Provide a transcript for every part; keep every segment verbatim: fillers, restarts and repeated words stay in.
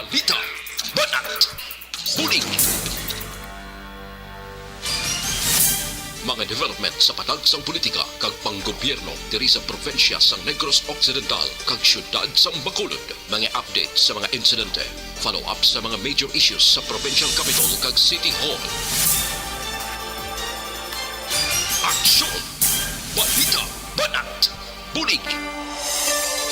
Balita, banat, bulig. Mga development sa patagsang politika kag panggobyerno diri sa probinsya sang Negros Occidental kag siyudad sang Bacolod. Mga update sa mga insidente, follow-up sa mga major issues sa provincial capital kag city hall. Aksyon! Balita, banat, bulig.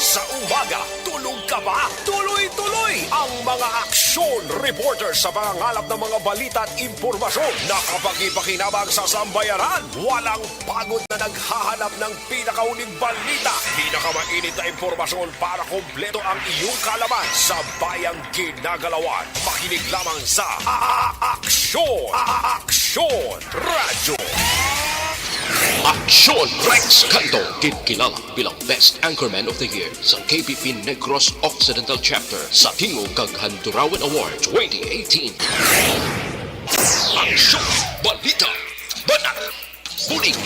Sa umaga, tulog ka ba? Tuloy-tuloy ang mga aksyon reporter sa pangangalap ng mga balita at impormasyon na kapakipakinabang sa sambayanan. Walang pagod na naghahanap ng pinakahuling balita, pinakamainit na impormasyon para kompleto ang iyong kaalaman sa bayang ginagalawan. Makinig lamang sa A-, Aksyon! A-, Aksyon Radyo! Aksyon Rex Canto, ginkilala bilang Best Anchorman of the Year sa K P P Negros Occidental Chapter sa Tingog kag Handurawan Award twenty eighteen. Aksyon! Balita! Banat! Bulig!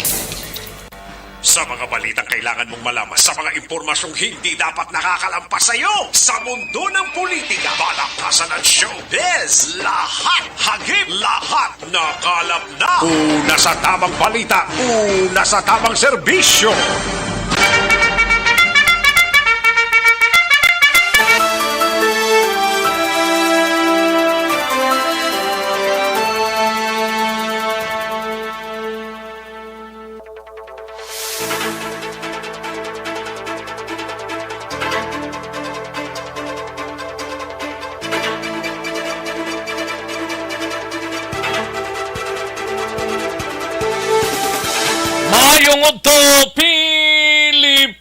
Sa mga balitang kailangan mong malaman, sa mga impormasyong hindi dapat nakakalampas sa iyo, sa mundo ng politika, balakasan at showbiz, lahat, hagip, lahat, nakalap na. Una sa tamang balita, una sa tamang serbisyo. Maayong udto, Pilipinas!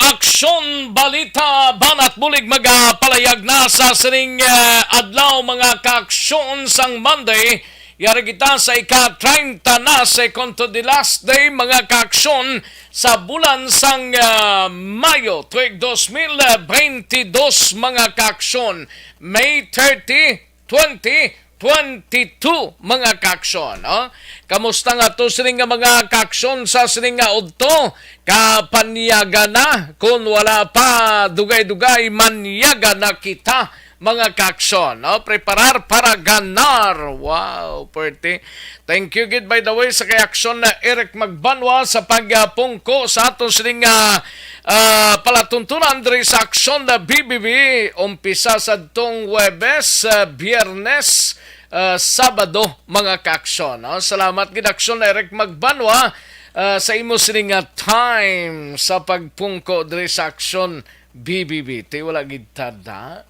Aksyon, balita, banat bulig magapalayag na sa sining, eh, adlaw, mga kaaksyon, sang Monday. Yari kita sa ika-treinta na, second to the last day, mga kaaksyon, sa bulan sang, ah, Mayo, tuig dos mil beintidos, mga kaaksyon. May thirty, twenty twenty-two, mga kaaksyon, no? Kamusta nga to sining nga mga kaaksyon sa sining nga udto? Kapanyaga na, kun wala pa, dugay-dugay, manyaga na kita, mga kaaksyon, no? Preparar para ganar. Wow, pwerte. Thank you gid, by the way, sa kay aksyon na Eric Magbanwa sa pagpungko sa aton sining nga, ah, palatuntunan diri sa aksyon na B B B. Umpisa sa tong Huwebes, ah, Biyernes, ah, Sabado, mga kaaksyon, no? Salamat gid, aksyon na Eric Magbanwa, ah, sa imo sining nga time sa pagpungko diri sa aksyon B B B. Ti wala gid tada.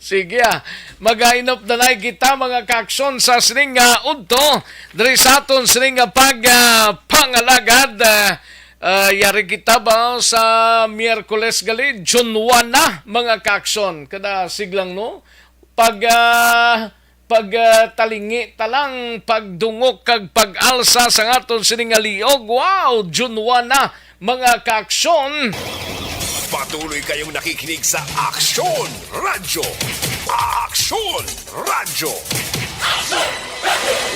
Sige, ah. Mag-ainop na lang kita, mga kaaksyon, sa sining nga udto. Diri sa aton sining nga pag, ah, pangalagad, ah, ah, yari kita ba sa Miyerkules gali, June one na, mga kaaksyon. Kada siglang, no? Pag, ah, pag, ah, talingi ta lang, pagdungok kag pag-alsa sa aton sini nga liog. Wow, June one na, mga kaaksyon. Patuloy kayong nakikinig sa Aksyon Radyo. Aksyon Radyo.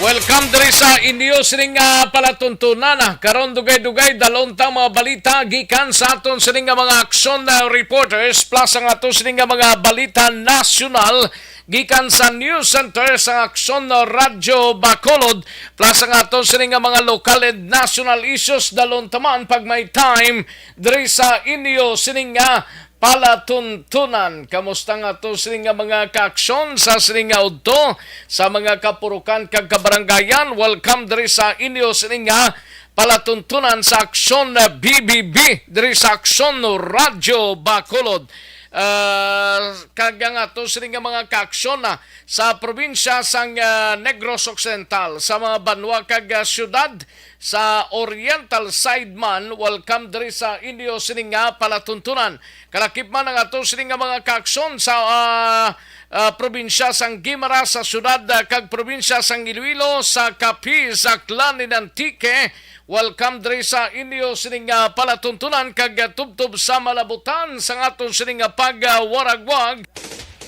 Welcome diri sa inyo sining, ah, palatuntunan, ah. Karon dugay-dugay dalon ta mga balita gikan sa aton sining nga mga aksyon, ah, reporters plus ang aton sining nga mga balita nasyonal gikan sa News Center sa Aksyon Radyo Bacolod, plus ang aton sini nga mga lokal and national issues dalon taman pag may time diri sa inyo sini nga palatuntunan. Kamusta nga to sini nga mga kaaksyon sa sini nga udto sa mga kapurukan kag kabarangayan? Welcome diri sa inyo sini nga palatuntunan sa Aksyon, ah, B B B, diri sa Aksyon Radyo Bacolod. Ah, kag ang ato sini nga mga kaaksyon, ah, sa probinsya sang, ah, Negros Occidental, sa mga banwa kag, ah, siyudad sa Oriental side man, welcome diri sa inyo sini nga palatuntunan. Kalakip man ang ato sini nga mga kaaksyon sa, ah, ah, probinsya sang Guimaras, sa siyudad, ah, kag probinsya sang Iloilo, sa Capiz, Aklan, and Antique. Welcome diri sa inyo sining, ah, palatuntunan kag, ah, tubtob sa malabutan sang aton sining, ah, pagwaragwag.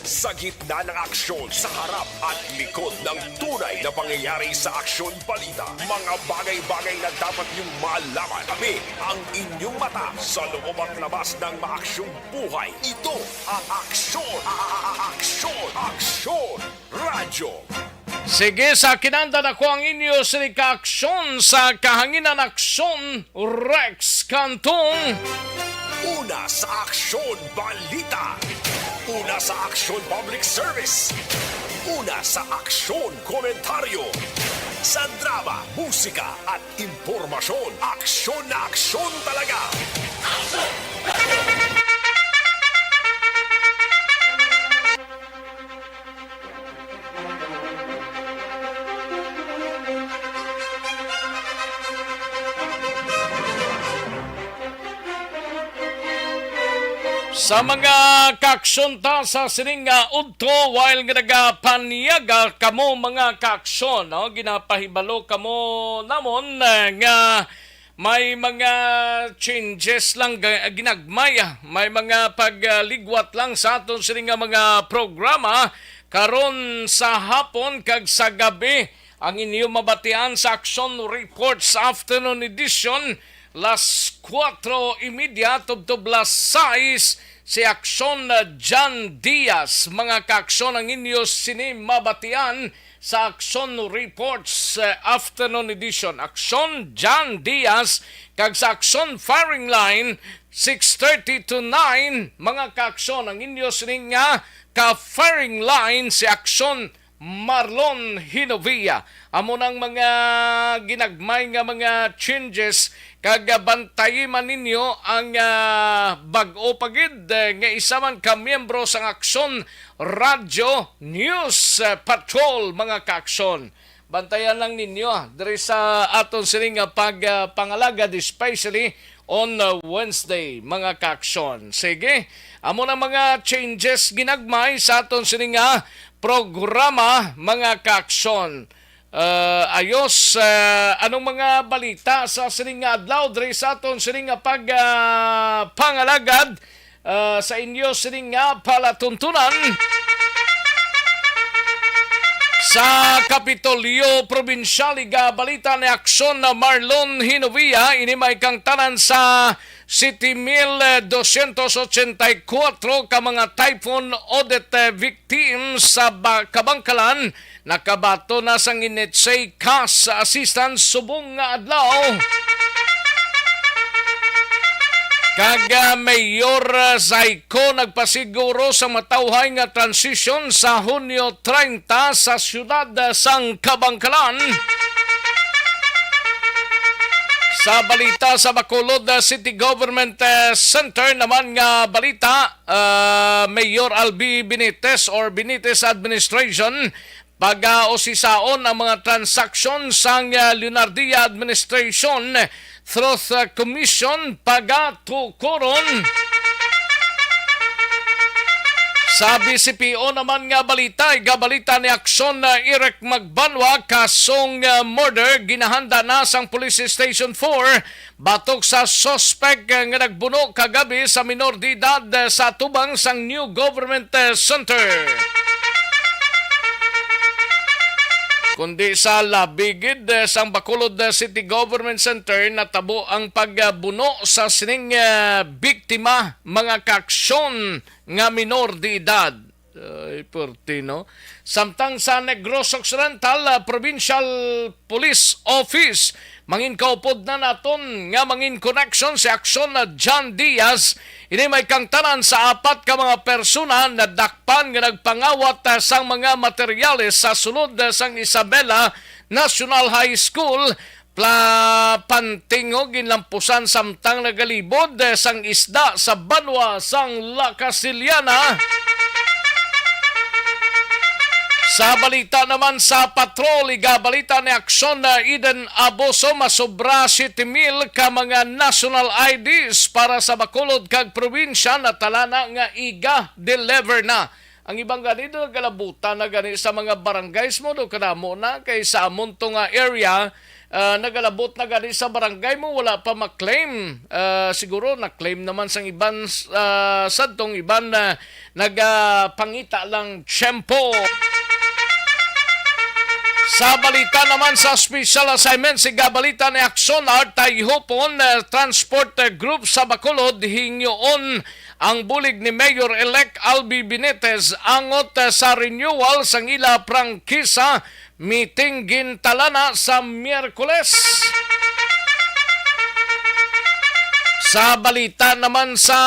Sa gitna ng aksyon, sa harap at likod ng tunay na pangyayari sa Aksyon Balita, mga bagay-bagay na dapat niyong malaman. Kami ang inyong mata sa loob at labas ng maaksyong buhay. Ito ang Aksyon, a- a- a- Aksyon, Aksyon Radyo. Sige, sa kinanda na ko ang inyo sini ka aksyon sa kahanginan, Aksyon Rex Cantong. Una sa Aksyon Balita. Una sa Aksyon Public Service. Una sa Aksyon Komentaryo. Sa drama, musika at impormasyon, aksyon na aksyon talaga. Sa mga kaaksyon ta sa sining nga udto, while nga nagapanyaga kamo mga kaaksyon, no, ginapahibalo kamo namon, eh, nga may mga changes lang ga-, ginagmay, ah. May mga pagligwat lang sa aton sini nga mga programa karon sa hapon kag sa gabi. Ang inyo mabatian sa Aksyon Reports Afternoon Edition, las kuwatro y media tubtob las sais, si Aksyon, ah, John Diaz. Mga kaaksyon, ang inyo sini mabatian sa Aksyon Reports, eh, Afternoon Edition, Aksyon John Diaz, kag sa Aksyon Firing Line, six thirty to nine, mga kaaksyon, ang inyo sining nga ka-firing line si Aksyon Marlon Hinovia. Amo nang mga ginagmay nga mga changes, kag, ah, bantayi man ninyo ang, ah, bag-o pa gid, eh, nga isa man ka miyembro sang Aksyon Radyo News, eh, Patrol, mga kaaksyon. Bantayan lang ninyo, ah, diri sa aton sini nga pag, ah, pangalagad, especially on, ah, Wednesday, mga kaaksyon. Sige, amo na mga changes ginagmay sa aton sini nga programa, mga kaaksyon. Ah, ayos, ah, anong mga balita sa sining nga adlaw diri sa aton sining nga pag, ah, pangalagad, ah, sa inyo sining nga palatuntunan? Sa Kapitolyo Probinsyal, igabalita ni Aksyon na Marlon Hinovia, ini may kangtanan sa siete mil doscientos ochenta y cuatro ka mga Typhoon Odette, eh, victims sa ba-, Kabangkalan nakabaton na sang N H A cash assistance subong nga adlaw. Kag, ah, Mayor, ah, Zyko nagpasiguro sa matawhay nga transition sa Hunyo treinta sa siyudad, ah, sang Kabangkalan. Sa balita sa Bacolod, ah, City Government, ah, Center naman nga balita, ah, Mayor Albi Benitez or Benitez Administration, pag-ausisaon ang mga transaksyon sang, ah, Leonardia Administration, Truth, ah, Commission, pagatukuron. Sa B C P O naman nga balita, igabalita ni Aksyon, ah, Eric Magbanwa, kasong, ah, murder ginahanda na sang Police Station four batok sa suspek nga nagbuno kagabi sa minor de edad sa atubang sang New Government, eh, Center. Kundi sa labi gid, eh, sang Bacolod, eh, City Government Center natabo ang pagbuno sa sining, eh, biktima, mga kaaksyon, nga minor de edad. Ay, purti, no? Samtang sa Negros Occidental, ah, Provincial Police Office, mangin kaupod na naton nga mangin connection si Aksyon na John Diaz. Ini may kangtanan sa apat ka mga persona na dakpan nga nagpangawat, ah, sang mga materyales sa sulod, ah, sang Isabela National High School. Pla-, pantingog ginlampusan samtang nagalibod, eh, sang isda sa banwa sang La Castellana. Sa balita naman sa patrol, igabalita ni Aksyon na Eden Abuso, masobra siete mil ka mga national I Ds para sa Bacolod kag probinsya natalana nga iga-deliver na. Ang iban gani do nagalabutan na gani sa mga barangays mo do, kadamo na kay sa amon to nga area, Ah, nagalabot na gani sa barangay mo, wala pa maklaim. Ah, siguro na-claim naman sang iban, ah, sadtong iban na nagapangita lang tiyempo. Sa balita naman sa special assignment, siga balita ni Aksyon Art Tayhupon, ah, Transport, ah, Group sa Bacolod, hingyoon ang bulig ni Mayor-elect Albi Benitez angot, ah, sa renewal sang ila prangkisa. Meeting gintalana sa Miyerkules. Sa balita naman sa,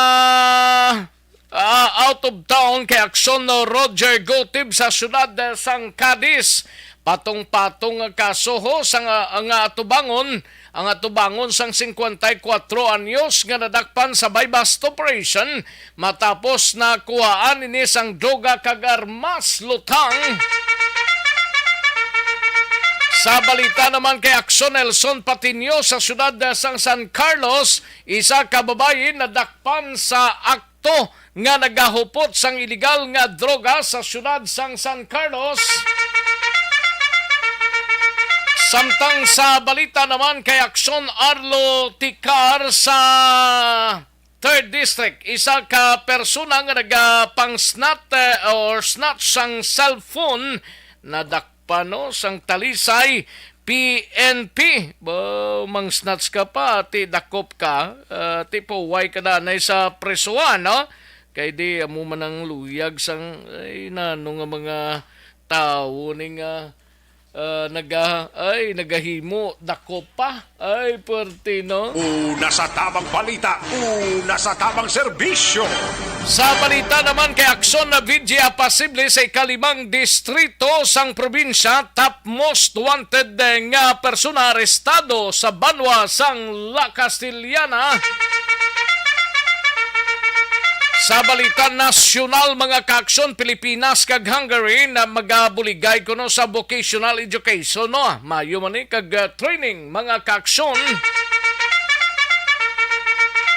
ah, out of town, kay Aksyon no Roger Gutib sa siyudad, eh, sang Cadiz. Patong-patong nga kaso ho sa nga, nga atubangon ang atubangon sang singkwenta y kuwatro anyos nga nadakpan sa buy-bust operation matapos nakuhaan ini sang droga kag armas lutang. Sa balita naman kay Aksyon Nelson Patiño sa siyudad sang San Carlos, isa ka babayi nadakpan sa akto nga nagahupot sang iligal nga droga sa siyudad sang San Carlos. Samtang sa balita naman kay Aksyon Arlo Tikar sa Third District, isa ka persona nga nagapang-snat, eh, or snatch sang cellphone nadakpan, no, sang Talisay P N P. Ba, mang-snatch ka pa, ti dakop ka, ah, ti pauway ka na anay sa presohan, no? Kay di amo man ang luyag sang, ay, nano nga mga tawo ni nga, ah, naga-, ay, nagahimo dakop pa. Ay, pwerte, no? Una sa tamang balita, una sa tamang serbisyo. Sa balita naman kay Aksyon na Vigya, posible sa ikalimang distrito sang probinsya, top most wanted, eh, nga persona arestado sa banwa sang La Castellana. Sa balita nasyonal, mga kaaksyon, Pilipinas kag Hungary na magabuligay kuno sa vocational education, no? Mayo man ni kag, uh, training, mga kaaksyon.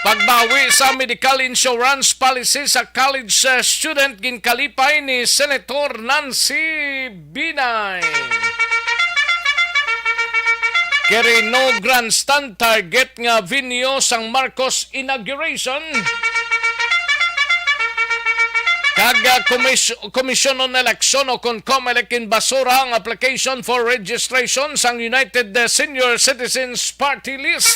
Pagbawi sa medical insurance policy sa college, uh, student ginkalipay ni Senator Nancy Binay. Quirino Grandstand target nga venue sang Marcos inauguration. Kag, ah, komis-, Commission on Election o kon COMELEC ginbasura ang application for registration sang United, ah, Senior Citizens Party List.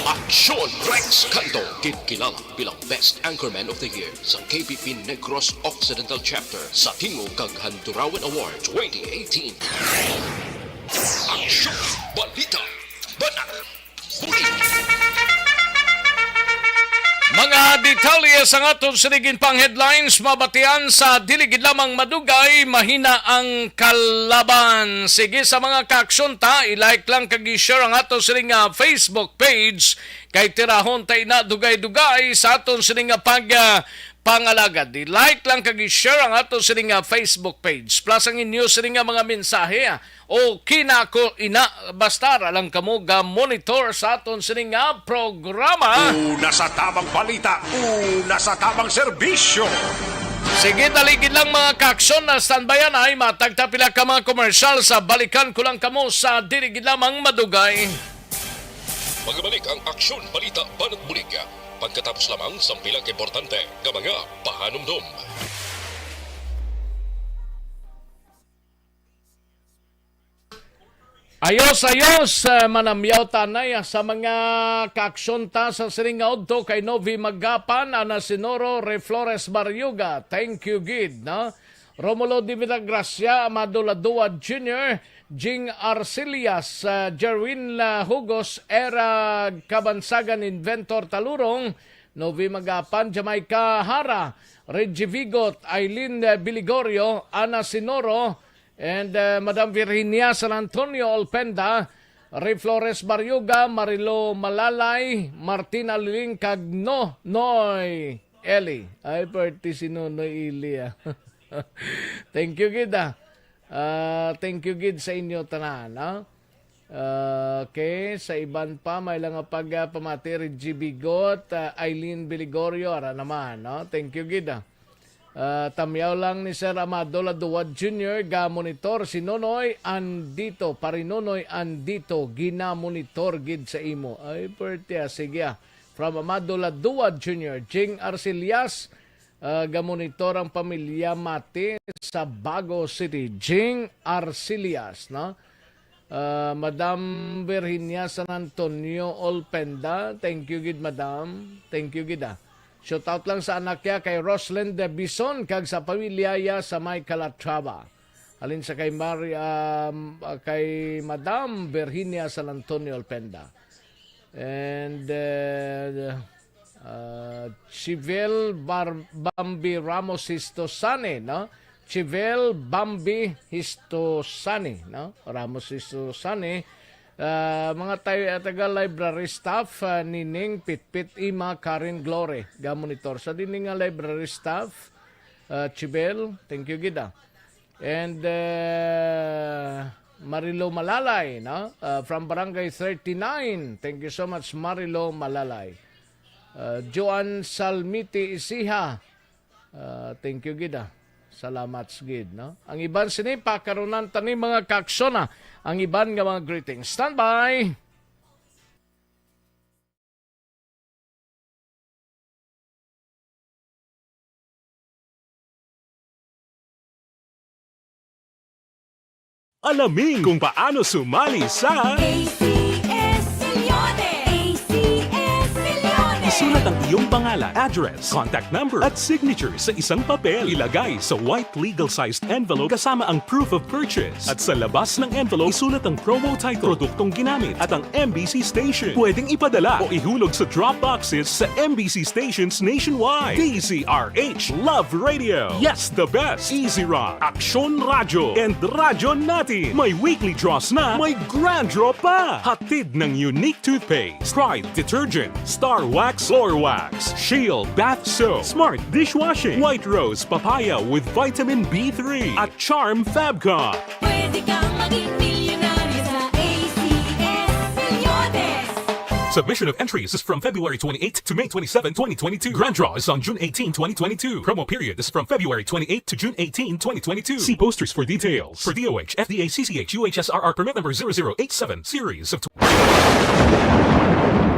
Aksyon Rex Canto, ginkilala bilang Best Anchorman of the Year sa K P P Negros Occidental Chapter sa Tingog kag Handurawan Award twenty eighteen. Aksyon, balita, banat, bulig. Mga detalye sang aton sini ginpang headlines mabatian sa dili gid lamang madugay, mahina ang kalaban. Sige, sa mga kaaksyon ta, i-like lang kag i-share ang ato sini nga Facebook page. Kay tirahon ta ina dugay-dugay sa aton sini nga pag, ah, pangalagad. I-like lang kag i-share ang aton sini nga Facebook page. Plus ang inyo sini nga mga mensahe, ah. Okay na ako ina, basta ra lang kamo ga-monitor sa aton sini nga programa. Una sa tamang balita, una sa tamang serbisyo. Sige, dali gid lang, mga kaaksyon, na standbyan ay matag ta pila ka mga komersyal sa balikan ko lang kamo sa dili gid lamang madugay. Magbalik ang Aksyon Balita Banat Bulig pagkatapos lamang sang pila ka importante nga mga pahanumdom. Ayos, ayos, eh, manamyaw tanay, ah, sa mga kaaksyon ta sa sining nga udto kay Novi Magapan, Ana Sinoro, Ray Flores Barriuga. Thank you gid, no? Romulo de Villagracia, Amado Ladua Junior, Jing Arcillas, ah, Jerwin, ah, Hugos, Era Kabansagan, Inventor Talurong, Novi Magapan, Jamaica Hara, Reggie Vigot, Aileen, ah, Biligorio, Ana Sinoro, and, ah, Madam Virginia San Antonio Olpenda, Ray Flores Barriuga, Marilo Malalay, Martina Liling, kag No-, Noy Eli. Ay, pwerte si Nonoy Eli, ah. Thank you gid, ah. Ah, thank you gid sa inyo tanan, no? Ah, okay, sa iban pa, may lang nga pag, ah, pamati, Reggie Bigot, ah, Eileen Biligorio, ara naman, no? Thank you gid, ah. Ah, tamyaw lang ni Sir Amado Laduwad Junior, ga-monitor si Nonoy Andito, pare Nonoy Andito, gina-monitor gid sa imo. Ay, perti, ah, sige, ah. From Amado Laduwad Junior, Jing Arcillas, ah, ga-monitor ang pamilya Mati sa Bago City. Jing Arcillas, no? Ah, Madam Virginia San Antonio Olpenda, thank you gid, Madam. Thank you gid, ah. Shout out lang sa anak niya kay Roslyn de Bison kag sa pamilya niya sa may Calatrava. Halin sa kay Mari-, um, kay Madam Virginia San Antonio Olpenda. And, uh, uh, Chivel Bar-, Bambi Ramos Histosani, no? Chivel Bambi Histosani, no? Ramos Histosani. Uh, mga tay-, taga library staff, uh, Nining, Pitpit, Ima, Karen, Glory, ga-monitor. Sa dini nga library staff, uh, Chivel, thank you gid, ah. And, uh, Marilo Malalay, no? Uh, from Barangay thirty-nine. Thank you so much, Marilo Malalay. Uh, Joan Salmiti Isiha. Uh, thank you gid, ah. Salamat gid, no? Ang iban sini, pakarunan tani, mga kaaksyon, ah. Ang iban nga mga greetings. Standby! Alamin kung paano sumali sa A C S Milyones! A C S Milyones! Isulat ang iyong pangalan, address, contact number, at signature sa isang papel. Ilagay sa white legal-sized envelope kasama ang proof of purchase. At sa labas ng envelope, isulat ang promo title, produktong ginamit, at ang M B C station. Pwedeng ipadala o ihulog sa drop boxes sa M B C stations nationwide. D Z R H Love Radio. Yes, the best. Easy Rock, Aksyon Radyo, and Radyo Natin. May weekly draws na, may grand draw pa. Hatid ng Unique Toothpaste, Pride Detergent, Star Wax Floor Wax, Shield Bath Soap, Smart Dishwashing, White Rose Papaya with Vitamin B three, at Charm Fabcon. Pwede kang maging milyonaryo sa A C S Milyones. Submission of entries is from February twenty-eight to May twenty-seven, twenty twenty-two. Grand draw is on June eighteen, twenty twenty-two. Promo period is from February twenty-eight to June eighteen, twenty twenty-two. See posters for details. For D O H, F D A, C C H, U H S R R permit number zero zero eight seven, series of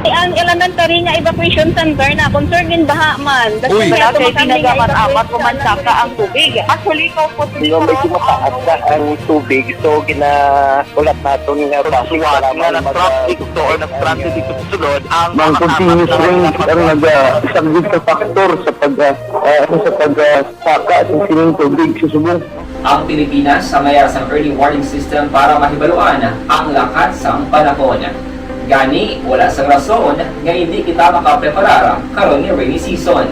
Ang elementary nga evacuation center na concern gid baha man. Uy. Wala kay tinaga man amat ko man saka ang tubig. Actually, ko po. Di ba, medyo mataas na ang tubig, so ginahulat naton nga traffic nga nag-traffic to or nag-transit dito sa sulod ang Ang continuous rain ang nag-, ah, isang gid ka factor sa pag, ah, ah, ano, sa pag, ah, saka sa sining tubig sa subong. Ang Pilipinas sa mayara sang early warning system para mahibaluan ang lakat sang panahon. Gani, wala sang rason nga hindi kita makapreparar karon nga rainy season.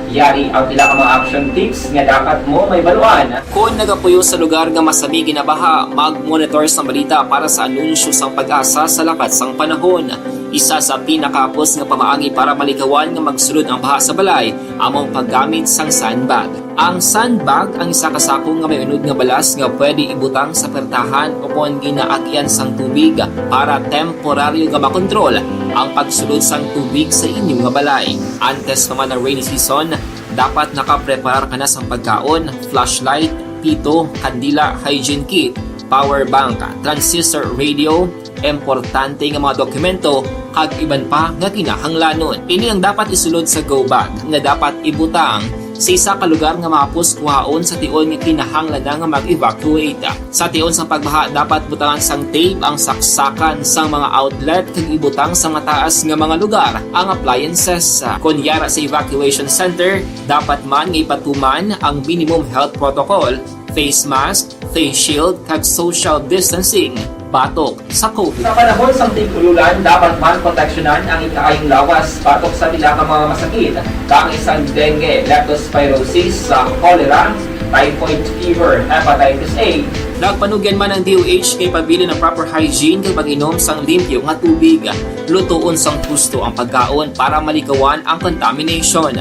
Yari ang pila ka mga action tips nga dapat mo mahibaluan. Kon nagapuyo sa lugar nga masami ginabaha, mag-monitor sa balita para sa anunsyo sang PAGASA sa lakat sang panahon. Isa sa pinakahapos nga pamaagi para malikawan nga magsulod ang baha sa balay amo ang paggamit sang sandbag. Ang sandbag ang isa ka sako nga may unod nga balas nga pwede ibutang sa pertahan o kon ginaagyan sang tubig para temporaryo nga makontrol ang pagsulod sang tubig sa inyo nga balay. Antes pa man ang rainy season, dapat nakapreparar ka na sang pagkaon, flashlight, pito, kandila, hygiene kit, power bank, transistor radio, importante nga mga dokumento, kag iban pa nga kinahanglanon. Ini ang dapat isulod sa go bag nga dapat ibutang sa isa ka lugar nga mahapos kuhaon sa tion nga kinahanglan na nga mag-evacuate. Sa tion sang pagbaha, dapat butangan sang tape ang saksakan sang mga outlet kag ibutang sa mataas nga mga lugar ang appliances. Kon yara sa evacuation center, dapat man nga ipatuman ang minimum health protocol, face mask, face shield, kag social distancing batok sa COVID. Sa panahon sang tig-ululan, dapat man proteksyonan ang ikaayong lawas batok sa pila ka mga masakit, kaangay sang dengue, leptospirosis, cholera, typhoid fever, hepatitis A. Nagpanugyan man ang D O H nga ipabilin ang proper hygiene kag pag-inom sang limpyo nga tubig. Lutoon sang husto ang pagkaon para malikawan ang contamination.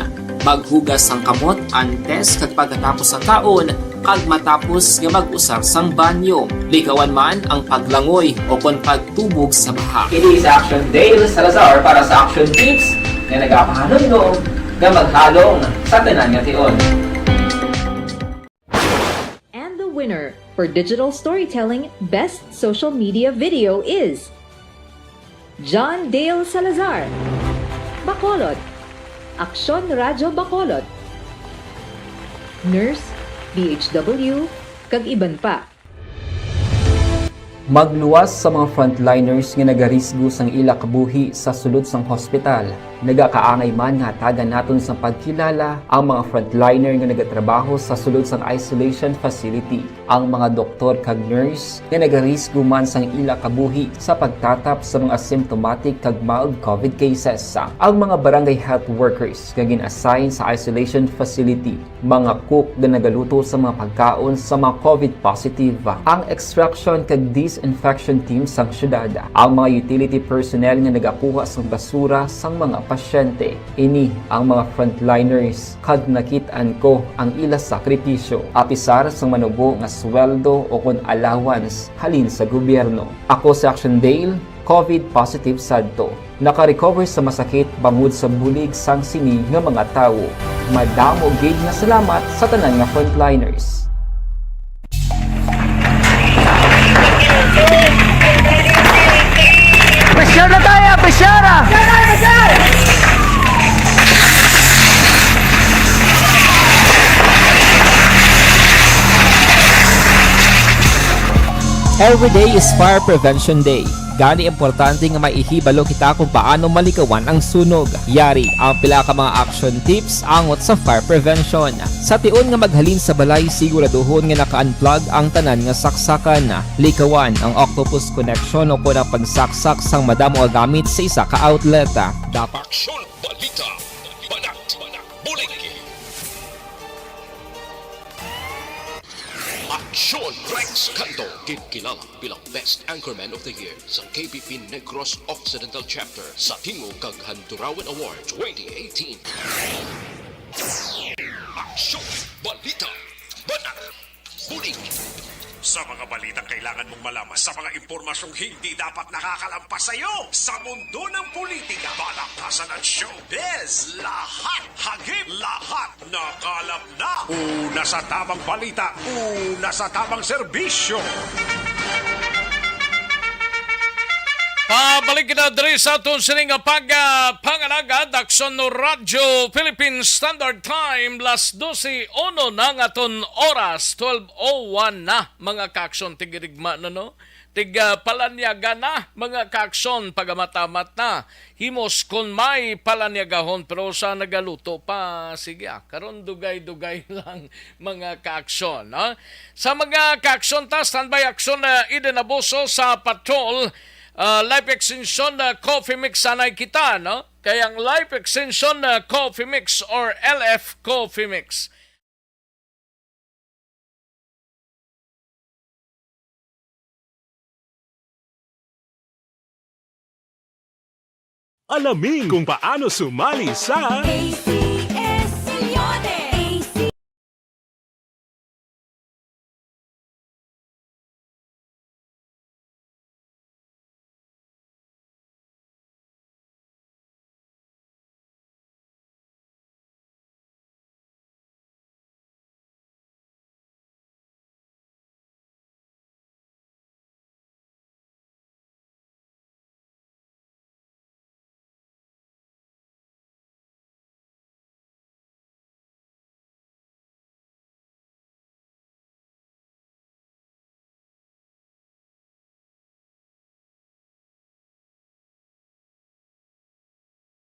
Maghugas sang kamot antes kag pagkatapos sang kaon, kag matapos nga mag-usar sang banyo. Likawan man ang paglangoy o kon pagtubog sa baha. Kini si Action Dale Salazar para sa Action Tips nga nagapahanumdom nga maghalong sa tanan nga tion. Winner for digital storytelling best social media video is John Dale Salazar, Bacolod, Aksyon Radyo Bacolod, Nurse, D H W, kag iban pa. Magluwas sa mga frontliners nga nagarisgo sang ila kabuhi sa sulod sang hospital. Nagakaangay man nga hatagan naton sang pagkilala ang mga frontliner nga nagatrabaho sa sulod sang isolation facility, ang mga doktor kag nurse nga nagarisgo man sang ila kabuhi sa pagtatap sa mga asymptomatic kag mild covid cases, ang mga barangay health workers nga gin-assign sa isolation facility, mga cook nga nagaluto sa mga pagkaon sa mga covid positive, ang extraction kag disinfection team sang syudad, ang mga utility personnel nga nagakuha sang basura sang mga pasyente. Ini ang mga frontliners kag nakit-an ko ang ila sakripisyo. Apisar sang manubo nga sweldo o kon allowance halin sa gobyerno. Ako si Action Dale, covid positive sadto. Naka-recover sa masakit bangod sa bulig sang sini nga mga tawo. Madamo gid nga salamat sa tanan nga frontliners. Pressure na tayo! Pressure na! Every day is Fire Prevention Day. Gani, importante nga may ihibalo kita kung paano malikawan ang sunog. Yari ang pila ka mga action tips angot sa fire prevention. Sa tion nga maghalin sa balay, siguraduhon nga naka-unplug ang tanan nga saksakan. Likawan ang octopus connection o kon ang pagsaksak sang madamo nga gamit sa isa ka outlet. Dapat Aksyon! Balita! Banat! Bulig! Aksyon! Rex Canto, ginkilala bilang Best Anchorman of the Year sa K B P Negros Occidental Chapter sa Tingog kag Handurawan Award twenty eighteen. Aksyon! Balita! Banat! Bulig! Sa mga balitang kailangan mong malaman, sa mga impormasyong hindi dapat nakakalampas sa iyo, sa mundo ng politika, balaktasan at showbiz, lahat, hagip, lahat, nakalap na. Una sa tamang balita, una sa tamang serbisyo. Pabalik kita diri sa aton sini nga pag, ah, pangalagad, Aksyon Radyo Philippine Standard Time, las dose uno na ang aton oras, twelve oh one na, mga kaaksyon, tig-irigma na, no? Tig, ah, palanyaga na, mga kaaksyon, pagamat-amat na. Himos kon may palanyagahon, pero sa nagaluto pa, sige, ah, karon dugay-dugay lang, mga kaaksyon, no? Sa mga kaaksyon ta, standby aksyon, ah, Eden Abuso sa patrol, ah, life extension, ah, coffee mix sanay kita, no? Kay ang life extension, ah, coffee mix or L F coffee mix. Alamin kung paano sumali sa A C S Uniones.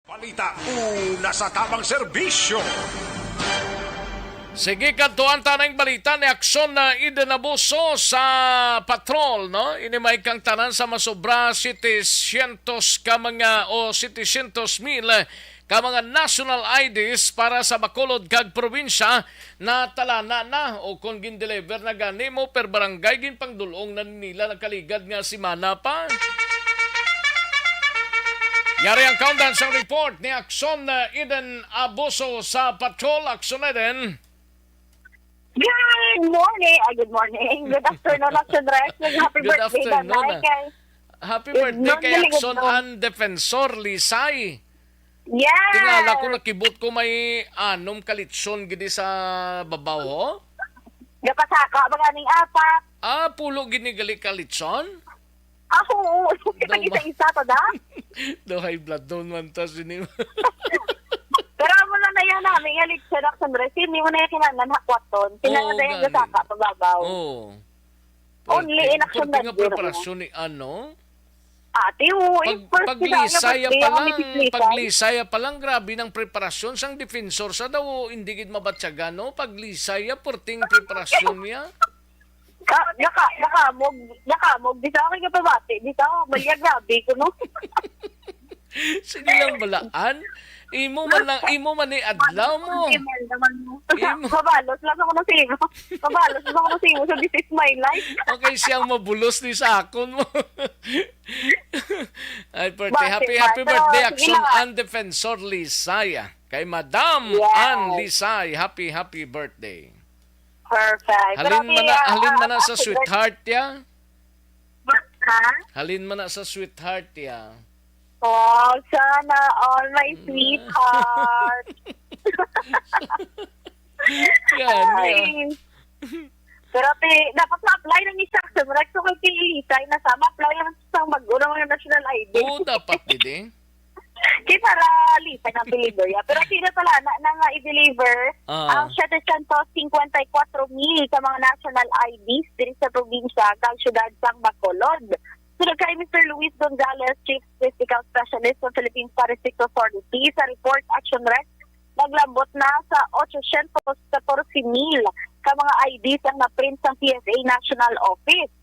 Balita, una sa tamang serbisyo. Sige, kadtuan ta ning balita ni Aksyon na Eden Abuso sa patrol, no? Ini may kang tanan sa masobra setecientos ka mga o setecientos mil ka mga national I Ds para sa Bacolod kag probinsya natalana na o kon gin-deliver na gani mo per barangay ginpangdul-ong na nila nakaligad nga semana pa. Yari ang kaundan sang report ni Aksyon, uh, Eden Abuso sa Patrol. Aksyon, Eden. Good morning. Ah, good morning. Good afternoon, Aksyon Rex. Happy Good birthday, afternoon, Danay, ah. Kay Happy Good birthday kay morning, good Aksyon morning. An Defensor Lisay. Yes. Tingala ko, nakibot ko may anom ka litson gidi sa babaw, ho? Gapasaka ba ganing apat? Ah, pulo gid ni gali ka litson? Ah, oo. Daw ma- Isa-isa to, da? Daw high blood doon man ta sini. Pero amo lang na yan, namin nga litson, Action Rec, hindi mo na yung kinahanglan hakwaton. Kinahanglan Oo, na yung gani. Gasaka pababaw. Oo. Only Pwerte, in Action pwerte Rec nga yun, preparasyon ni ano? Ate, oo, Pag, yung first pag nila, Lisaya yung pa first lang, nila, pag Lisaya pa lang, grabe ng preparasyon sang defensor sa daw, hindi gid mabatyagan, no? Pag Lisaya, purting preparasyon niya. Ka, naka, nakamog, nakamog, di sa akin kapabati, di sa ako, malya, grabe ko, no? Sige lang, balaan. Imo man lang, imo man ni adlaw mo. Email naman mo. Imo. Mabalos lang ako ng sino. Mabalos lang ako ng sino. So, this is my life. Okay, siyang mabulos ni sa akon mo. Ay, birthday. Bati Happy, pa. Happy So, birthday, sige Action lang. Ann Defensor Lisay. Kay Madam Yes. Ann Lisay, happy, happy birthday. Perfect. Halin Grabe, man na, ah, halin man na ah, sa happy birthday. Sweetheart ya. Ha? Halin man na sa sweetheart ya. Wow, sana all my Mm. Sweetheart. Yan, Ay. yan. Pero ti, dapat ma-apply na ni Saxon. Right, so kay Pililisay na sa, ma-apply lang sa mag-una mga national I D. Oo, dapat, didi. Kay para lisay ang deliver ya. Pero sino pala na, na nga i-deliver Ah. ang setecientos cincuenta y cuatro mil ka mga national I Ds diri sa probinsya kag syudad sang Bacolod. Sunod kay Mister Luis Gonzalez, Chief Statistical Specialist sa Philippine Statistics Authority, sa report, Action Rec, naglambot na sa ochocientos catorce mil ka mga I Ds ang na-print sa P S A National Office.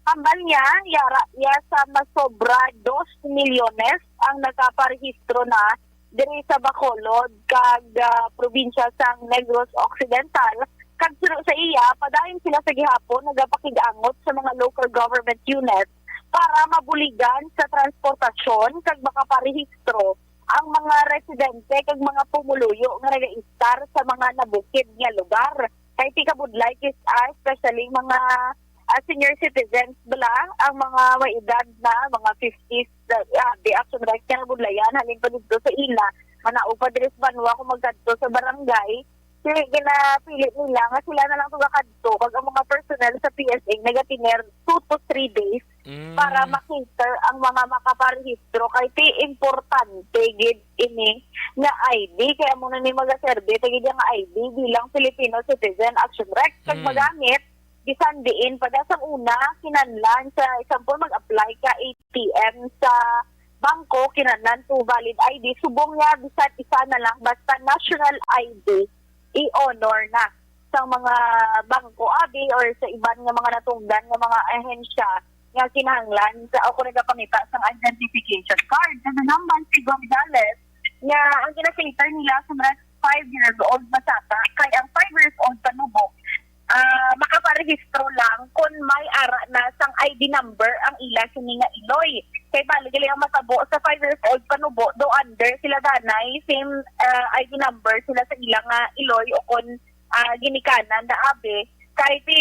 Hambal niya, yara niya sa masobra dos milyones ang nakaparehistro na diri sa Bacolod kag, ah, probinsya sang Negros Occidental, kag suno sa iya, padayon sila sa gihapon nagapakig-angot sa mga local government units para mabuligan sa transportasyon kag makaparehistro ang mga residente kag mga pumuluyo nga nagaistar sa mga nabukid nga lugar. Kay ti kabudlay kis-, ah, especially mga, ah, senior citizens bala, ang mga may edad na, mga fifties, ah, di Action Rec nga nabudlayan, halin pa dito sa ila, manao pa diri sa banwa kung magkadto sa barangay, si, ginapili nila nga sila na lang tugakadto, kag ang mga personnel sa P S A nagatiner two to three days Mm. para ma-cater ang mga makaparehistro. Kay ti importante gid ini nga I D, kay amo na ni magaserbi ta gid ang I D bilang Filipino citizen, Action Rec, kag Mm. magamit bisan diin. Pada sang una, kinahanglan sa example, mag-apply ka A T M sa bangko, kinahanglan two valid I D. Subong niya, bisan isa na lang, basta national I D, i-honor na sa mga bangko, abi, or sa iban nga mga natugdan nga mga ahensya nga kinahanglan sa, o kung nagapangita sang identification card. Nagahambal si Gonzales nga ang gina-cater nila sa mga five years old masata, kay ang five years old panubo, ah, makaparehistro lang kon may ara na sang I D number ang ila sini nga iloy. Kay bali gali ang matabo sa five years old panubo, do under sila danay, same, ah, I D number sila sa ila nga iloy o kon, ah, ginikanan na abi. Kay ti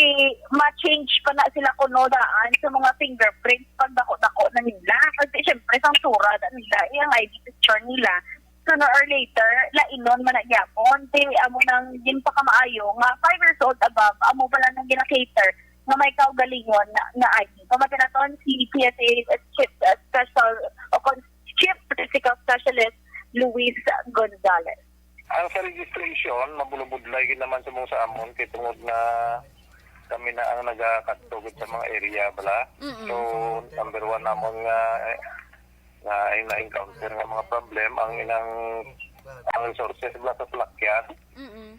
ma-change pa na sila kuno daan sa mga fingerprints pag dako-dako na nila. Kasi syempre, sang tura na nila, iyang I D picture nila. Sooner or later, lainon man na gyapon. Ti amo nang ginpakamaayo nga five years old above, amo pala nang gina-cater nga may kaugalingon na, na I D. Pamati naton si P S A Chief, uh, Special, o kon-, Chief Statistical Specialist Luis Gonzalez. Ang sa registration, mabulubudlay gid naman sa mong sa amon kay tungod na kami na ang nagakadto gid sa mga area, bala. Mm-mm. So, number one namon nga, eh, nga na-encounter nga mga problem, ang inang, ang resources bala sa salakyan. Mm-mm.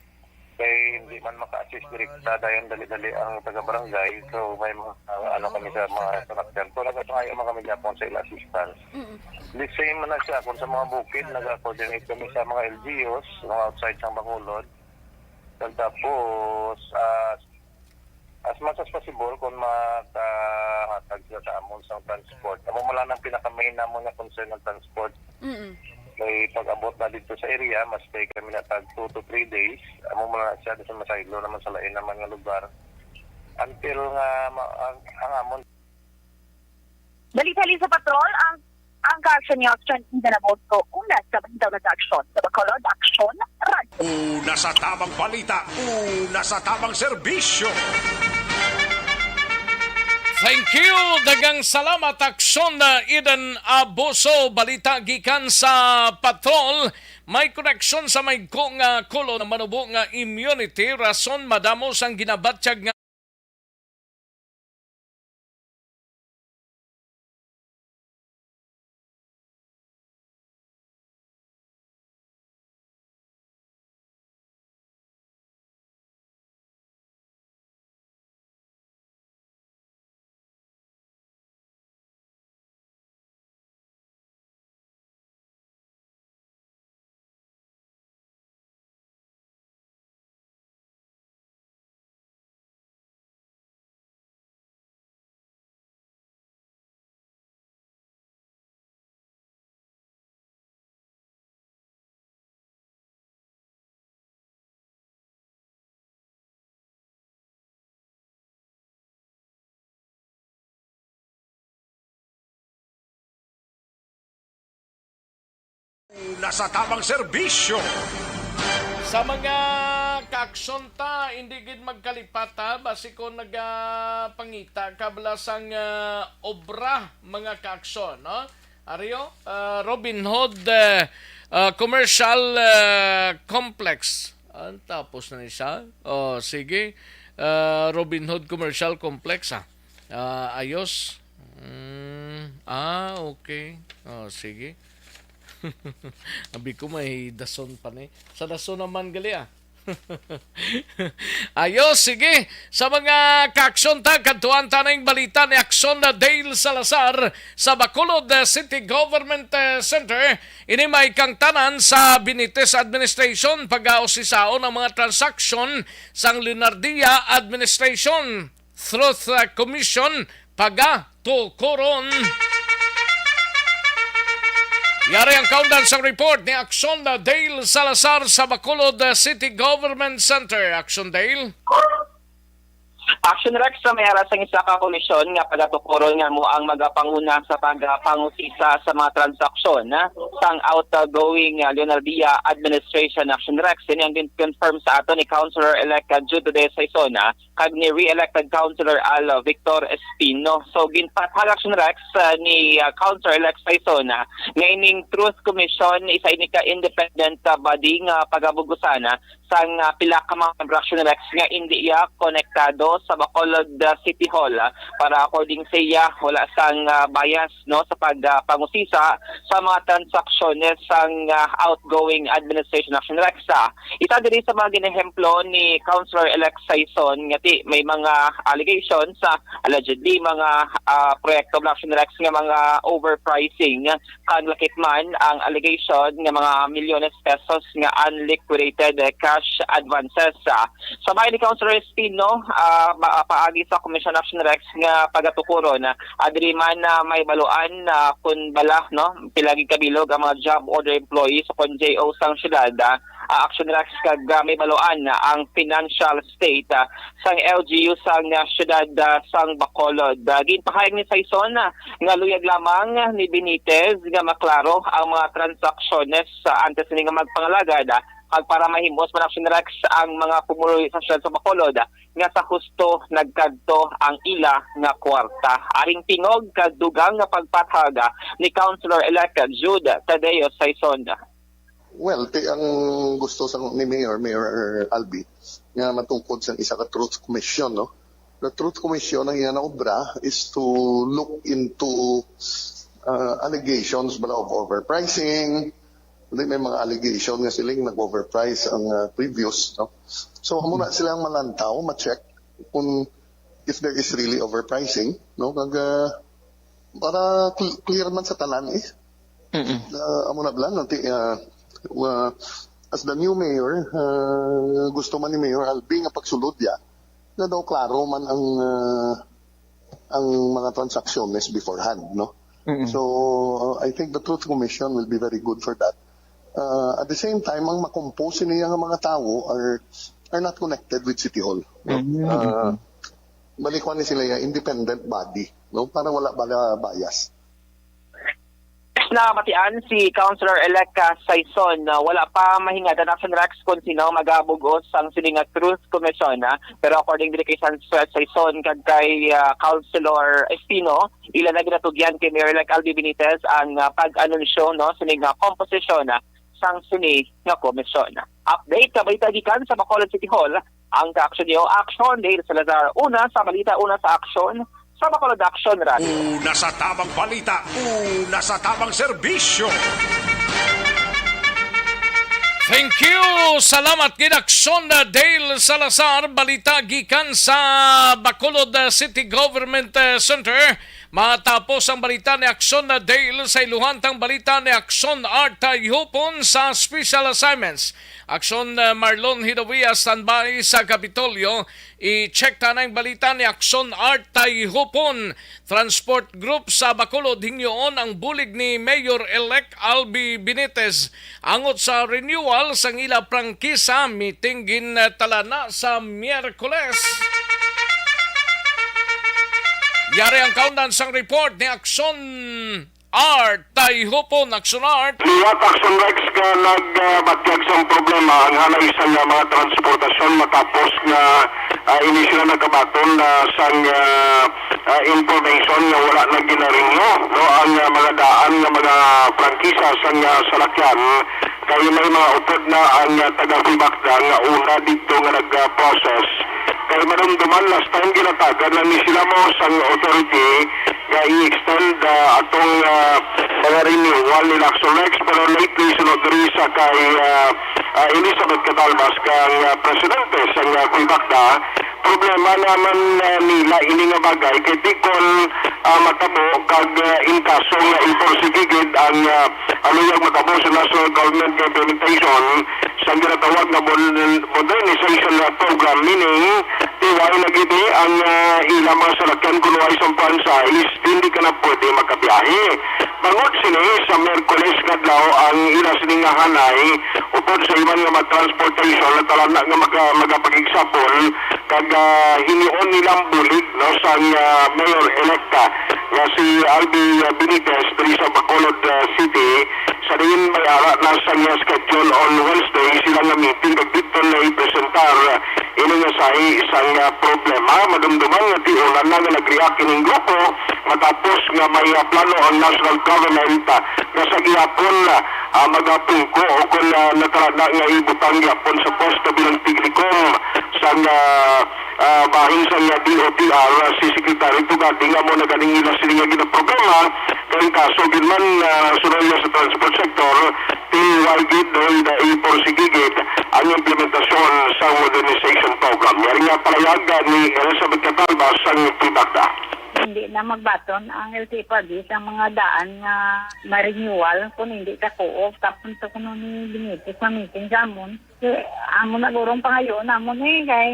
Kay hindi man maka-assist direkta, dayon dali-dali ang taga-barangay. So, may mga, ah, ano kami sa mga salakyan. So, nagapangayo man kami gyapon sa ila assistance. Mm-mm. The same man na siya kung sa mga bukid, nag-coordinate kami sa mga L G Us, mga outside sang Bacolod. Kag tapos, ah, as much as possible, kung makahatag sila sa amon sang transport. Amo man lang ang pinaka-main namon nga concern ng transport. Mm-mm. Kay pag-abot na dito sa area, mas stay kami na tag two to three days. Amo man lang siya, sa masaylo naman sa lain naman nga lugar. Until nga ma-, ang, ang amon Balita halin sa patrol, ang, Ang kaso ni Austin Eden Abosco, una sa Balita, una sa Aksyon. Sa Bacolod, Aksyon, Radyo. Una sa tamang balita, una sa tamang serbisyo. Thank you. Daghang salamat, Aksyon, uh, Eden Abuso. Balita gikan sa patrol. May koneksyon sa may ko nga kulo na manubo nga immunity. Rason, madamo sang ginabatyag nga Una sa tamang serbisyo. Sa mga kaaksyon ta, hindi gid magkalipat, ha, basi kung nagapangita ka bala sang, ah, obra, mga kaaksyon, no? Ario, ah, Robin Hood, eh, ah, Commercial, eh, Complex. Ah, tapos na ni siya. Oh, sige. Ah, Robin Hood Commercial Complex, ah. Ah, ayos. Mm, ah, okay. Oh, sige. Abi ko may dason pa ni. Sa dason naman gali, ah. Ayos, sige. Sa mga kaaksyon ta, kadtuan ta ning balita ni Aksyon na Dale Salazar sa Bacolod, uh, City Government, uh, Center. Ini may kangtanan sa Benitez Administration pag-ausisaon ang mga transaksyon sang Leonardia Administration. Truth, uh, Commission pagatukuron. Yari ang kaundan sang report ni Aksyon na Dale Salazar sa Bacolod, uh, City Government Center. Aksyon, Dale. Action Rex, sa may ara sang isa ka komisyon nga pagatukuron nga amo ang magapanguna sa pagpangusisa sa mga transaksyon, ah, sang outgoing, ah, Leonardia Administration. Action Rex, ini ang gin-confirm sa ato ni Councilor-elect, ah, Jude Tadeo Saison, ah, kag ni re-elected Councilor Al Victor Espino. So, ginpahayag, Action Rex, ah, ni, ah, Councilor-elect Saison, ah, nga ining Truth Commission isa ini ka independent, ah, body nga pagabugusan, ah, sang, ah, pila ka mga miyembro, Action Rex, nga indi iya konektado sa Bacolod, ah, City Hall, ah, para, according sa iya, wala sang, ah, bias, no, sa pag, ah, pangusisa sa mga transaksyones sang, ah, outgoing administration, Action Rex. Ah, isa diri sa mga ginehemplo ni Councilor-elect Saison nga ti may mga allegations, ah, allegedly mga, ah, proyekto, Action Rex, nga mga overpricing kag lakip man ang allegation nga mga milyones pesos nga unliquidated, eh, cash advances. Ah, sa bahin ni Councilor Espino, ah, ba-, paagi sa Commission, Action Rex, nga pagatukuron, ah, diri man, ah, mahibaluan, ah, kun bala, no, pila gid kabilog ang mga job order employees o kon J O sang syudad, ah, ah, Action Rex, kag, ah, mahibaluan, ah, ang financial state, ah, sang L G U sang, ah, siyudad, ah, sang Bacolod. Ah, ginpahayag ni Saison, ah, nga luyag lamang ni Benitez nga maklaro ang mga transaksyones, ah, antes sini nga magpangalagad, ah, kag para mahimos man, Action Rex, ang mga pumuluyo sa siyudad sa Bacolod, ah, nga sa husto nagkadto ang ila nga kwarta. Aring tingog kag dugang nga pagpathag, ah, ni Councilor-elect Jude Tadeo Saison. Well, ti ang gusto sa ni Mayor, Mayor Albi, nga matukod sa isa ka Truth Commission, no? The Truth Commission, ang iya na obra is to look into, uh, allegations bala of overpricing. Hindi, may mga allegation nga siling nag-overprice ang, uh, previous, no? So, amo na sila ang malantaw, ma-check kung if there is really overpricing, no? Kag, uh, para cl-, clear man sa tanan, eh. Mm-mm. Ah, amo na bala, nanti, ah, ah, as the new mayor, ah, gusto man ni Mayor Albi nga pagsulod ya, nga daw klaro man ang, ah, ang mga transaksyonnes beforehand, no? Mm-mm. So, I think the Truth Commission will be very good for that. Ah, at the same time, ang makompose niya nga mga tawo are, are not connected with City Hall, no? Mm-mm. Ah, balikwan ni sila ya independent body, no? Para wala bala bias. Nabatian si Councilor-elect ka Saison, ah, wala pa mahingad ang Action Rex kung sino magabugos sang sini nga Truth Commission, ah. Pero according diri kay San-, Saison kag kay, ah, Councilor Espino, ila na ginatugyan kay Mayor-elect Albi Benitez ang, ah, pag-anunsyo, no, sini nga komposisyon, ah, sang sini nga komisyon. Update ka balita gikan sa Bacolod City Hall. Ang ka-aksyon niyo, Aksyon Dale Salazar. Una sa balita, una sa aksyon, sa Bacolod Aksyon Radio. Una sa tamang balita, una sa tamang serbisyo. Thank you. Salamat gid, Aksyon Dale Salazar. Balita gikan sa Bacolod, uh, City Government, uh, Center. Matapos ang balita ni Aksyon Dale, sa iluhan tang balita ni Aksyon Art Tayhupon sa special assignments. Aksyon, uh, Marlon Hidawia, standby sa Kapitolyo. I-check ta na ang balita ni Aksyon Art Tayhupon. Transport Group sa Bacolod hingyoon ang bulig ni Mayor-elect Albi Benitez angot sa renewal sang ila prangkisa. Meeting gintalana sa Miyerkules. Yari ang kaundan sang report ni Aksyon Art Tayhupon. Aksyon Art. Liwat Aksyon Rex nga nagbatyag sang problema ang halay sang, ah, mga transportasyon matapos nga, ah, ini sila nakabaton, ah, sang, ah, ah, information nga wala na ginarinyo, no, ang, ah, mga daan nga mga prangkisa sang, ah, salakyan, kay may mga upod na ang, ah, taga Fibacda nga una didto nga nag-process. Kay madumduman, last time ginatagan na ni sila mo sang authority nga i-extend, ah, atong, ah, mga renewal nila Aksyon Rex, pero lately, sunod diri sa kay, ah, ah, Elizabeth Catalbas kang, ah, presidente sang, ah, Fibacda, problema naman, ah, nila ini nga bagay kay di kon, ah, matabo kag, ah, in kaso nga iporsigigid ang, ah, haluyag matabo sa national government nga implementation sa ginatawag nga modern-, modernization program, meaning T Y na gid ni ang, ah, ila mga salakyan kun way sampuan sa ilis, hindi ka na pwede makabiyahe. Bangod sini, sa Miyerkules nga adlaw ang ila sini nga hanay upod sa iban nga mga transportation na talan na nga maka-, magapag-example kag, ah, hinion nilang bulig, no, sang, ah, mayor-elect nga si Albi, ah, Benitez diri sa Bacolod, ah, City. Sa diin may ara na sa iya schedule on Wednesday sila nga meeting kag didto na ipresentar ini nga sahi sang, ah, problema. Madumduman nga tiunan na nga nag-react ining grupo matapos nga may, ah, plano ang national government, ah, nga sa gihapon, ah, magapungko o kon, ah, natalana nga ibutang gihapon sa pwesto bilang technicum sang, ah, ah, bahin sang D O T R, ah, si Secretary Tugadi nga amo na ganing ila sini nga ginaprograma. Kay ang kaso gid man, ah, suno sa transport sector, T Y gid, no, ida iporsigigid ang implementasyon sa modernization program. Yari nga palayag, ah, ni Elizabeth Catalba sang Fibacda. Hindi na magbaton ang L T F R B sa mga daan nga ma-renewal kung hindi ka co-op. Tapos to kuno ni Benitez sa meeting sa amon. Kay amo na gurong pangayoon namon eh, kay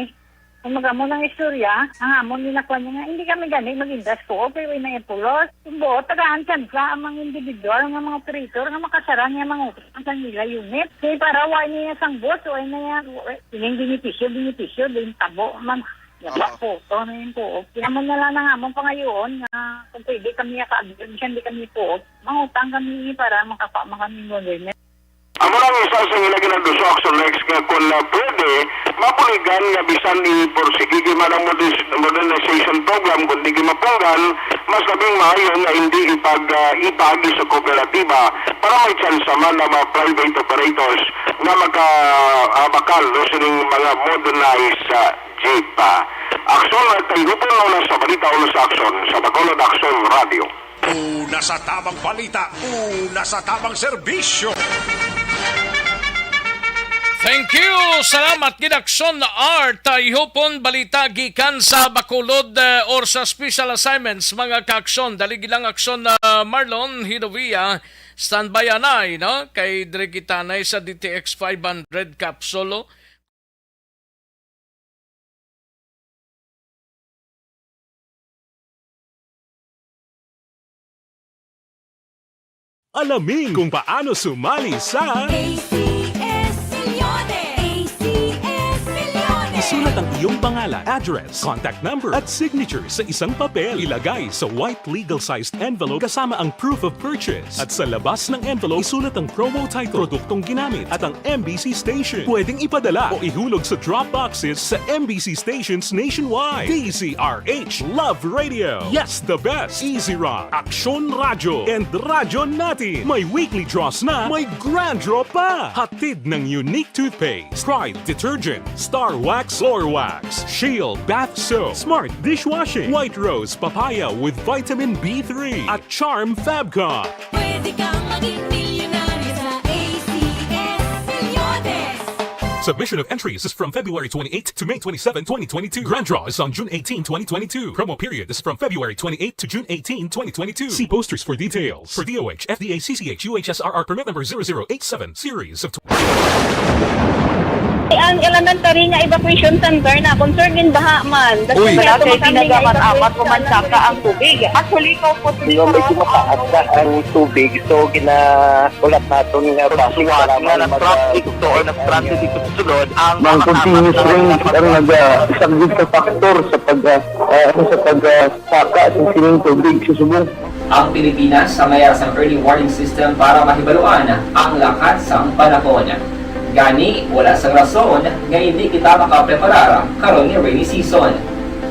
kung magamo ng istorya, ang amon ginakuha niya nga, hindi kami gani mag-invest ko, pero may pulos. Buot, tagaan chance ang mga individual nga mga operator nga makasara niya mga utang sa nila unit. Kay para wa niya sang boss, wa niya, ining benepisyo, benepisyo, din tabo, man. Yaba Oo. po, to na yung po. Kaya mo na lang ang among pangayoon nga kung pwede kami naka-absorb, siya hindi kami po. Mangutang kami para makapa man kami mo din. Amo lang isa sa ila ginaduso, Action Rex, nga kung, ah, pwede, mapuligan nga bisan i-porsigigi man ang modernis-, modernization program, kung di mapunggan, mas labing maayo nga hindi ipag-, ah, ipaagi sa kooperatiba para may tsansa man ang mga private operators nga maka-, ah, bakal, no, sining mga modernized, ah, jeep. Aksyon Art Tayhupon, una sa balita, una sa aksyon, sa Bacolod Aksyon Radio. Una sa tamang balita, una sa tamang serbisyo. Thank you. Salamat gid, Aksyon Art Tayhupon. Balita gikan sa Bacolod, eh, or sa special assignments, mga kaaksyon. Dali lang, Aksyon, ah, Marlon Hidovia. Standby anay, no? Kay dire kita na sa D T X five hundred capsule, oh. Alamin kung paano sumali sa A C S Milyones. A C S Milyones. Isulat ang Yung pangalan, address, contact number, at signature sa isang papel. Ilagay sa white legal-sized envelope kasama ang proof of purchase. At sa labas ng envelope, isulat ang promo title, produktong ginamit, at ang M B C station. Pwedeng ipadala o ihulog sa drop boxes sa M B C stations nationwide. D Z R H Love Radio. Yes, the best. Easy Rock, Aksyon Radyo, and Radyo Natin. May weekly draws na, may grand draw pa. Hatid ng Unique Toothpaste, Pride Detergent, Star Wax, Floor Wax, Shield Bath Soap, Smart Dishwashing, White Rose Papaya with Vitamin B three, at Charm Fabcon. Pwede kang maging milyonaryo sa A C S Milyones. Submission of entries is from February twenty-eighth to May twenty-seven, twenty twenty-two. Grand draw is on June eighteen, twenty twenty-two. Promo period is from February twenty-eighth to June eighteen, twenty twenty-two. See posters for details. For D O H, F D A C C H U H S R R permit number zero zero eight seven, series of Ang elementary nga evacuation center na, concern gin baha man. Uy. Wala kay pinagamat-amat ko man saka ang tubig. Actually, ikaw po, Hindi, medyo mataas na ang tubig. So, ginahulat naton nga basi Suwat para nga may nag-traffic maga- to or nag-transit dito sa sulod ang Ang mga continuous tama rain na ang naga-, isa gid sa factor sa pag, ah, ah, sa pag, ah, saka sa sining tubig sa subong. Ang Pilipinas sa may sang early warning system para mahibaluan ang lakat sang panahon. Gani, wala sang rason nga hindi kita makapreparar karon nga rainy season.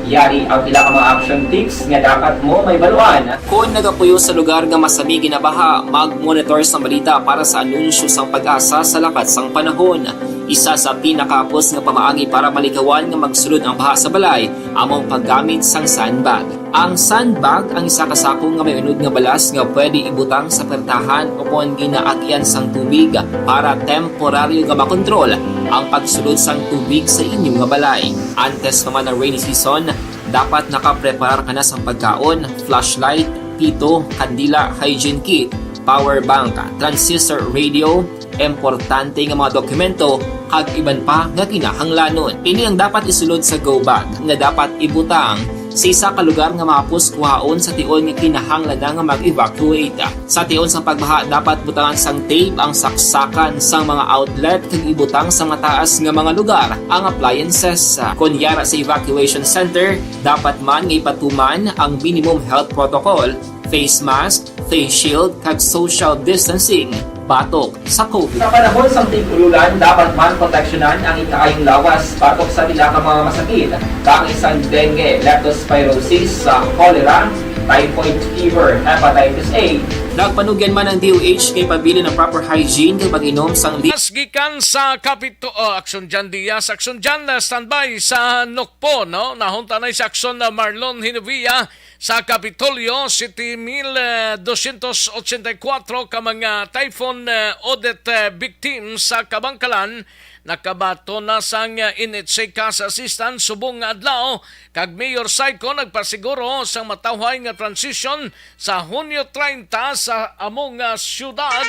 Yari ang pila ka mga action tips nga dapat mo mahibaluan. Kon nagapuyo sa lugar nga masami ginabaha, mag-monitor sang balita para sa anunsyo sang PAGASA sa lakat sang panahon. Isa sa pinakahapos nga pamaagi para malikawan nga magsulod ang baha sa balay amo ang paggamit sang sandbag. Ang sandbag ang isa ka sako nga may unod nga balas nga pwede ibutang sa pertahan o kon ginaagyan sang tubig para temporaryo nga makontrol ang pagsulod sang tubig sa inyo nga balay. Antes pa man ang rainy season, dapat nakapreparar ka na sang pagkaon, flashlight, pito, kandila, hygiene kit, power bank, transistor radio, importante nga mga dokumento, kag iban pa nga kinahanglanon. Ini ang dapat isulod sa go bag nga dapat ibutang sa isa ka lugar nga mahapos kuhaon sa tion nga kinahanglan na nga mag-evacuate. Sa tion sang pagbaha, dapat butangan sang tape ang saksakan sang mga outlet kag ibutang sa mataas nga mga lugar ang appliances. Kon yara sa evacuation center, dapat man nga ipatuman ang minimum health protocol, face mask, face shield, kag social distancing batok sa COVID. Sa panahon sang tig-ulolan, dapat man proteksyonan ang ikaayong lawas batok sa pila ka mga masakit, kaangay sang dengue, leptospirosis, sa cholera, typhoid fever, hepatitis A. Nagpanugyan man ang D O H kay pabilin ang proper hygiene kag pag-inom sang li- Mas gikan sa Kapito-, oh, Aksyon Dyan Diaz, Aksyon Dyan, uh, standby sa Nokpo, no? Nahunta na si Aksyon, uh, Marlon Hinovia sa Kapitolyo, siyete mil dosyentos otsenta y kuwatro ka mga Typhoon, eh, Odette, eh, victims sa Kabankalan nakabaton na sang, eh, N H A cash assistance subong nga adlaw, kag Mayor Syco nagpasiguro sang matawhay nga transition sa Hunyo treinta sa amo nga syudad.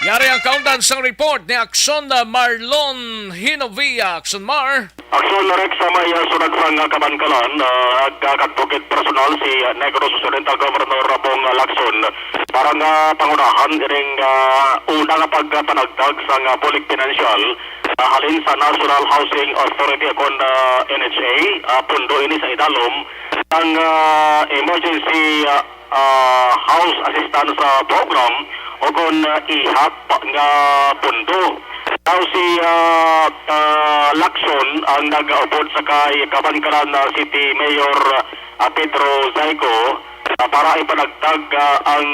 Yari ang kaundan sang report ni Aksyon, ah, Marlon Hinovia. Aksyon Mar. Aksyon, Rex, sa may, ah, sunod sang, ah, Kabankalan, ah, nagkakadvocate personal si, ah, Negros Occidental Governor Bong, ah, Lacson para nga pangunahan ining, ah, una nga pagpanagtag sang, ah, bulig pinansyal, ah, halin sa National Housing Authority o kon, ah, N H A, ah, pundo ini sa idalom sang, ah, emergency, ah, ah, House Assistance, ah, Program o kon, ah, ihap nga pundo. Daw si, ah, ah, Lacson ang nag-upod sa kay Kabankalan, ah, City Mayor, ah, Pedro Zayco, ah, para ipanagtag, ah, ang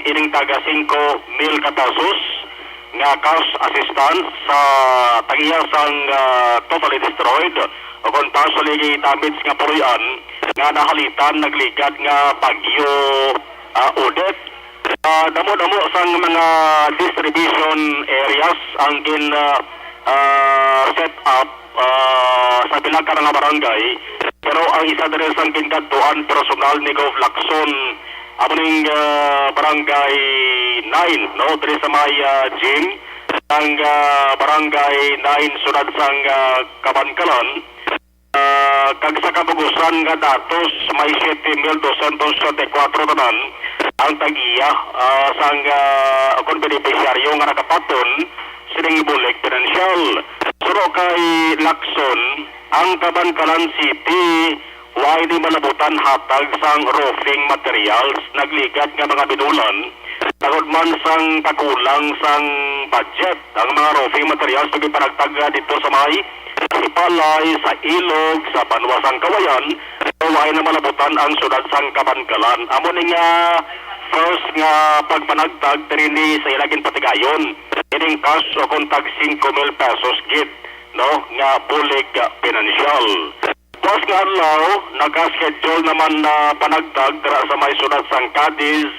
ining taga singko mil ka pesos nga cash assistance sa tag-iya sang, ah, totally destroyed o kon partially damaged nga puloy-an nga nahalitan nagligad nga bagyo, ah, Odette. Ah, damo-damo sang mga distribution areas ang gin, ah, ah, set up, ah, sa pila ka mga barangay. Pero ang isa diri sang ginkadtuan personal ni Gov Lacson, amo ning, ah, Barangay nine, no, diri sa may, ah, gym, ang, ah, Barangay nine, siyudad sang, ah, Kabankalan. Ah, kag sa kabugusan nga datos, may siyete mil dosyentos siyete y kuwatro tanan ang tag-iya, ah, sang, ah, kon benepisyaryo nga nakapaton sining bulig pinansyal. Suno kay Lacson, ang Kabankalan City wala ni malabutan hatag sang roofing materials, nagligad nga mga binulan, tungod man sang kakulang sang budget ang mga roofing materials nga gipanagtag didto sa may Sipalay, sa Ilog, sa banwa sang Kawayan, wala na malabutan ang siyudad sang Kabankalan. Amo ni nga first nga pagpanagtag diri ni sa ila ginpatigayon ining cash o kon tag singko mil pesos gid, no, nga bulig, ah, pinansyal. Buas nga adlaw, naka-schedule naman na panagtag dira sa may siyudad sang Cadiz,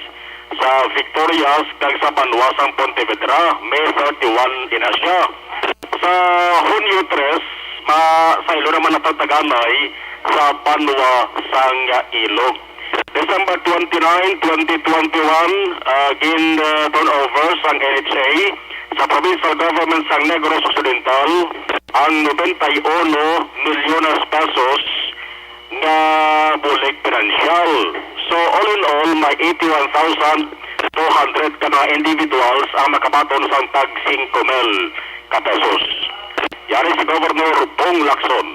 sa Victorias, kag sa banwa sang Pontevedra, May thirty-one ina siya. Sa Hunyo tres, ma-, saylo naman ang pagtaganay sa banwa sang Ilog. December twenty-nine, twenty twenty-one, ah, gin, ah, turn over sang N H A sa provincial government sang Negros Occidental ang noventa y uno milyones pesos nga bulig pinansyal. So, all in all, may eighty-one thousand two hundred ka mga individuals ang makabaton sang tag singko mil ka pesos. Yari si Governor Bong Lacson.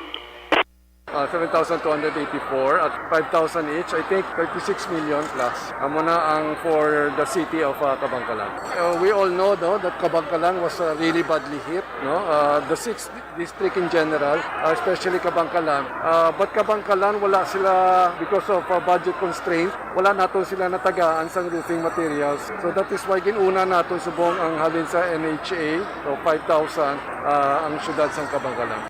Uh, seven thousand two hundred eighty-four at five thousand each, I think thirty-six million plus. Amo na ang for the city of, uh, Kabankalan. Uh, we all know, no, that Kabankalan was, uh, really badly hit, no? Uh, the sixth district in general, uh, especially Kabankalan. Uh, but Kabankalan, wala sila, because of, uh, budget constraints, wala nato sila natagaan sang roofing materials. So that is why ginuna nato subong ang halin sa N H A, so five thousand, uh, ang syudad sang Kabankalan.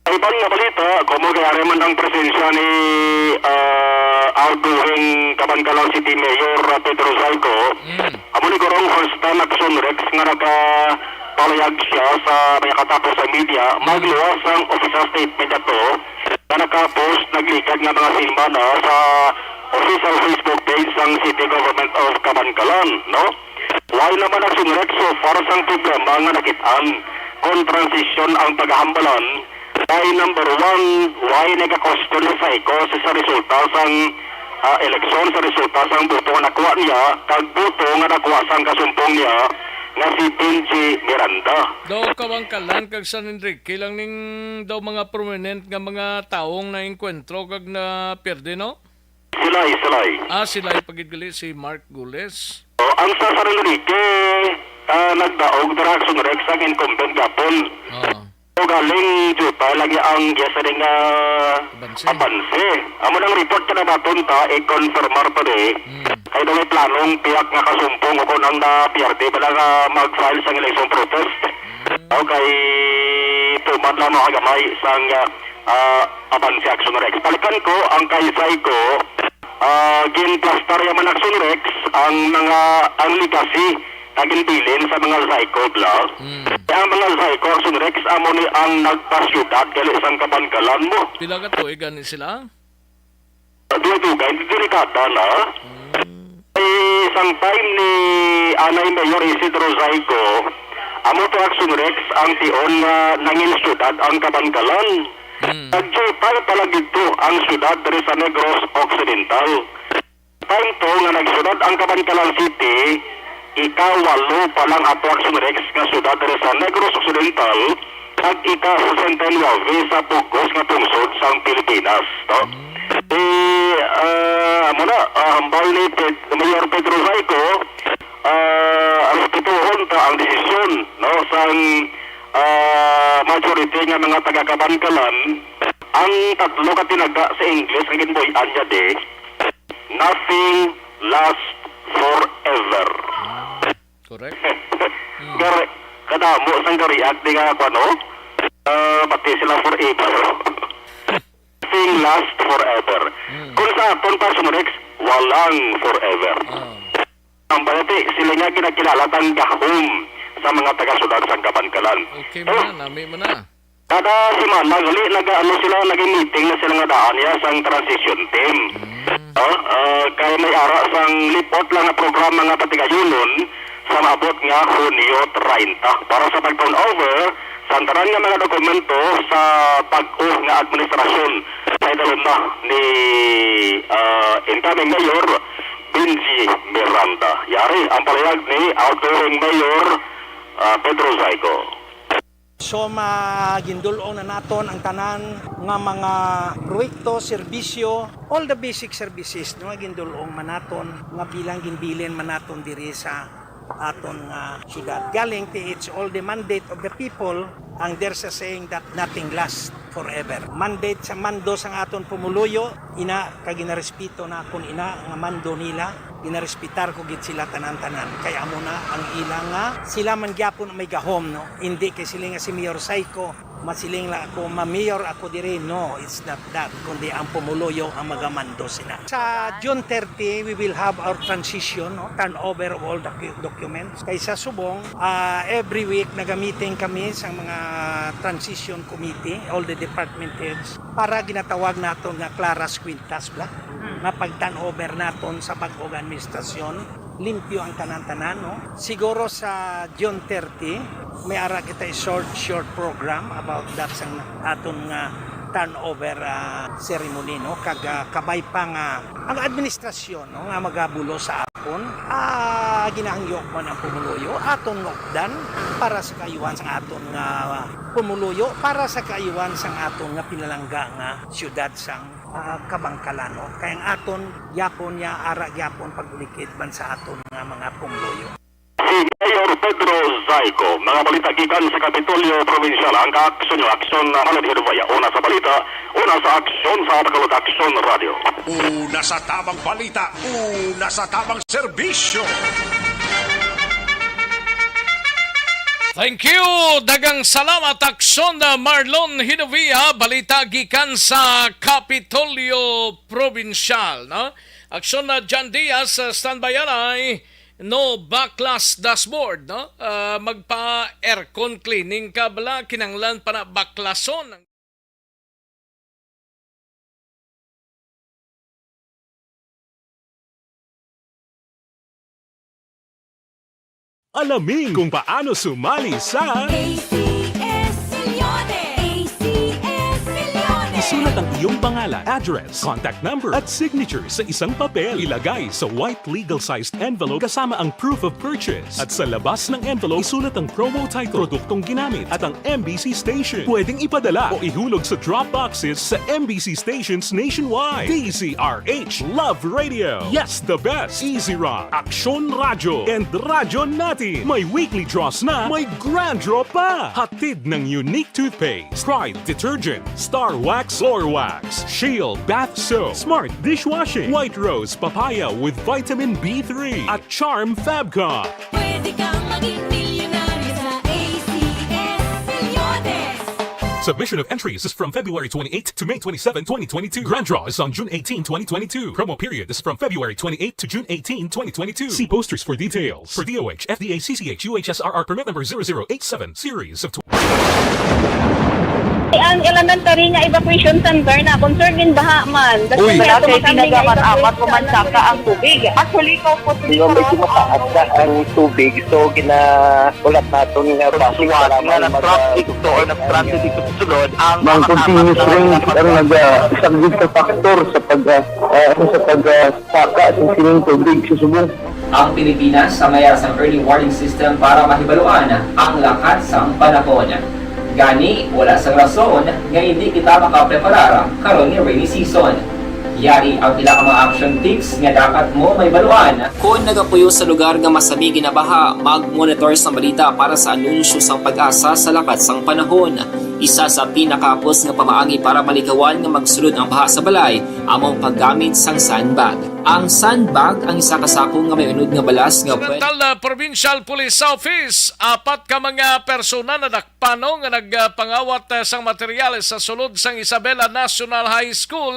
Sa iban nga balita, komo kay ari man ang presensya ni, ah, outgoing Kabankalan City Mayor, ah, Pedro Zayco. Mm. Amo ni kurong first time Action Rex nga nakapalayag siya sa mga katapos sa media, Mm. magluwas sang official statement ato nga nakapost naglikad nga mga semana sa official Facebook page sang City Government of Kabankalan, no? Wala naman ang sunrek so far sang problema nga nakit-an kon transisyon ang paghahambalan. Kay number one, wala nagakustod sa Zayco sa resulta sang, ah, eleksyon, sa resulta sang boto nga nakuha niya, kag boto nga nakuha sang kasumpong niya nga si Benji Miranda. Daw Kabankalan kag San Enrique lang ning daw mga prominent nga mga tawo ang naengkwentro kag napierde, no? Silay, silay. Ah, silay pa gid gali si Mark Gules. O, ang sa San Enrique, ah, nagdaog dira sa Rex ang incumbent gapon. Oo. O, galing Juta lagi ang iya sa ning, ah, abanse. Abanse. Amo nang report ka na baton ta, i-confirmar pa di. Hmm. Kay daw may planong pihak nga kasumpong o kung ang napierde bala nga mag-file sang election protest. Hmm. O, kay tuman lang mga gamay sang, ah, ah, abanse Action Rex. Balikan ko ang kay Zayco, ah, ginplastar ya man Action Rex ang mga, ang legacy nga ginbilin sa mga Zayco bla. Hmm. Ang mga Zayco Action Rex amo ni ang nagpasyudad gali sang Kabankalan mo. Pila ka tuig gani sila? Dugay-dugay, delikada na. Hmm. Eh, sang time ni anay Mayor Isidro Zayco, amo to Action Rex ang tion nga nangin syudad ang Kabankalan. Hmm. Nagdiutay pala didto ang syudad diri sa Negros Occidental. Time to nga nagsyudad ang Kabankalan City, ikawalo pa lang ato Action Rex nga syudad diri sa Negros Occidental, kag ika-sesenta y nuebe sa bug-os nga pungsod sang Pilipinas, no? Mm. Eh, ah, amo na, ah, hambal ni Ped-, Mayor Pedro Zayco, ah, respetuhon ta ang desisyon, no, sang, ah, majority nga mga taga-Kabankalan. Ang tatlo ka tinaga sa English nga ginbuy-an niya di, "Nothing lasts forever." Correct. Hmm. Gari-, kadamo sang gariak di nga, kuwan, no? Ah, pati sila forever. Nothing lasts forever. Hmm. Kung sa aton pa, Sumrex, walang forever. Oh. Ang bayati, sila nga ginakilala tang gahom sa mga taga-syudad sang Kabankalan. Okay man na, nami man na. Kada semana gali nagaano sila, nag-meeting na sila nga daan niya sang transition team. Mm. Oh, ah, kay may ara sang lipot lang nga programa nga patigayonon sa maabot nga Hunyo treinta para sa pag-turnover sa tanan nga mga dokumento sa bag-o nga administrasyon sa idalom na ni, ah, incoming Mayor Benji Miranda. Yari ang palayag ni outgoing Mayor Ah, Pedro Zaico. So, ma-, gindul-ong na naton ang tanan nga mga proyekto, serbisyo, all the basic services, no, gindul-ong man naton nga bilang ginbilin man naton diri sa aton nga syudad. Galing ti it's all the mandate of the people, and there's a saying that nothing lasts forever. Mandate sa mando sang aton pumuluyo, ina, kag ginarespeto na akon ina nga mando nila. Ginarespetar ko gid sila tanan-tanan. Kay amo na ang ila nga, sila man gyapon ang may gahom, no? Hindi kay siling nga si Mayor Saiko, masiling lang ako, "Ma-mayor ako diri." No, it's not that. Kundi ang pumuluyo ang magamando sila. Sa June thirty, we will have our transition, no? Turnover of all docu-, documents. Kay sa subong, ah, every week nagamiting kami sa mga transition committee, all the department heads, para ginatawag naton nga claras quintas, bla? Nga pag-turnover naton sa bag-o nga administrasyon, limpyo ang tanan-tanan, no? Siguro sa June thirty, may ara kita short, short program about that sang aton nga turnover, ah, ceremony, no? Kag, ah, kabay pa nga ang administrasyon, no, nga magabulos sa aton, ah, ginahangyo man ang pumuluyo, aton nga updan para sa kaayuhan sang aton nga pumuluyo, para sa kaayuhan sang aton nga pinalangga nga siyudad sang, ah, Kabangkalan, no? Kay ang aton gyapon niya ara gyapon pag-ulikid man sa aton nga mga pumuluyo. Si Mayor Pedro Zaico, mga balita gikan sa Kapitolyo Probinsyal, ang kaaksyon nyo, aksyon na Manod Hidubaya. Una sa balita, una sa aksyon sa Tagalog Aksyon Radio. Una sa tamang balita, una sa tamang serbisyo. Thank you. Daghang salamat, Aksyon na Marlon Hinovia. Balita gikan sa Kapitolyo Probinsyal, no? Aksyon na John Diaz, uh, standby anay. No baklas dashboard, no? Ah, magpa-aircon cleaning ka bala, kinahanglan pa na baklason. Alamin kung paano sumali sa A C S Millones! A C S Millones! Isulat ang iyong pangalan, address, contact number, at signature sa isang papel. Ilagay sa white legal-sized envelope kasama ang proof of purchase. At sa labas ng envelope, isulat ang promo title, produktong ginamit, at ang M B C station. Pwedeng ipadala o ihulog sa drop boxes sa M B C stations nationwide. D Z R H Love Radio. Yes, the best. Easy Rock, Aksyon Radyo, and Radyo Natin. May weekly draws na, may grand draw pa. Hatid ng Unique Toothpaste, Pride Detergent, Star Wax Floor Wax, Shield Bath Soap, Smart Dishwashing, White Rose Papaya with Vitamin B three, at Charm Fabcon. Pwede kang maging milyonaryo sa A C S Millones. Submission of entries is from February twenty-eighth to May twenty-seven, twenty twenty-two. Grand draw is on June eighteen, twenty twenty-two. Promo period is from February twenty-eighth to June eighteen, twenty twenty-two. See posters for details. For D O H, F D A, C C H, U H S R R permit number zero zero eight seven, series of tw- Ang elementary nga evacuation center na concern in baha man. Uy. Wala kay pinagamat-amat, pumansaka ang tubig. Actually, ikaw po, Hindi, medyo mataas na ang tubig. So, ginahulat naton nga traffic, nga nag-traffic to or nag-transit dito sa sulod, ang mga continuous rain ang nag-, ah, isa gid sa factor sa pag, ah, ah, sa pag, ah, saka sa sining tubig sa subong. Ang Pilipinas sa mayara sang early warning system para mahibaluan ang lakat sang panahon. Gani, wala sang rason nga hindi kita makapreparar karon nga rainy season. Yari ang pila ka mga action tips nga dapat mo mahibaluan. Kon nagapuyo sa lugar nga masami ginabaha, mag-monitor sang balita para sa anunsyo sang PAGASA sa lakat sang panahon. Isa sa pinakahapos nga pamaagi para malikawan nga magsulod ang baha sa balay amo ang paggamit sang sandbag. Ang sandbag ang isa ka sako nga may unod nga balas nga pwede Occidental, uh, Provincial Police Office, apat ka mga persona nadakpano nga nagpangawat, uh, sang materyales sa sulod sang Isabela National High School,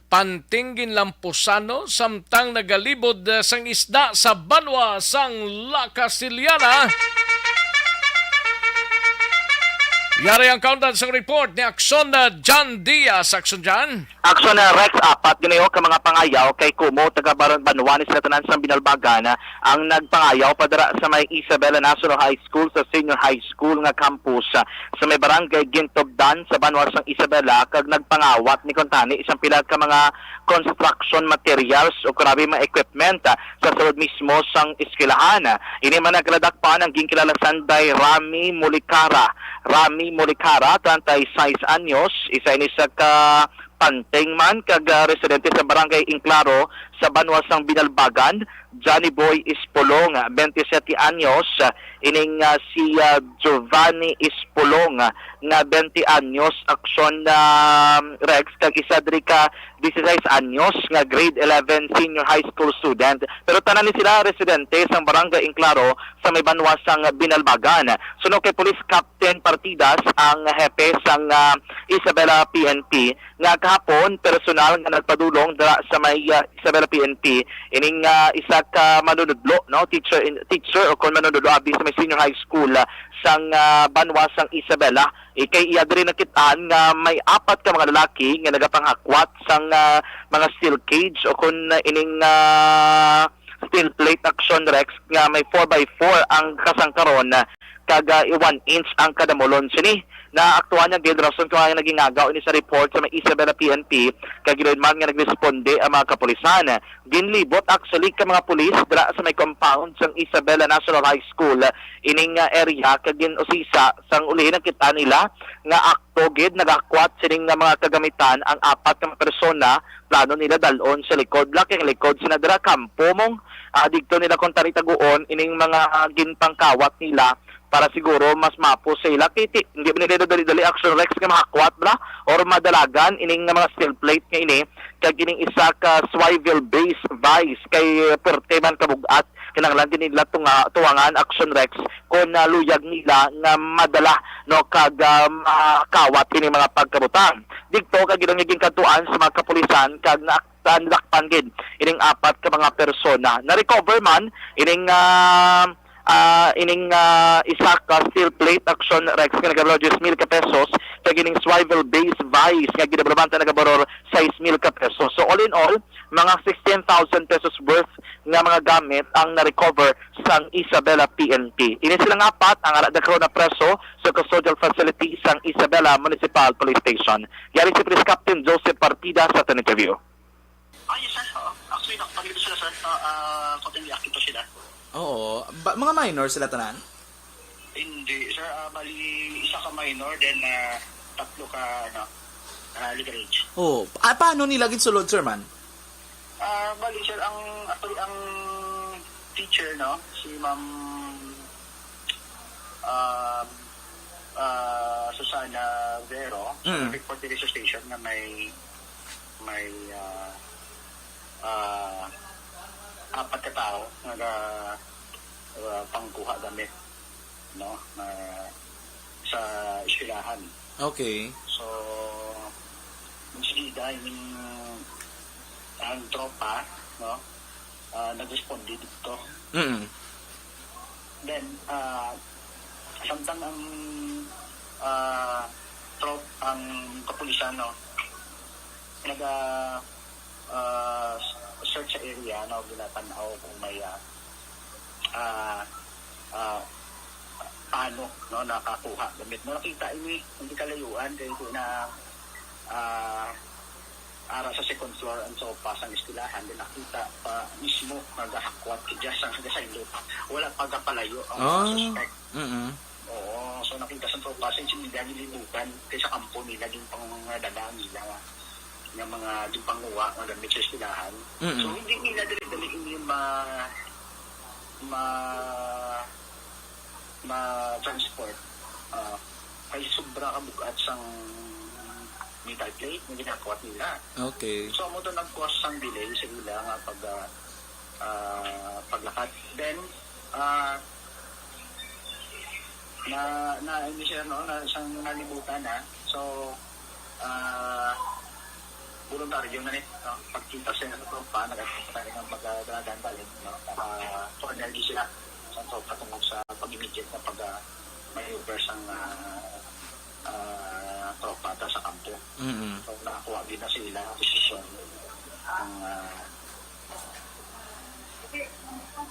panting ginlampusan, no, samtang nagalibod, uh, sang isda sa banwa sang La Castellana. Yari ang kaundan sang report ni Aksyon na John Diaz. Aksyon, John. Aksyon na Rex, apat ginayo ka mga pangayaw kay kumo taga Baron Banwa ni sila tanan sang Binalbagan ang nagpangayaw padara sa may Isabela National High School sa Senior High School nga campus sa may barangay Gintubdan sa banwa sang Isabela, kag nagpangawat ni kuntani isang pila ka mga construction materials o grabe mga equipment sa sulod mismo sang eskwelahan. Ini man nagladakpan ang ginkilala sanday Rami Mulikara. Rami Mulikara, treinta y seis anyos, isa ini sa ka panting man kag, ah, residente sa Barangay Inclaro sa banwa sang Binalbagan. Johnny Boy Ispolong, twenty-seven anyos, ining, ah, si, ah, Giovanni Ispolong, nga twenty anyos, Aksyon, ah, Rex, kag isa diri ka dieciséis anyos nga grade eleven senior high school student. Pero tanan ni sila residente sang Barangay Inclaro sa may banwa sang Binalbagan. Suno kay Police Captain Partidas ang hepe sang, ah, Isabela P N P nga kahapon personal nga nagpadulong dira sa may, ah, Isabela P N P, ining, ah, isa ka manunudlo, no, teacher in, teacher o kon manunudlo abi sa may senior high school, ah, sang, ah, banwa sang Isabela. Eh, kay iya diri nakit-an nga may apat ka mga lalaki nga nagapanghakwat sang, ah, mga steel cage o kon, ah, ining, ah, steel plate, Aksyon, Rex, nga may four by four ang kasangkaron, kag, ah, one inch ang kadamulon sini. Naaktuhan niya gid rason kung ano nagingagaw ini sa report sa may Isabela P N P, kag gid man nga nagresponde ang mga kapulisan. Ginlibot actually ka mga pulis dira sa may compound sang Isabela National High School ining, ah, area, kag gin-usisa sang ulihi nakita nila nga akto gid nagakwat sining nga mga kagamitan ang apat ka mga persona. Plano nila dal-on sa likod, laki ang likod sina dira kampo mong, ah, digto nila kung tari taguon ining mga, ah, ginpangkawat nila para siguro mas mapos sa ila. Kay ti-, hindi man nila dali-dali, Aksyon, Rex, nga mahakwat bala or madalagan ining nga mga steel plate nga ini, kag ining isa ka swivel base vice kay, eh, perte man kabug-at. Kinahanglan din nila tunga-, tuwangan, Aksyon, Rex, kung naluyag nila nga madala, no, kag, ah, makawat ini mga pagkabutang. Digto kag ilang naging kadtuan sa mga kapulisan kag na-, nadakpan gid ining apat ka mga persona. Na-recover man ining, ah, ah, ining, ah, isa ka steel plate, Aksyon, Rex, nga nagabalor diyes mil ka pesos, kag ining swivel base vice nga ginabalor man ta nagabalor sais mil ka pesos. So, all in all, mga sixteen thousand pesos worth nga mga gamit ang na-recover sang Isabela P N P. Ini silang apat ang ara da karon na preso sa custodial facility sang Isabela Municipal Police Station. Yari si Police Captain Joseph Partida sa aton interview. Ah, yes, sir. Oo. Actually, nakapag-, sila, sir. Ah, ah, kung hindi, akito sila. Oo. Ba, mga minor sila tanan? Hindi, sir. Ah, bali, isa ka minor, then, ah, tatlo ka, ano, ah, legal age. Oo. Ah, paano nila ginsulod, sir, man? Ah, bali, sir, ang, actually, ang teacher, no, si Ma'am, um, ah, Susana Vero, Mm. report diri sa station nga may, may, ah, ah, apat ka tawo nga ga-, ah, pangkuha gamit, no, na sa eskwelahan. Okay. So, insigida, ining ang tropa, no, ah, nag-responde dito. Mm. Then, ah, samtang ang, ah, trop-, ang kapulisan, no, naga-, ah, search sa area, no, ginatan-aw kung may, ah, ah, ah, paano, no, nakakuha gamit. No, nakita ini, hindi kalayuan, kay ito na, ah, ara sa second floor ang sopa sang eskwelahan, din nakita pa mismo nga gahakwat kay Jazz ang nagasaylo pa. Wala pa gapalayo ang mga Ah, suspect. Mm-mm. Oo, so nakita sa tropa sa insindihan nilibutan kay sa kampo nila din pang mga dala nila nga, nga mga din panguha nga gamit sa eskwelahan. Mm-mm. So hindi nila dali-dali ini ma, ma, ma-transport, ah, kay sobra ka bugat sang metal plate nga ginakuha nila. Okay. So, amo to nag-cause sang delay sa ila nga pag, ah, ah, paglakad. Then, ah, na, na, hindi siya, no, na, sang nalibutan, ha. So, ah, voluntaryo na ni, no? Pagkita sa inyo sa tropa, nag-, nag-, magdadaan balik, no? Naka-, corner di sila sa tropa tungkol sa pag-immediate na pag-, ah, maneuver sang, ah, Mm-mm. So, nakakuha gid na sila ang posisyon ang, ah,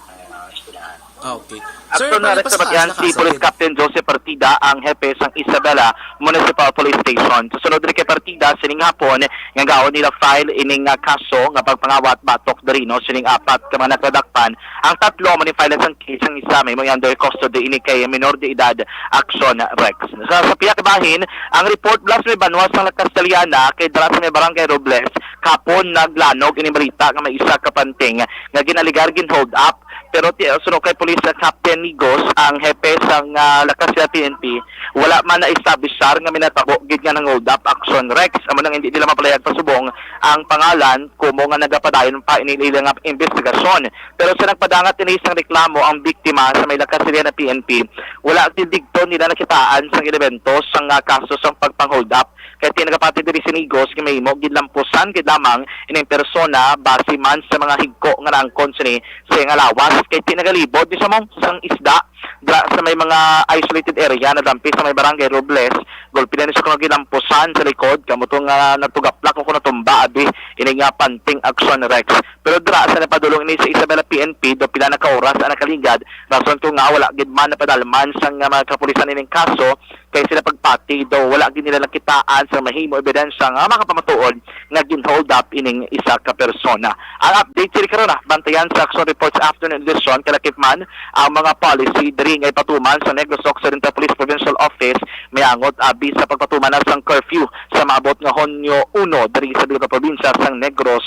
ang, ah, eskwelahan. Ah, okay. Sir, Aksyon na malipas pa, nagpabatian taas na si kaso, Police okay. Captain Joseph Partida, ang hepe sang Isabela Municipal Police Station. Sa sunod rin kay Partida, sining hapon, nga gaon nila file ining, ah, kaso nga pagpangawat batok diri, no, sining apat ka mga nagpadakpan. Ang tatlo mo ni file sang case, ang isa may mo under custody ini kay minor de edad, Aksyon Rex. Sa, sa pihak bahin, ang report blas may banwa sang La Castellana kay dala sa may barangay Robles, kapon naglanog ini balita nga may isa ka panting nga ginaligar gin hold up. Pero ti, suno kay Police Captain Nigos, ang hepe sang, ah, La Castellana P N P, wala man na establisar nga minatabo gid nga nang hold up, Aksyon Rex. Amo nang hindi nila mapalayag pasubong ang pangalan, kumo nga nagapadayon pa ini ila nga investigasyon. Pero sa nagpadangat ini sang reklamo ang biktima sa may La Castellana P N P, wala gid digto nila nakitaan sang elemento sang, ah, kaso sang pagpang-hold up. Kay ti nagapati diri si Nigos nga mahimo gid lampusan gid lamang ining persona base man sa mga higko nga naangkon sini sa iyang lawas. Kay ti nagalibod ni samong sang isda dra sa may mga isolated area na dampi sa may barangay Robles. Gulpi na ni sa kuno gilampusan sa likod, kamo to nga natugaplak o kuno natumba abi ini nga panting, Aksyon Rex. Pero dira sa napadulong ini sa Isabela P N P, do pila na ka oras ang nakaligad, rason ko nga wala gid man napadalman sang, ah, mga kapulisan ining kaso, kay sila pagpati do wala gid nila nakitaan sa mahimo ebidensya nga makapamatuod nga gin-hold up ining isa ka persona. Ang update sila karon, ah, bantayan sa Aksyon Reports Afternoon Edition, kalakip man ang mga policy diri nga ipatuman sa Negros Occidental Police Provincial Office, may angot abi sa pagpatuman na sang curfew sa maabot nga Hunyo uno diri sa bilog nga probinsya sang Negros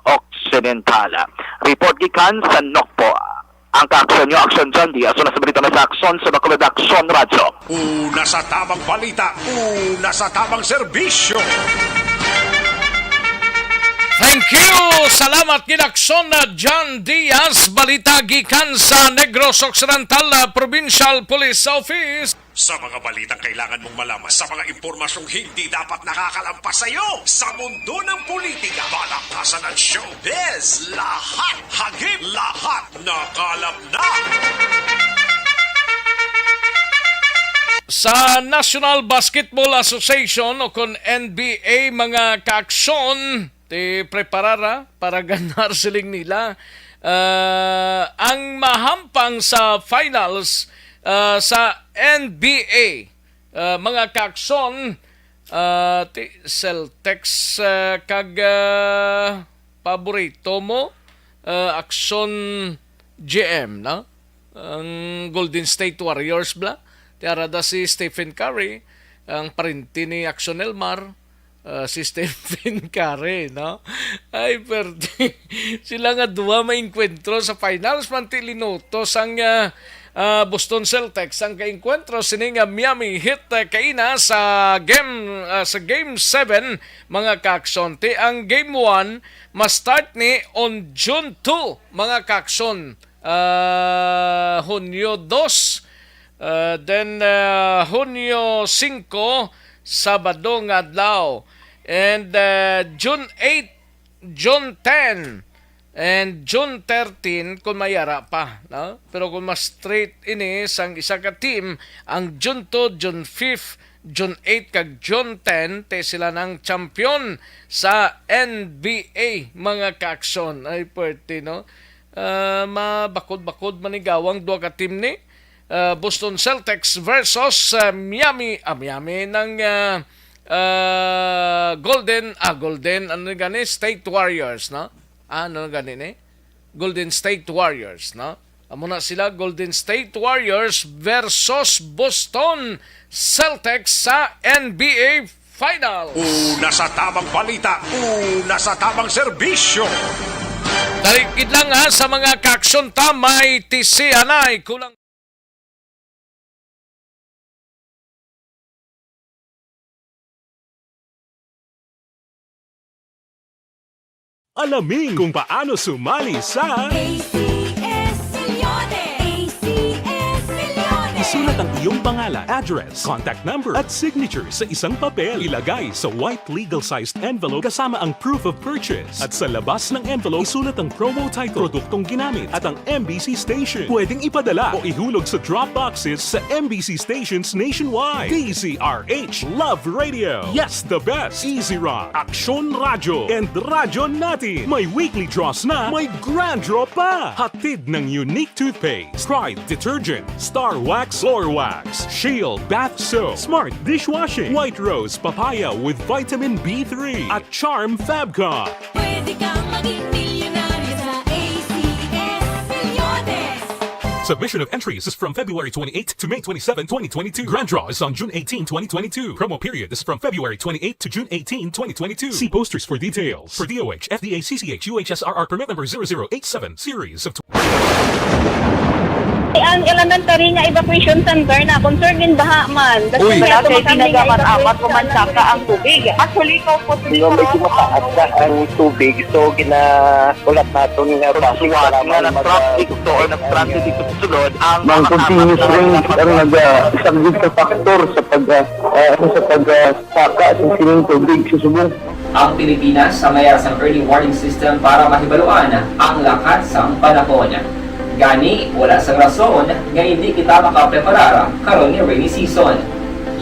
Occidental. Report gikan sa Nokpo. Ang kaaksyon nyo, Aksyon John Diaz, una sa balita na sa Aksyon sa Bacolod Aksyon Radyo. Una sa tamang balita, una sa tamang serbisyo. Thank you! Salamat gid, Aksyon na John Diaz. Balita gikan sa Negros Occidental, ah, Provincial Police Office. Sa mga balitang kailangan mong malaman, sa mga impormasyong hindi dapat nakakalampas sa iyo, sa mundo ng politika, balakasan at showbiz, lahat hagip, lahat nakalap na. Sa National Basketball Association o kon N B A, mga kaaksyon, ti preparara para ganar siling nila. Ah, ang mahampang sa finals, ah, sa N B A, ah, mga kaaksyon, ah, ti Celtics, ah, kag, ah, paborito mo, ah, Aksyon G M, no? Ang Golden State Warriors, bla? Ti ara da si Stephen Curry, ang parente ni Aksyon Elmar, ah, si Stephen Curry, no? Ay, perte. Sila nga duha maengkwentro sa finals, man ti linuto sang, ah, ah, Boston Celtics ang kaengkwentro sini nga Miami Heat, ah, kaina sa game, ah, sa game seven, mga kaaksyon. Ti ang game one ma-start ni on June two, mga kaaksyon. Ah, Hunyo dos, ah, then, ah, Hunyo singko, Sabado nga adlaw, and, ah, June eight, June ten, and June thirteen kung may ara pa, no? Pero kung ma-straight ini sang isa ka team, ang June two, June five, June eight kag June ten, ti sila nang champion sa N B A, mga kaaksyon. Ay, pwerte, no? Ah, mabakod-bakod man ni gawang duha ka team ni, ah, Boston Celtics versus, ah, Miami, ah, Miami ng, ah, ah, Golden, ah, Golden, ano gani? State Warriors, no? Ah, ano gani ni? Golden State Warriors, no? Amo na sila, Golden State Warriors versus Boston Celtics sa N B A Finals. Una sa tamang balita, una sa tamang serbisyo. Talikid lang ha, sa mga kaaksyon ta, may tisianay, kulang. Alamin kung paano sumali sa A C S Millones. A C S Millones. Isulat ang Yung pangalan, address, contact number, at signature sa isang papel. Ilagay sa white legal-sized envelope kasama ang proof of purchase. At sa labas ng envelope, isulat ang promo title, produktong ginamit, at ang M B C station. Pwedeng ipadala o ihulog sa drop boxes sa M B C stations nationwide. D Z R H Love Radio. Yes, the best. Easy Rock, Aksyon Radyo, and Radyo Natin. May weekly draws na, may grand draw pa. Hatid ng Unique Toothpaste, Pride Detergent, Star Wax, Floor Wax, Shield Bath Soap, Smart Dishwashing, White Rose Papaya with Vitamin B three, at Charm Fabcon. Pwede kang maging milyonaryo sa A C S Milyones. Submission of entries is from February twenty-eighth to May twenty-seven, twenty twenty-two. Grand draw is on June eighteen, twenty twenty-two. Promo period is from February twenty-eighth to June eighteen, twenty twenty-two. See posters for details. For D O H, F D A C C H U H S R R permit number zero zero eight seven, series of Ang elementary nga evacuation center na concern gin baha man. Uy. Wala kay ginagamit-amat ko man saka ang tubig. Actually, ko po Medyo mataas na ang tubig, so ginakulat naton nga base para nga mag- nag-traffic to or nag-transit dito sa sulod ang Ang continuous rain ang nag-, ah, isang big factor sa pag, ah, ah, sa pag, ah, saka sa sining tubig sa Subo. Ang Pilipinas sa mayara sang early warning system para mahibaluan ang lakat sang panahon. Gani, wala sang rason nga indi kita makapreparar karon nga rainy season.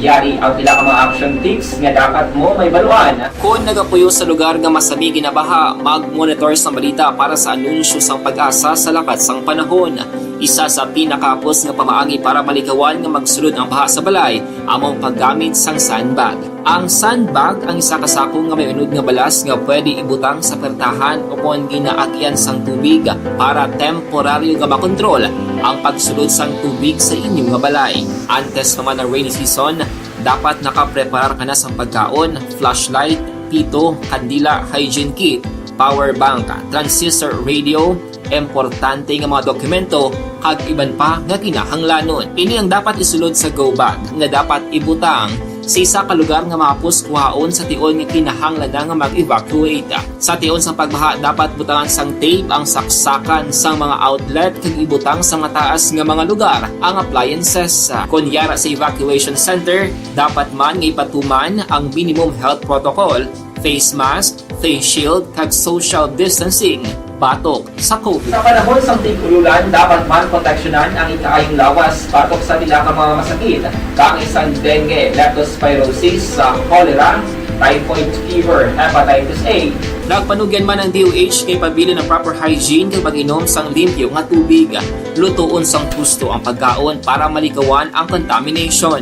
Yari ang pila ka mga action tips nga dapat mo mahibaluan. Kon nagapuyo sa lugar nga masami ginabaha, mag-monitor sang balita para sa anunsyo sang PAGASA sa lakat sang panahon. Isa sa pinakahapos nga pamaagi para malikawan nga magsulod ang baha sa balay amo ang paggamit sang sandbag. Ang sandbag ang isa ka sako nga may unod nga balas nga pwede ibutang sa pertahan o kon ginaagian sang tubig para temporaryo nga makontrol ang pagsulod sang tubig sa inyo nga balay. Antes pa man ang rainy season, dapat nakapreparar ka na sang pagkaon, flashlight, pito, kandila, hygiene kit, power bank, transistor radio, importante nga mga dokumento, kag iban pa nga kinahanglanon. Ini ang dapat isulod sa go bag nga dapat ibutang sa isa ka lugar nga mahapos kuhaon sa tion nga kinahanglan na nga mag-evacuate. Sa tion sang pagbaha, dapat butangan sang tape ang saksakan sang mga outlet kag ibutang sa mataas nga mga lugar ang appliances. Kon yara sa evacuation center, dapat man nga ipatuman ang minimum health protocol, face mask, face shield, kag social distancing batok sa COVID. Sa panahon sang tig-ululan, dapat man proteksyonan ang ikaayong lawas batok sa pila ka mga masakit, kaangay sang dengue, leptospirosis, sa cholera, typhoid fever, hepatitis A. Nagpanugyan man ang D O H nga ipabilin ang proper hygiene kag pag-inom sang limpyo nga tubig. Lutoon sang husto ang pagkaon para malikawan ang contamination.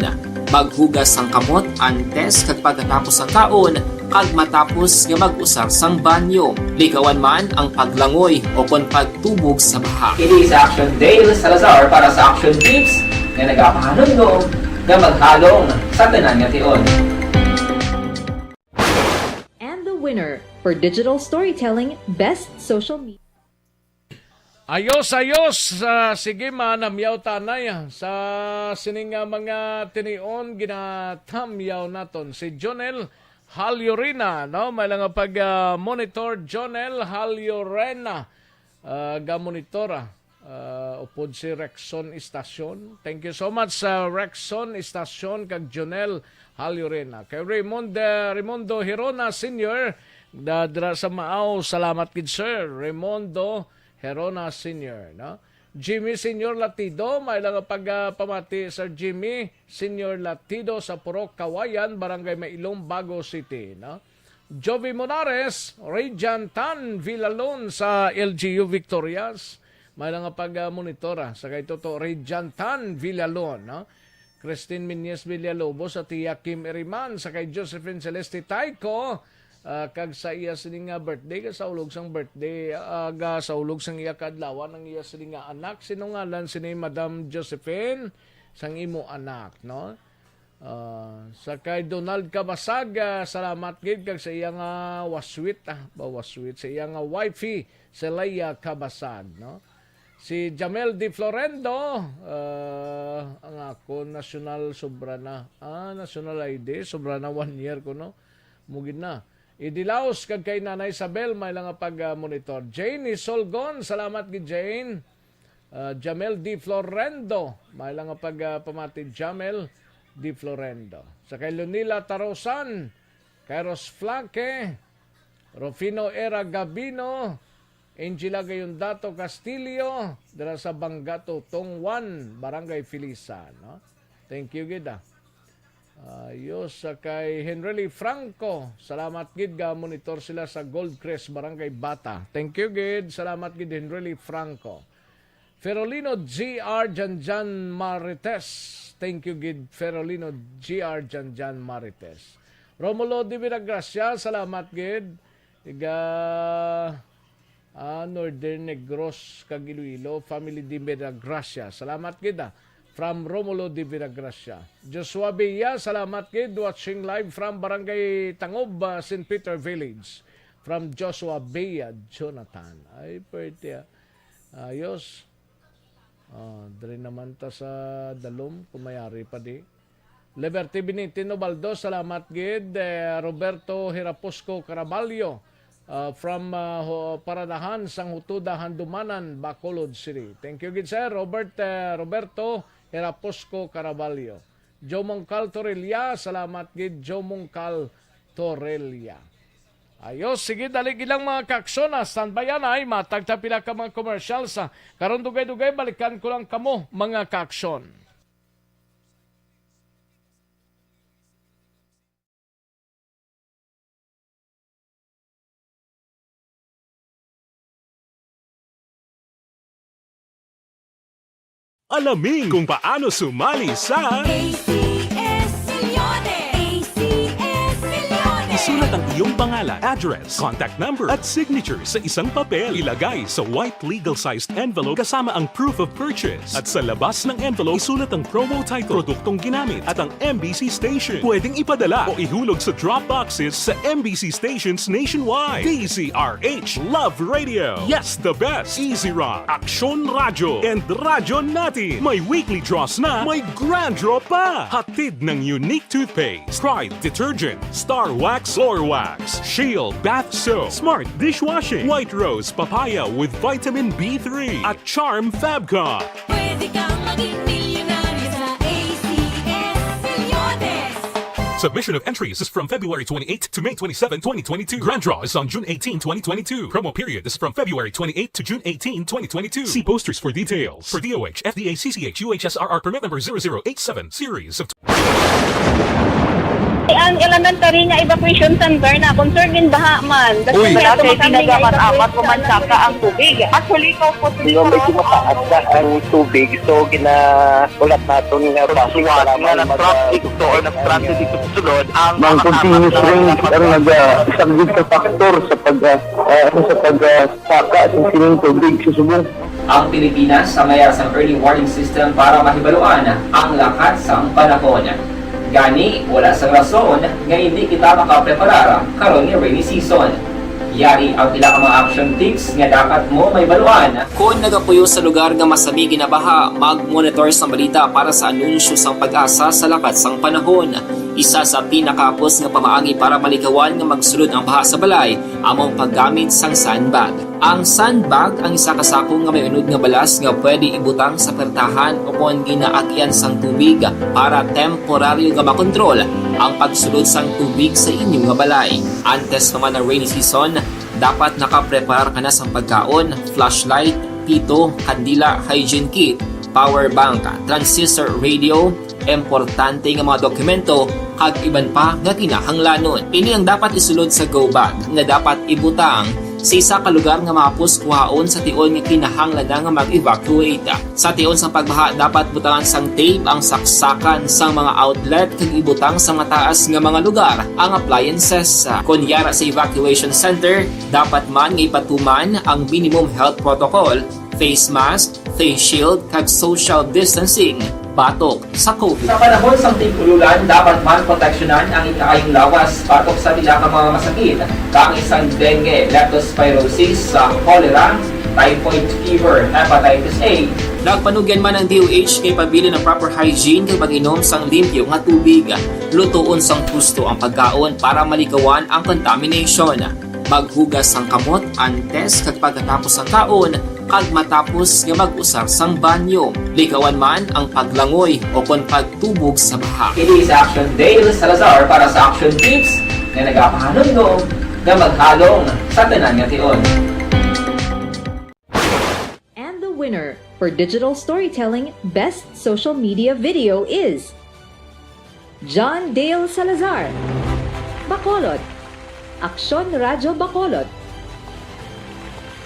Maghugas sang kamot antes kag pagkatapos sang kaon kag matapos nga mag-usar sang banyo. Likawan man ang paglangoy o kon pagtubog sa baha. Kini si Action Dale Salazar para sa Action Tips nga nagapahanumdom nga maghalong sa tanan nga tion. And the winner for digital storytelling, best social media. Ayos, ayos. Ah, sige, manamyaw tanay, ah, sa sining, ah, mga tinion ginatamyaw naton. Si Jonel Halyurina, no? May lang pag, ah, monitor, Jonel Halyurena. Ah, ga-monitor, ah. Ah, upod si Rexon Estacion. Thank you so much sa Rexon Estacion kag Jonel Halyurina. Kay Raymond, ah, Raymundo Hirona Senior, da-, dira sa Maaw. Salamat gid, Sir Raymundo Herona Senior, no? Jimmy Senior Latido, may lang pag, ah, pamati, Sir Jimmy Senior Latido sa Purok Kawayan, Barangay Mailong, Bago City, no? Jovi Monares, Rejan Tan Villalon sa L G U Victorias, may lang pag, ah, monitor, ah, sa kay Toto Rejan Tan Villalon, no? Christine Minyes Villalobos, sa Tia Kim Iriman, sa kay Josephine Celeste Tayco, ah, kag sa iya sini nga birthday, kag sa ulog sang birthday, ah, ga sa ulog sang iya kaadlawan ang iya sini nga anak. Sino ngalan sini, Madam Josephine, sang imo anak, no? Ah, sa kay Donald Kabasag, ah, salamat gid kag sa iya nga waswit, ah, ba waswit, sa iya nga wifey, si Leia Kabasag, no? Si Jamel Di Florendo, ah, ang akon national sobra na. Ah, national I D, sobra na one year ko, no? Mugid na. Idilaos kag kay Nanay Isabel, may lang nga pag, ah, monitor. Jane Isolgon, salamat gid, Jane. Ah, Jamel Di Florendo. May lang nga pag, ah, pamati, Jamel Di Florendo. Sa kay Lunila Tarosan, Kairos Flaque, Rufino Era Gabino, Angela Gayondato Castillo, dira sa Bangato, Tongwan, Barangay Felisa, no? Thank you gid, ah. Ayos, sa kay Henry Lee Franco. Salamat gid, ga monitor sila sa Gold Crest, Barangay Bata. Thank you gid. Salamat gid, Henry Lee Franco. Ferolino G R Janjan Marites. Thank you gid, Ferolino G R Janjan Marites. Romulo de Viragracia, salamat gid. Iga, ah, Northern Negros kag Iloilo, family de Viragracia. Salamat gid, ah. From Romulo de Viragracia. Joshua Bia, salamat gid. Watching live from Barangay Tangob, ah, Saint Peter Village. From Joshua Bia, Jonathan. Ay, pwerte, ah. Ayos. Ah, diri naman ta sa Dalom, kung mayari pa di. Liberty Benitino Baldo, salamat gid. Eh, Roberto Hirapusco Caraballo, ah, from, ah, Ho-, Paradahan, Sang Hutuda, Handumanan, Bacolod City. Thank you gid, sir. Robert, eh, Roberto Hirapusco Caraballo. Jomong Cal Torrelia, salamat gid, Jomong Cal Torrelia. Ayos, sige, dali gid lang, mga kaaksyon, ah. Standby anay, matag ta pila ka mga commercials, ah. Karon dugay-dugay, balikan ko lang kamo, mga kaaksyon. Alamin kung paano sumali sa A C S Milyones. A C S Milyones. Isulat ang iyong pangalan, address, contact number, at signature sa isang papel. Ilagay sa white legal-sized envelope kasama ang proof of purchase. At sa labas ng envelope, isulat ang promo title, produktong ginamit, at ang M B C station. Pwedeng ipadala o ihulog sa drop boxes sa M B C stations nationwide. D Z R H, Love Radio. Yes, the best. Easy Rock, Aksyon Radyo, and Radyo Natin. May weekly draws na, may grand draw pa. Hatid ng Unique Toothpaste, Pride Detergent, Star Wax Floor Wax, Shield Bath Soap, Smart Dishwashing, White Rose Papaya with Vitamin B three, at Charm Fabcon. Pwede kang maging milyonaryo sa A C S Milyones. Submission of entries is from February twenty-eighth to May twenty-seven, twenty twenty-two. Grand draw is on June eighteen, twenty twenty-two. Promo period is from February twenty-eighth to June eighteen, twenty twenty-two. See posters for details. For D O H, F D A, C C H, U H S R R permit number zero zero eight seven, series of Ang elementary nga evacuation center na concern in baha man. Uy. Wala kay pinagamat-amat ko man saka ang tubig. Actually, ikaw po, Hindi, medyo mataas na ang tubig. So, ginahulat naton nga Sa base suwat para nga may nag-traffic mag- to or nag-transit dito sa sulod, ang Ang mga continuous kasama rain na ang nag-, ah, isang gid sa factor sa pag, ah, ah, ano, sa pag, ah, saka sa sining tubig sa subong. Ang Pilipinas sa mayara sang early warning system para mahibaluan ang lakat sang panahon. Gani, wala sang rason nga hindi kita makapreparar karon nga rainy season. Yari ang pila ka mga action tips nga dapat mo mahibaluan. Kon nagapuyo sa lugar nga masami ginabaha, mag-monitor sang balita para sa anunsyo sang PAGASA sa lakat sang panahon. Isa sa pinakahapos nga pamaagi para malikawan nga magsulod ang baha sa balay amo ang paggamit sang sandbag. Ang sandbag ang isa ka sako nga may unod nga balas nga pwede ibutang sa pertahan o kon ginaagyan sang tubig para temporaryo nga makontrol ang pagsulod sang tubig sa inyo nga balay. Antes pa man ang rainy season, dapat nakapreparar ka na sang pagkaon, flashlight, pito, kandila, hygiene kit, power bank, transistor radio, importante nga mga dokumento, kag iban pa nga kinahanglanon. Ini ang dapat isulod sa go bag nga dapat ibutang sa isa ka lugar nga mahapos kuhaon sa tion nga kinahanglan na nga mag-evacuate. Sa tion sang pagbaha, dapat butangan sang tape ang saksakan sang mga outlet kag ibutang sa mataas nga mga lugar ang appliances. Kon yara sa evacuation center, dapat man nga ipatuman ang minimum health protocol, face mask, face shield, kag social distancing batok sa COVID. Sa panahon sang tig-ululan, dapat man proteksyonan ang ikaayong lawas batok sa pila ka mga masakit, kaangay sang dengue, leptospirosis, sa cholera, typhoid fever, hepatitis A. Nagpanugyan man ang D O H nga ipabilin ang proper hygiene kag pag-inom sang limpyo nga tubig. Lutoon sang husto ang pagkaon para malikawan ang contamination. Maghugas sang kamot antes kag pagkatapos sang kaon, kag matapos nga mag-usar sang banyo. Likawan man ang paglangoy o kon pagtubog sa baha. Ini si Action Dale Salazar para sa Action Tips nga nagapahanumdom nga maghalong sa tanan nga tion. And the winner for digital storytelling best social media video is John Dale Salazar, Bacolod, Aksyon Radyo Bacolod,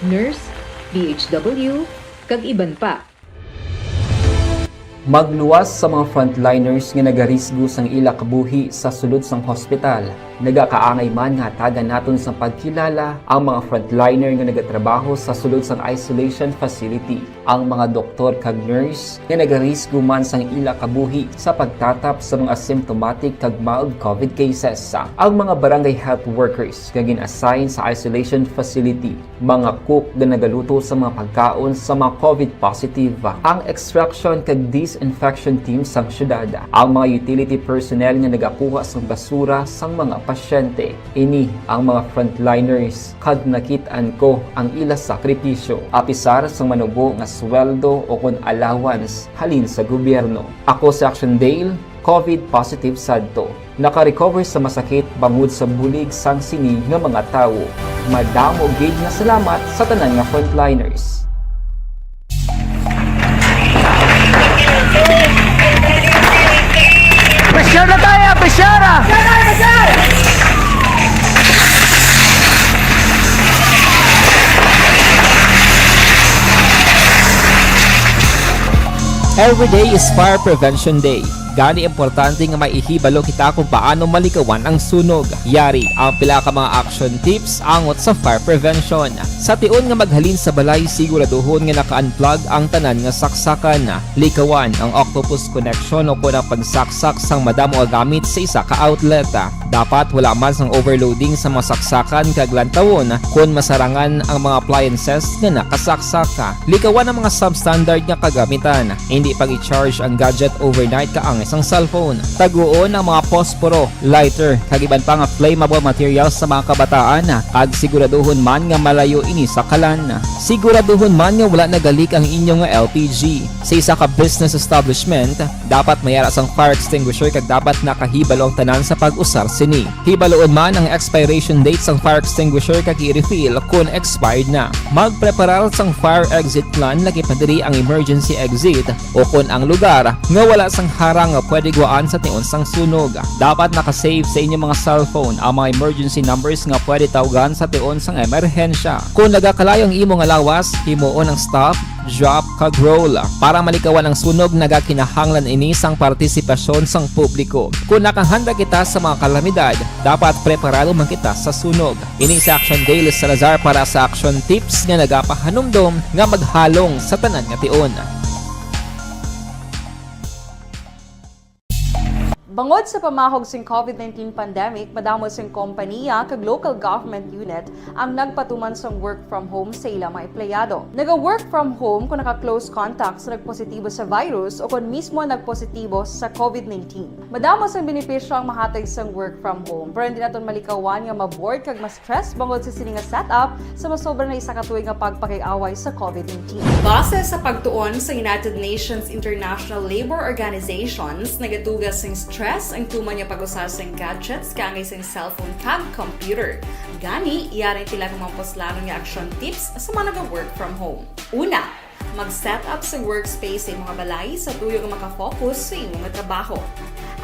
Nurse, B H W, kag iban pa. Magluwas sa mga frontliners nga nagarisgo sang ila kabuhi sa sulod sang hospital. Nagakaangay man nga hatagan naton sang pagkilala ang mga frontliner nga nagatrabaho sa sulod sang isolation facility, ang mga doktor kag nurse nga nagarisgo man sang ila kabuhi sa pagtatap sa mga asymptomatic kag mild COVID cases, ang mga barangay health workers nga gin-assign sa isolation facility, mga cook nga nagaluto sa mga pagkaon sa mga COVID positive, ang extraction kag disinfection team sang syudad, ang mga utility personnel nga nagakuha sang basura sang mga pasyente. Ini ang mga frontliners kag nakit-an ko ang ila sakripisyo, apisar sang manubo nga sweldo o kon allowance halin sa gobyerno. Ako si Action Dale, COVID positive sadto. Naka-recover sa masakit bangod sa bulig sang sini nga mga tawo. Madamo gid nga salamat sa tanan nga frontliners. Pressure na tayo! Pressure na! Every day is Fire Prevention Day. Gani importante nga may ihibalo kita kung paano malikawan ang sunog. Yari ang pila ka mga action tips angot sa fire prevention. Sa tion nga maghalin sa balay, siguraduhon nga naka-unplug ang tanan nga saksakan. Likawan ang octopus connection o kon ang pagsaksak sang madamo nga gamit sa isa ka outlet. Dapat wala man sang overloading sa mga saksakan kag lantawon kon masarangan ang mga appliances nga nakasaksak. Likawan ang mga substandard nga kagamitan. Indi pag-i-charge ang gadget overnight kaangay sang cellphone. Taguon ang mga posporo, lighter, kag iban pa nga flammable materials sa mga kabataan, kag siguraduhon man nga malayo ini sa kalan. Siguraduhon man nga wala nagalik ang inyo nga L P G. Sa isa ka business establishment, dapat may ara sang fire extinguisher kag dapat nakahibalo ang tanan sa pag-usar sini. Hibaloon man ang expiration date sang fire extinguisher kag i-refill kon expired na. Magpreparar sang fire exit plan, lakip na diri ang emergency exit o kon ang lugar nga wala sang harang nga pwede guwaan sa tion sang sunog. Dapat naka-save sa inyo mga cellphone ang mga emergency numbers nga pwede tawgan sa tion sang emerhensya. Kon nagakalayo ang imo nga lawas, himuon ang stop, drop, kag roll. Para malikawan ang sunog, nagakinahanglan ini sang partisipasyon sang publiko. Kon nakahanda kita sa mga kalamidad, dapat preparado man kita sa sunog. Ini si Action Dale Salazar para sa Action Tips nga nagapahanumdom nga maghalong sa tanan nga tion. Bangod sa pamahog sing COVID nineteen pandemic, madamo sing kompaniya kag local government unit ang nagpatuman sang work from home sa ila mga empleyado. Naga-work from home kung naka-close contact sa nagpositibo sa virus o kon mismo nagpositibo sa COVID nineteen. Madamo sang benepisyo ang mahatag sang work from home, pero hindi naton malikawan nga ma-bored kag ma-stress bangod sa sini nga setup sa masobra na isa ka tuig nga pagpakig-away sa COVID nineteen. Base sa pagtuon sa United Nations International Labour Organizations, nagatuga sing stress ang tuman nga pag-usar sing gadgets kaangay sing cellphone kag computer. Gani, yari ang pila ka mga puslanon nga action tips sa mga naga-work from home. Una, mag-set up sa workspace sa imo nga balay sa tuyo nga maka-focus sa imo nga trabaho.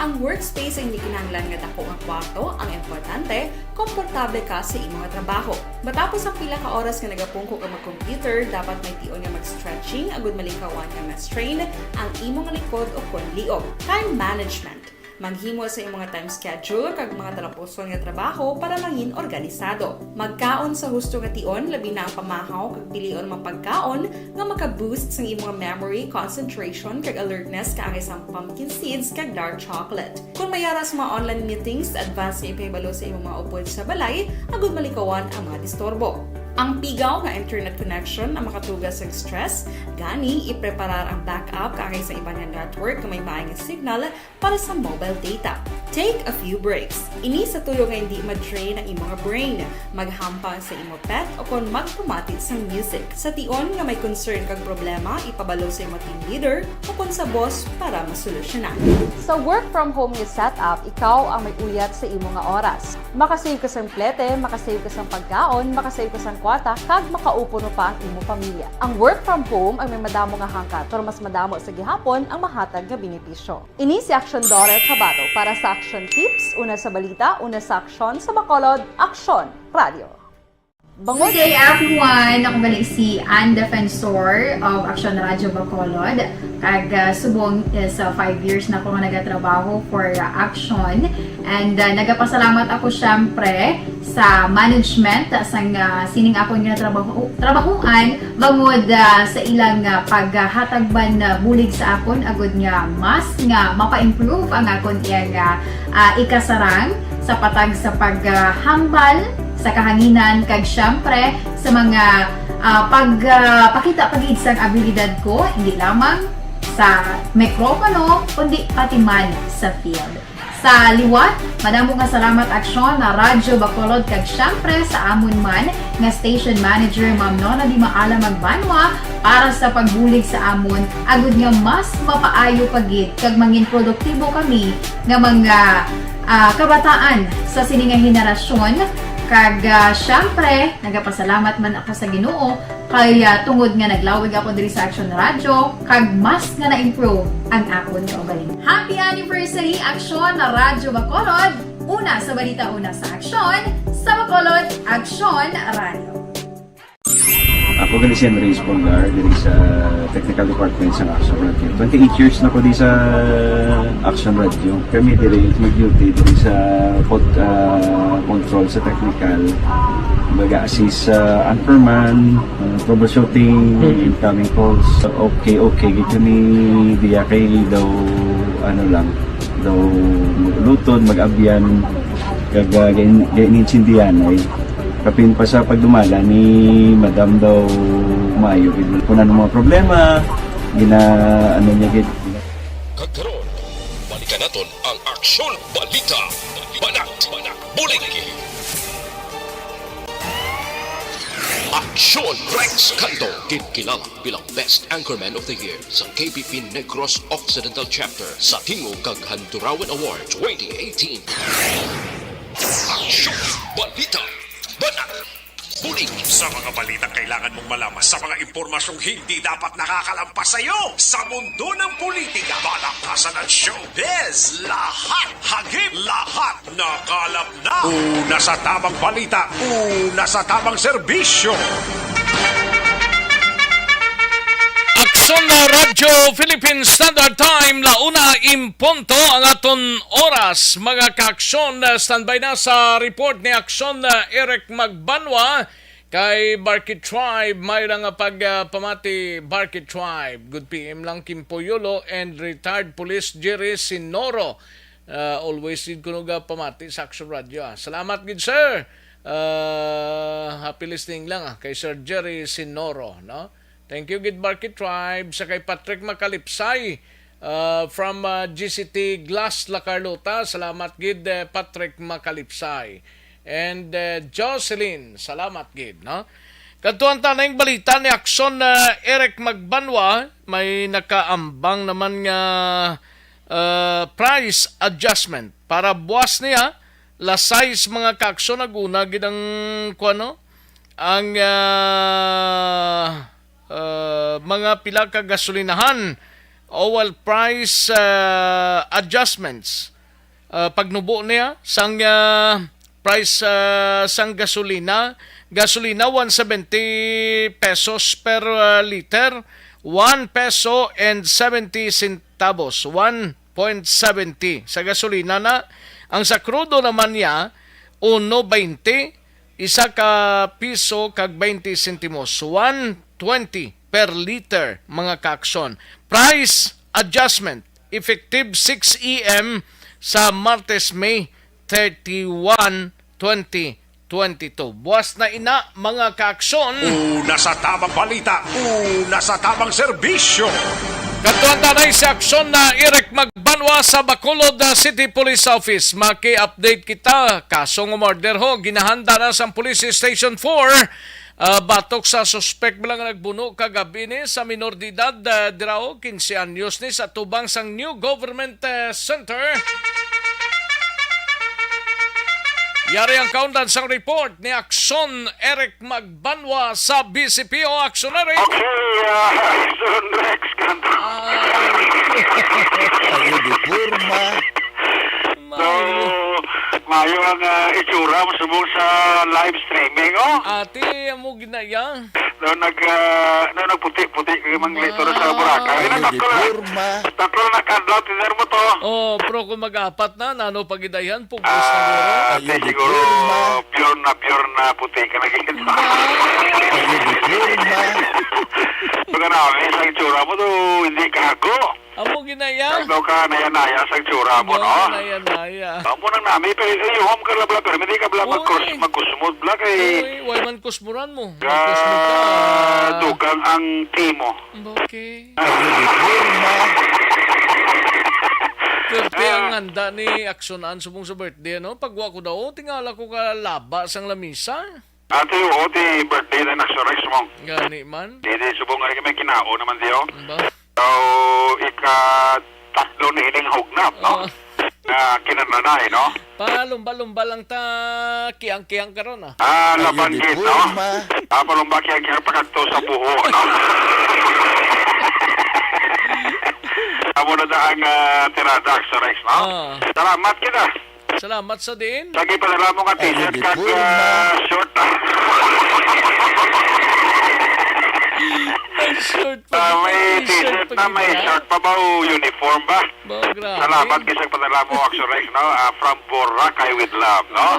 Ang workspace ay hindi kinahanglan nga dako nga kwarto, ang importante, komportable ka sa imo nga trabaho. Matapos ang pila ka oras nga nagapungko ka mag-computer, dapat may tion nga mag-stretching agud malikawan nga ma-strain ang imo nga likod o kon liog. Time management. Maghimo sa imo nga time schedule kag mga talapuson nga trabaho para mangin organisado. Magkaon sa husto nga tion, labi na ang pamahaw kag pilion nga mga pagkaon nga maka-boost sang imo nga memory, concentration, kag alertness kaangay sang pumpkin seeds kag dark chocolate. Kon may ara sa mga online meetings, advance nga ipahibalo sa imo mga upod sa balay agud malikawan ang mga disturbo. Ang pigaw nga internet connection ang makatuga sa stress, gani ipreparar ang backup kaangay sa iban nga network nga may maay nga signal para sa mobile data. Take a few breaks. Ini sa tuyo nga hindi ma-drain ang imo nga brain. Maghampang sa imo pet o kon magpamati sang music. Sa tion nga may concern kag problema, ipabalo sa imo team leader o kon sa boss para masolusyonan. Sa work from home nga setup, ikaw ang may uyat sa imo nga oras. Makasave ka sang plete, makasave ka sang pagkaon, makasave ka sang kwarta, kag makaupo no pa ang imo pamilya. Ang work from home ang may madamo nga hangkat, pero mas madamo sa gihapon ang mahatag nga benepisyo. Ini si Action Dora Tabato para sa Action Tips, una sa balita, una sa aksyon, sa Bacolod, Aksyon Radio. Good day, everyone! Ako gali si Ann Defensor of Action Radio Bacolod. Kag, ah, subong is, ah, five years na ako nga nagatrabaho for, ah, Action. And, ah, nagapasalamat ako, syempre, sa management, ah, sang, ah, sining akon nga trabaho, trabahuan, bangod, ah, sa ilang, ah, paghatag man, ah, bulig sa akon, agud nga mas nga mapa-improve ang akon iyang, ah, ah, ikasarang sa patag sa paghambal sa kahanginan, kag syempre sa mga, ah, pag, ah, pakita pa gid sang abilidad ko, hindi lamang sa mikropono, kundi pati man sa field. Sa liwat, madamo nga salamat, Aksyon na Radyo Bacolod, kag syempre sa amon man nga station manager, Ma'am Nona Di Maala Magbanwa, para sa pagbulig sa amon, agud nga mas mapaayo pa gid kag mangin produktibo kami nga mga, ah, kabataan sa sini nga henerasyon. Kag, ah, syempre, nagapasalamat man ako sa Ginoo kay, ah, tungod nga naglawig ako diri sa Action Radio, kag mas nga na-improve ang akon kaugalingon. Happy anniversary, Action na Radyo Bacolod! Una sa balita, una sa aksyon, sa Bacolod, Action Radio. Ako gali si Andres Polgar, diri sa Technical Department sa Action Radio. Twenty-eight years na ko di sa Action Radio. Kami diri mag-duty diri sa pod-, ah, control sa technical. Mag-assist sa anchorman, ah, troubleshooting, incoming calls. Okay, okay gid kami diya kay daw, ano lang, daw mag-ulutod, mag-abyan, kag, ah, gain-, gainintindihan ay kapin pa sa pagdumala ni Madam daw maayo gid. Kung ano mga problema, gina-, ano niya gid. Kag karon, balikan naton ang Aksyon Balita. Banat, banat, bulig. Aksyon Rex Canto, ginkilala bilang Best Anchorman of the Year sa K P P Negros Occidental Chapter sa Tingog kag Handurawan Award twenty eighteen. Aksyon Balita. Banat. Bulig. Sa mga balitang kailangan mong malaman, sa mga impormasyong hindi dapat nakakalampas sa iyo, sa mundo ng politika, balakasan at showbiz, lahat, hagip, lahat nakalap na. Una sa tamang balita, una sa tamang serbisyo. Aksyon na Radyo Philippine Standard Time, la una en punto ang aton oras. Mga kaaksyon, standby na sa report ni Aksyon, uh, Eric Magbanwa. Kay Barkit Tribe, may lang nga pag, uh, pamati, Barkit Tribe. Good P M lang, Kimpo Yolo and retired Police Jerry Sinoro. Uh, always gid kuno ga pamati sa Aksyon Radio, ah. Salamat gid, sir. Uh, happy listening lang, ah, kay Sir Jerry Sinoro, no? Thank you gid, Barkit Tribe, sa kay Patrick Makalipsay, uh, from, uh, G C T Glass, La Carlota. Salamat gid, eh, Patrick Makalipsay. And, uh, Jocelyn, salamat gid, no? Kadtuan ta na yung balita ni Aksyon, uh, Eric Magbanwa, may nakaambang naman nga, uh, price adjustment para buwas niya, lasay sa mga kaaksyon, nag-una gid ang, kuwan, no? Ang, ah, ah, mga pila ka gasolinahan, oil price, ah, adjustments. Ah, pagnubo niya sang, ah, price, ah, sang gasolina, gasolina one seventy pesos per, ah, liter, one peso and seventy centavos, one point seventy sa gasolina na. Ang sa krudo naman niya, uno baynte, isa ka piso kag baynte sentimos, one twenty per liter, mga kaaksyon. Price adjustment, effective six A M sa Martes, May thirty-one, twenty twenty-two. Buwas na ina, mga kaaksyon. Una sa tamang balita, una sa tamang serbisyo. Kadtuan ta anay si Aksyon na Eric Magbanwa sa Bacolod, ah, City Police Office. Maki-update kita. Kasong murder ho, ginahanda na sang Police Station four. Ah, batok sa suspek bala nga nagbuno kagab-i ni sa minor de edad, ah, dira ho, quince anyos ni, sa tubang sang New Government, ah, Center. Yari ang kaundan sang report ni Aksyon Eric Magbanwa sa B C P O. Aksyon Eric. Okay, ah, Aksyon Rex, kanto. Ah. Ayo di forma. So, maayo ang, ah, itsura mo subong sa live streaming, oh. Ati, amo ginaya. No, nag, ah, no, nagputi-puti kay mang litor sa Boracay. Ay, tatlo na. Tatlo na kadlaw, tinder mo to. Oh, pero kung mag-apat na, nano pagidayhan, pugos na guro. Ah, di siguro, pure na, pure na puti ka na gid. Ay, di pure na. Pag namin sa itsura mo to, hindi ka hago. Amo ginaya. Kag daw ka naya-naya sa itsura mo, no? Naya-naya. Amo nang nami, pero iyuhom ka la bala, pero hindi ka bala magkus-, magkusmod bala kay. Uy, way man kusmuran mo. Magkusmod ka. Dugang ang timo. Okay. Ay, di forma. Pwerte ang handa ni Aksyonan subong sa birthday, no? Pagwa ko daw, oh, tingala ko ka laba sang lamisa. Ate, oo, ti birthday na Aksyon Rex mo. Gani man. Di, di, subong nga kami kinao naman, di, oh. Ba? So, ika-tatlo ni ining hugnap, no? Ah. Na kinananay, no? Palumba-lumba lang ta, kiyang-kiyang karon, ah. Ah, laban gid, no? Ah, palumba kiyang-kiyang pa kadto sa buho, no? Amo na da ang, ah, tirada, Aksyon Rex, no? Ah. Salamat kita. Salamat sa diin. Sa gipadala mo nga t-shirt kag, ah, short, ah. May short pa. Ah, may t-shirt na, may short pa ba o uniform ba? Ba, grabe. Salamat kay sa padala mo, Aksyon Rex, no? Ah, from Boracay with love, no?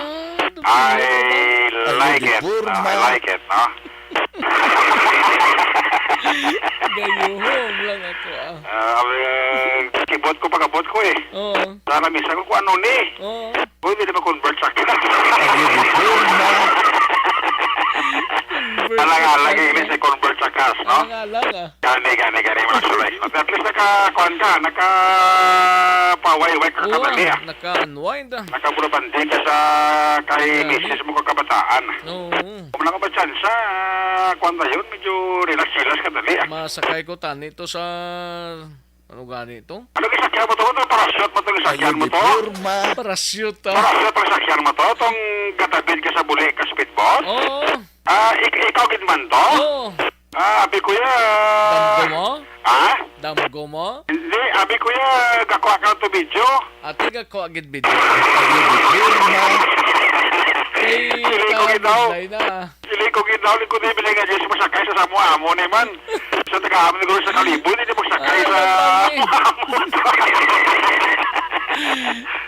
Ah, I like it. Ah, I like it, no? Gayuhom lang ako, ah. Ah, abi, eh, kibot ko, pagabot ko, eh. Oo. Sana misa ko kung ano ni. Oo. Uy, hindi na ma-convert sa akin. Ay, di forma. Alang-alang, eh, sa convert sa cash, no? Alang-alang, ah. Gani, gani, gani, mga sulay. At least naka, kuwan ka, naka, paway-way ka kadali, ah. Naka-unwind, ah. Naka-bulabandi ka sa kay misis mo kag kabataan. Oo. Kung wala ka ba tsansa, ah, kuwan ba yun? Medyo relax-relax ka dali, ah. Masakay ko tani to sa, ano gani to? Ano gisakyan mo to? Ano, parachute mo to, gisakyan mo to? Parachute, ah. Parachute ang sakyan mo to? Tong gatabid ka sa buli ka speedboat? Oo. Ah, ik-, ikaw gid man to? Oo. Ah, abi, kuya. Damgo mo? Ha? Damgo mo? Hindi, abi, kuya, gakuha ka to video. Ate, gakuha gid video. Ay, di forma. Kay Sili ko gid daw. Sili ko gid daw, likod ni Biling nga Diyos, masakay sa samo amo ni man. Sa taga-amo ni Guru sa Kalibo, hindi magsakay sa amo-amo.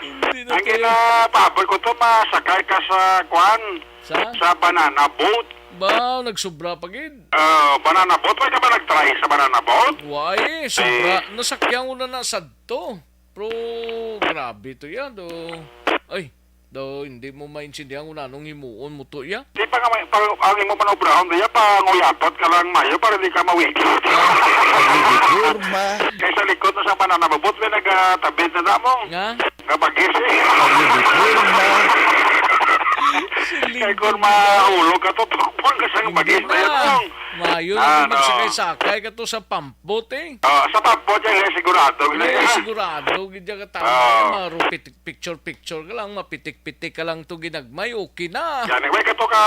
Hindi na. Ang kayo. Ginapabor ko to, masakay ka sa kwan, sa? Sa banana boat. Ba, nagsubra pa gid. Ah, banana boat. Way ka ba nag-try sa banana boat? Way, sobra. Nasakyan ko na na sadto. Pero, grabe to ya, do. Ay, do, hindi mo maintindihan kung anong himuon mo to ya. Di pa nga may, pa, ang imo panobrahon, di ya, pa nguyatot ka lang mayo para di ka mawigit. Ah. Ay, di forma. Kay sa likod na sa banana boat, may nagatabid na damo. Nga? Nga bagis, eh. Ay, di forma. Kay kung mahulog ka, tutukbon ka sa bagis na yun, mong. Mayo na magsakay-sakay ka to sa pump boat, eh. Ah, sa pump boat yan, eh, sigurado. Eh, sigurado, gid ka tama, eh, marupitik. Picture-picture ka lang, mapitik-pitik ka lang to ginagmay, okay na. Yan, eh, way ka to ka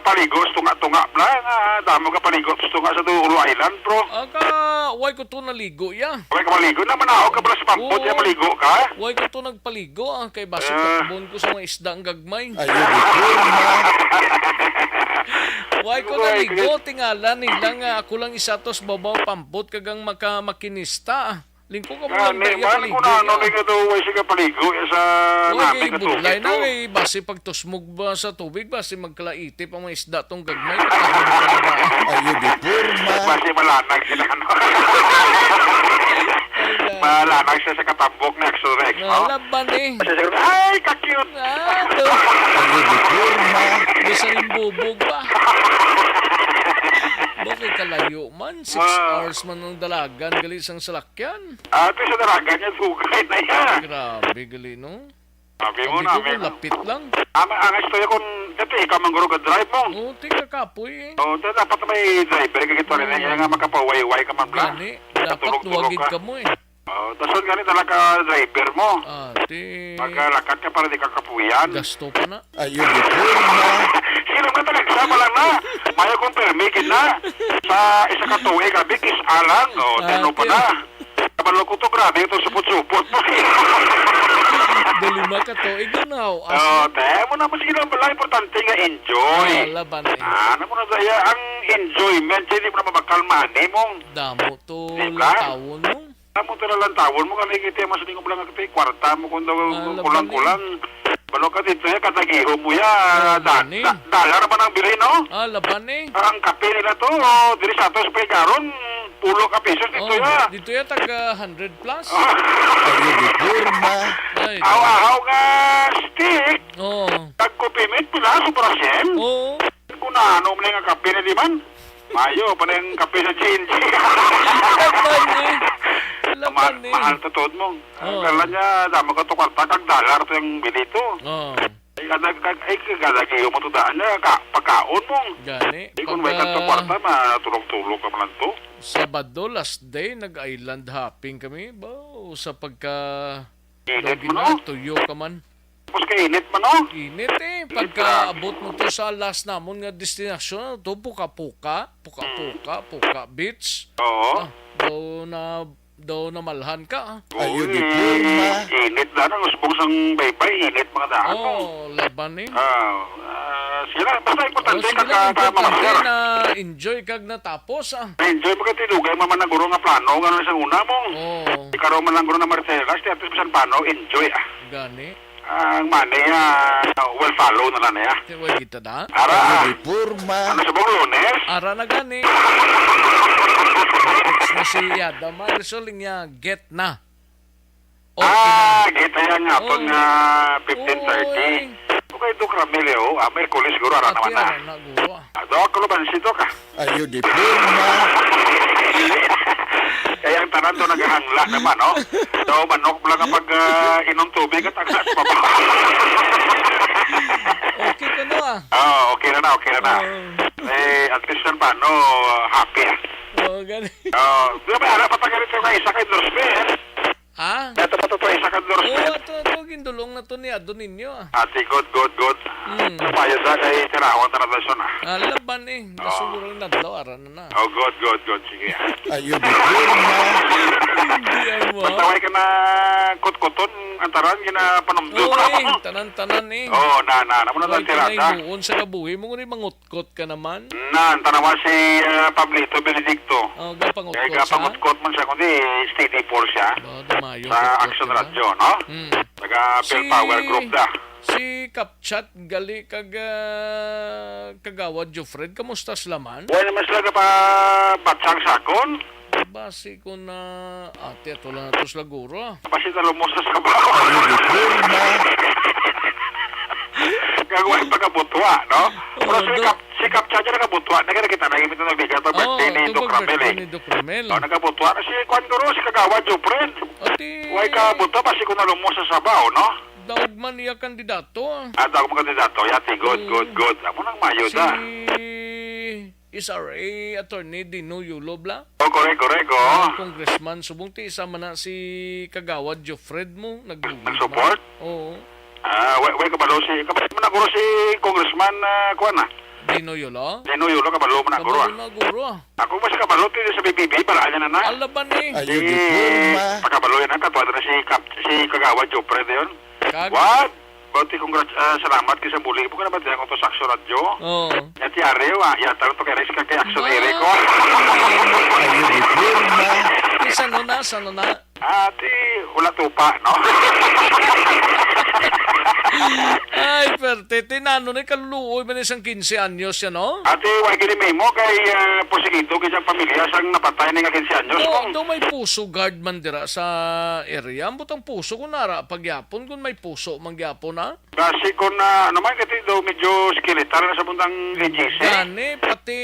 paligo, tunga-tunga, bla, nga, damo ka paligo, tunga sa to, Ulu Island, bro. Ah, ka, way ko to naligo, ya. Way ka maligo, na manaog ka pala sa pampot, ya, maligo ka. Way ko to nagpaligo, ah, kay basi takbon ko sa mga isda ang gagmay. Ayun, di ko, ma. Way ko naligo, tingala nila nga ako lang isa to sa babaw pampot, kagang maka-, makinista, ah. Lingko ka mo lang man, kung ano, nga daw, way siya paligo, eh, sa namin nga tubig, na, eh, basi pagtusmog ba sa tubig, basi magkalaitip ang mga isda tong gagmay. Ayun, di forma. Basi malanag sila, no? Ay, na. Malanag siya sa katambok ni Axel Rex, no? Laban, eh. Basi siguro, "Ay, ka-cute!" Ah, to. Ayun, di forma. Bubog ba? Ba kay kalayo man, six Ah. hours man ang dalagan gali sang salakyan. Ate, sa dalagan niya, dugay na yan. Grabe gali, no? Sabi mo Sabi na, ko, may lapit lang. Ang, ang istorya kung, dati, ikaw man guro ka drive mo. Oo, ti kakapoy eh. Oo, ti dapat may driver ka gito rin, Oo. kaya nga makapawayway ka man lang. Gani, dapat Katulog-tulog luwagid ka. ka mo eh. Oo, dason gani talaga driver mo. Ah, ti Magkalakat ka para di ka kapuyan. Gasto pa na. Ayo, di forma. Sino man talaga sa lang na? Mayo kong permi, gid na. Sa isa ka tuig, abi, kis-a lang. O, Ah, tino pa ti- na. Kabalo ko to, grabe itong supot-supot mo. Dali makatuig na, oh. As Oo, te, mo na, mas ginawa lang, importante nga enjoy. Ah, laban eh. Ah, ano mo na, daya, ang enjoyment, hindi mo na mabakal money mong Damo to Di ba? lantawon mo. Amo to na lang tawon mo, kani kita mas di ko lang kay kwarta mo kung daw Ah, laban kulang-kulang. Balo ka dito, ya, katagiho mo, ya. Ah, Da-, gani. da-, dollar man ang bilhin, no? Ah, laban eh. Ang kape nila to, oh, diri sa ato sa Paigaron, pulo ka pesos dito, Oh, ya. dito ya, tag, ah, hundred plus. Ah. Ayo, di forma. Ay, Aw-ahaw nga stick, Oh. tag Coffee Mate, pila, sobra siyam? Oo. Kung naano man nga kape na di man, mayo pa na yung kape sa G N G. Laban eh. Laban Ma-, eh. mahal to, tuod mo. Oo. Ang kala niya, damo ka to kwarta, kag dollar to yung bilito. Oo. Ay, kada, kag, ay, kagalagiyo mo to daan niya, ka, pagkaon mo. Gani. Di kung may Pagka kanto kwarta, matulog-tulog ka man lang to. Sabado, last day, nag-island hopping kami. Ba, sa pagka Init Lagi man, na, oh. tuyo ka man. Tapos kainit man, oh. Init eh. Init, Pagkaabot mo to sa last namon nga destinasyon, to Puka-Puka, Puka-Puka, Puka Beach. Oo. Ah, daw na, daw namalhan ka, ah. Ayo, Uy, di forma. Init na nang usbong sang baybay, init mga daan, oh. Oh, laban eh. Ah, ah, sige lang, basta Oh, importante sige ka, lang, ka, ka importante mamasyar. na enjoy kag natapos, ah. Enjoy mo kay tinugay mo man ang guro nga plano, nga sa una mo. Oh. Ikaw man lang guro na Marcela, at least bisan paano, enjoy, ah. Gani. Ang money, ah, well follow na lang niya. Kaya wag kita da. Ara. Ano, di forma? Ano sa buong Lunes? Ara na gani. Text na si Yada Marisol niya, get na. Okay Ah, na. Kita yan nga pag Oo. nga fifteen thirty. Oy. Okay, Doc Ramil, eh, oh. Ah, Merkulis, siguro, ara Ate, naman na. Ara na, guro, ah. Ah, Doc, kalabansi, Doc, ah. Ayo, di forma. Kaya ang tanan to naghahangla naman, no? So, manok lang kapag, ah, inom tubig at ang pa ba? Okay ko, no, ah? Oh, okay na na, okay na na. Oo. Eh, at least yan pa, no? Happy, ah. Oo, gani. Oh, di ba, ala pa tayo rito nga isa kay Dos Mil? Ha? Ito pa to, to, isa ka endorse Oo, na yan. Ato, ato, gindulong na to ni Ado ninyo, ah. Ate, good, good, good. Mm. Kapayo sa kay Tirawan na Tradisyon, ah. Ah, laban eh. Oo. Nasunod na adlaw, ara na na. Oh, good, good, good. Sige, ah. Ayun, di forma. Hindi, amo. Pagtaway ka na kutkuton, antaran, ginapanumdum Oo, na eh. mo. Tanan-tanan eh. Oo, na, na, na, muna Wala lang tirada. Buon sa kabuhi mo, ngunit mangut-, Kot ka naman? Na, ang tanawa si, ah, Pablito Benedicto. Oh, gapangutkot Eh, sa? gapangutkot man siya, kundi steady force siya Ba, dumayo, sa kutkot Action ka na? Radyo, no? Hmm. Taga Phil Si, Power Group da. si Kapchat gali kag, ah, Kagawad Jofred, kamusta sila man? Wala naman sila kapabatsang sakon. Basi ko na, ate, ato lang ato sila guro, ah. Basi na lumos sa sabaw. Ayun, di forma. Gagawa yung pagkabutwa, no? Oo, Pero si do- Kap-, si Kapcha dyan nakabutwa. Nagkita na yung ito nagbigat pag Oo, birthday ni ito Doc pag Ramel, birthday eh. ni Doc Ramel. Oh, nagkabutwa na si Kwan Guro, si Kagawad Jupren. Ate, Way ka butwa, basi ko na lumos sa sabaw, no? Daog man iya kandidato, ah. Ah, daog man kandidato. Yati, good, Hmm. good, good. Amo nang mayo Si da. S R A Attorney Dino Yulo, bla? Oh, correct, correct, oh. Ah, Congressman subong ti isa man na si Kagawad Jofred mo, nag-, Nag-support? Oo. Ah, way, way kabalo si, kabalo man na guro si Congressman, ah, kuwan na. Dino Yulo? Dino Yulo, kabalo man na guro, ah. Kabalo na guro, ah. Ako mas kabalo ti sa B B B, para niya na na. Alaban eh. Ayun, di Eh, forma. Pakabalo yan, ah, katwa na si Kap-, si Kagawad Jofred yun. Kag? What? Bauti, congrat-, ah, salamat kay sa muli mo ka naman diyan kung to sa Aksyon Radyo. Oo. Yan si Ariel, ah, yata to kay Rex ka kay Aksyon Wow. Ere ko. Ayun, di forma. Isa no na, sa no na? Ah, ti, wala tupa, no? Ay, perte, tinano ni kaluluoy man isang quince anyos yan, no? Ate, wa gini may mo kay, ah, porsigido kay siyang pamilya sang napatay ni nga quince anyos No, mo. Do may puso guard man dira sa area. Ambot ang puso kung nara pagyapon, kung may puso man gyapon, ha? Basi kung, ah, ano man, kasi So, medyo skeletal na sa buntang A G C. Gani, pati,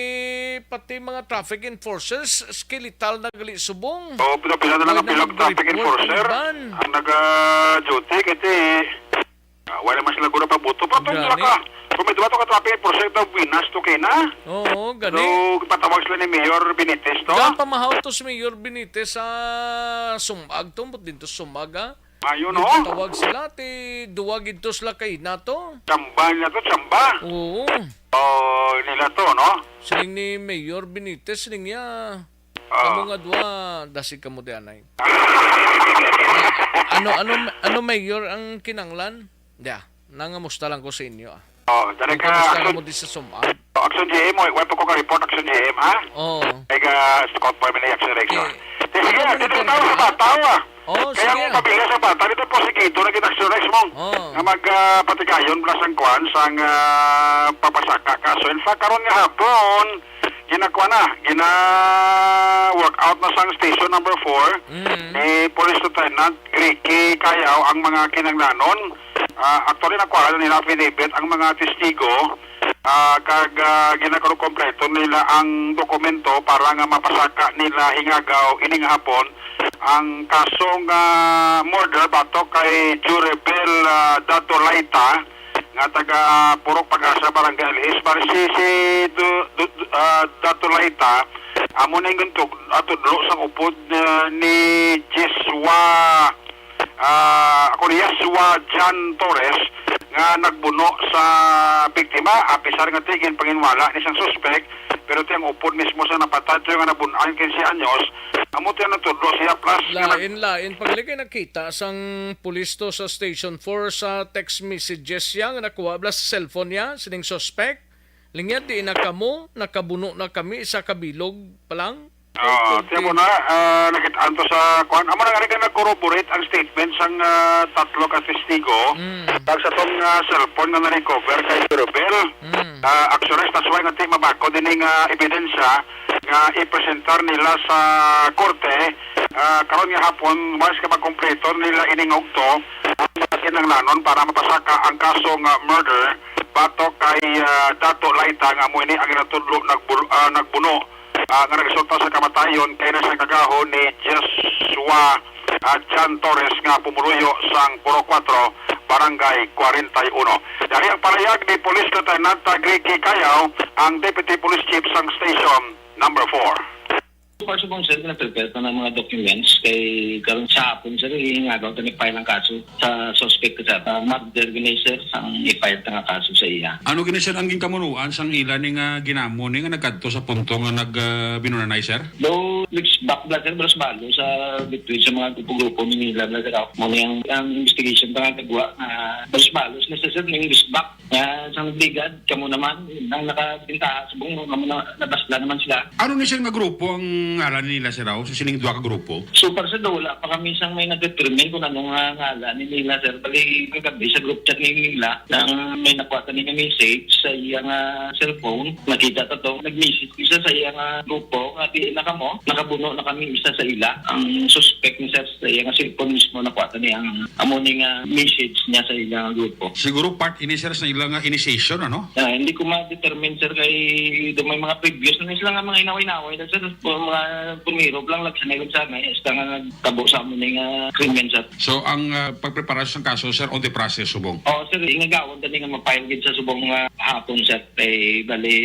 pati mga traffic enforcers, skeletal na gali subong. Oo, pila-pila na lang ang pila ka traffic enforcer ang naga-duty, kay, ah, wala man sila guro pabuto. Pero itong duha ka, kung may duha to ka traffic enforcer, daw buenas to kay na. Oo, gani. So, ipatawag sila ni Mayor Benitez to. Daw pamahaw to si Mayor Benitez sa Sumag to, but din to Sumag, ah. Ayo, no? Tawag sila, ti duwa gid to sila kay na to. Chamba nila to, chamba. Oo. Oh, nila to, no? Siling ni Mayor Benitez, siling niya, ah, kamo nga duwa, dasig kamo di anay. Ano, ano, ano, Mayor, ang kinanglan? Dia, nangamusta lang ko sa inyo, ah. Oh, dali ka, Kamusta Action, mo di sa Sumag? Action G M, wala pa ko ka-report, Action G M, ha? Oo. Ay ka, scout for many Action Rex, ah. Okay. Di, sige, Ano dito monitor tao ka? Sa bataw, ah. Oo, Kaya sige. Ang pamilya sa bata, dito po si Guido, naging Action Rex mo. Oo. Nga mag, ah, patigayon, plus ang kwan, sang, ah, papasaka. Kaso, in fact, karon nga hapon, ginakuha na, gina-work out na sang station number four, Mm. ni Police Lieutenant Ricky Cayaw ang mga kinanglanon. Ah, actually, nakuha na nila affidavit ang mga testigo, ah, kag, ah, ginakaroon kompleto nila ang dokumento para nga mapasaka nila hingagaw ining hapon ang kaso nga murder batok kay Juribel, ah, Datolaita, nga taga Purok Pag-asa, Barangay Alhis. Bali si, si Du-, Du-, Du-, ah, Datolaita, amo na yung tug-, ah, tudlo sang upod, ah, ni Jeswa, ah, ako ni Yaswa John Torres, nga nagbuno sa biktima, apisar nga ti ginpanginwala ni sang suspek, pero ti ang upod mismo sa napatay, ti nga nabun-an, quince anyos, amo ti ang natudlo siya, plus nga nag- Lain-lain pagligay nakita sang pulis to sa Station four sa text messages siya nga nakuha bala sa cellphone niya sining suspek. Lingyat di na kamo, nakabuno na kami sa kabilog pa lang. Oo, tiyan mo na, ah, nakit-an to sa kuan. Amo na nga rin nga nag-corroborate ang statement sang, ah, tatlo ka testigo. Mm. Tag sa tong, ah, cellphone nga na-recover kay Robel. Mm. Ah, actually, that's why nga ti mabako din nga ebidensya nga ipresentar nila sa korte, ah, karon nga hapon, mas ka makompleto nila ining ugto ang mga kinahanglanon para mapasaka ang kaso nga murder batok kay, ah, Dato Laita nga amo ini ang ginatudlo nagbul-, ah, nagbuno, ah, nga nagresulta sa kamatayon kay na sa kagaho ni Joshua, ah, John Torres nga pumuluyo sang Purok Cuatro, Barangay forty-one. Dari ang pahayag ni Police Lieutenant Ricky Cayaw, ang Deputy Police Chief sang Station Number four. So far, subong, sir, na-prepare na ang mga documents kay karon sa hapon, sir, ihingagaw ta ni file ang kaso sa suspect, sir. Ah, murder gani, sir, ang i-file ta nga kaso sa iya. Ano gani, sir, ang ginkamunuan sang ila ni nga ginamo ni nga nagkadto sa punto nga nag, ah, binunanay, sir? Though, mixed bag bala, sir, balos-balos sa between sa mga grupo-grupo ni nila bala, sir. Mo ni ang, ang investigation pa nga gagwa, ah, balos-balos na, sir, sir, ning mixed bag. Nga sang brigad, kamo naman ang nakabintaha, subong mo, kamo na, nabasla naman sila. Ano ni, sir, nga grupo ang ngalan nila, sir, aw, sa sining duha ka grupo? So far, sir, wala pa kami sang may nag-determine kung ano nga ngalan ni nila, sir. Bali, kagabi sa group chat ni nila, nang may nakuha kami nga message sa iya nga cellphone, nakita ta to, nag-message isa sa iya nga grupo, nga di na kamo, nakabuno na kami isa sa ila. Ang suspect ni sir sa iya nga cellphone mismo, nakuha ta ni ang amo ni nga message niya sa ila nga grupo. Siguro part ini, sir, sa ila nga initiation, ano? Ah, hindi ko ma-determine, sir, kay do may mga previous na sila nga mga inaway-naway na, sir. Mga pumiro lang, lagsanay-lagsanay, hasta nga nagtabo sa amo ni nga krimen, sir. So, ang, ah, pagpreparasyon sa kaso, sir, on the process, subong? Oo, sir, ingagawon tani nga ma-file gid sa subong nga hapon, sir. Kay, bali,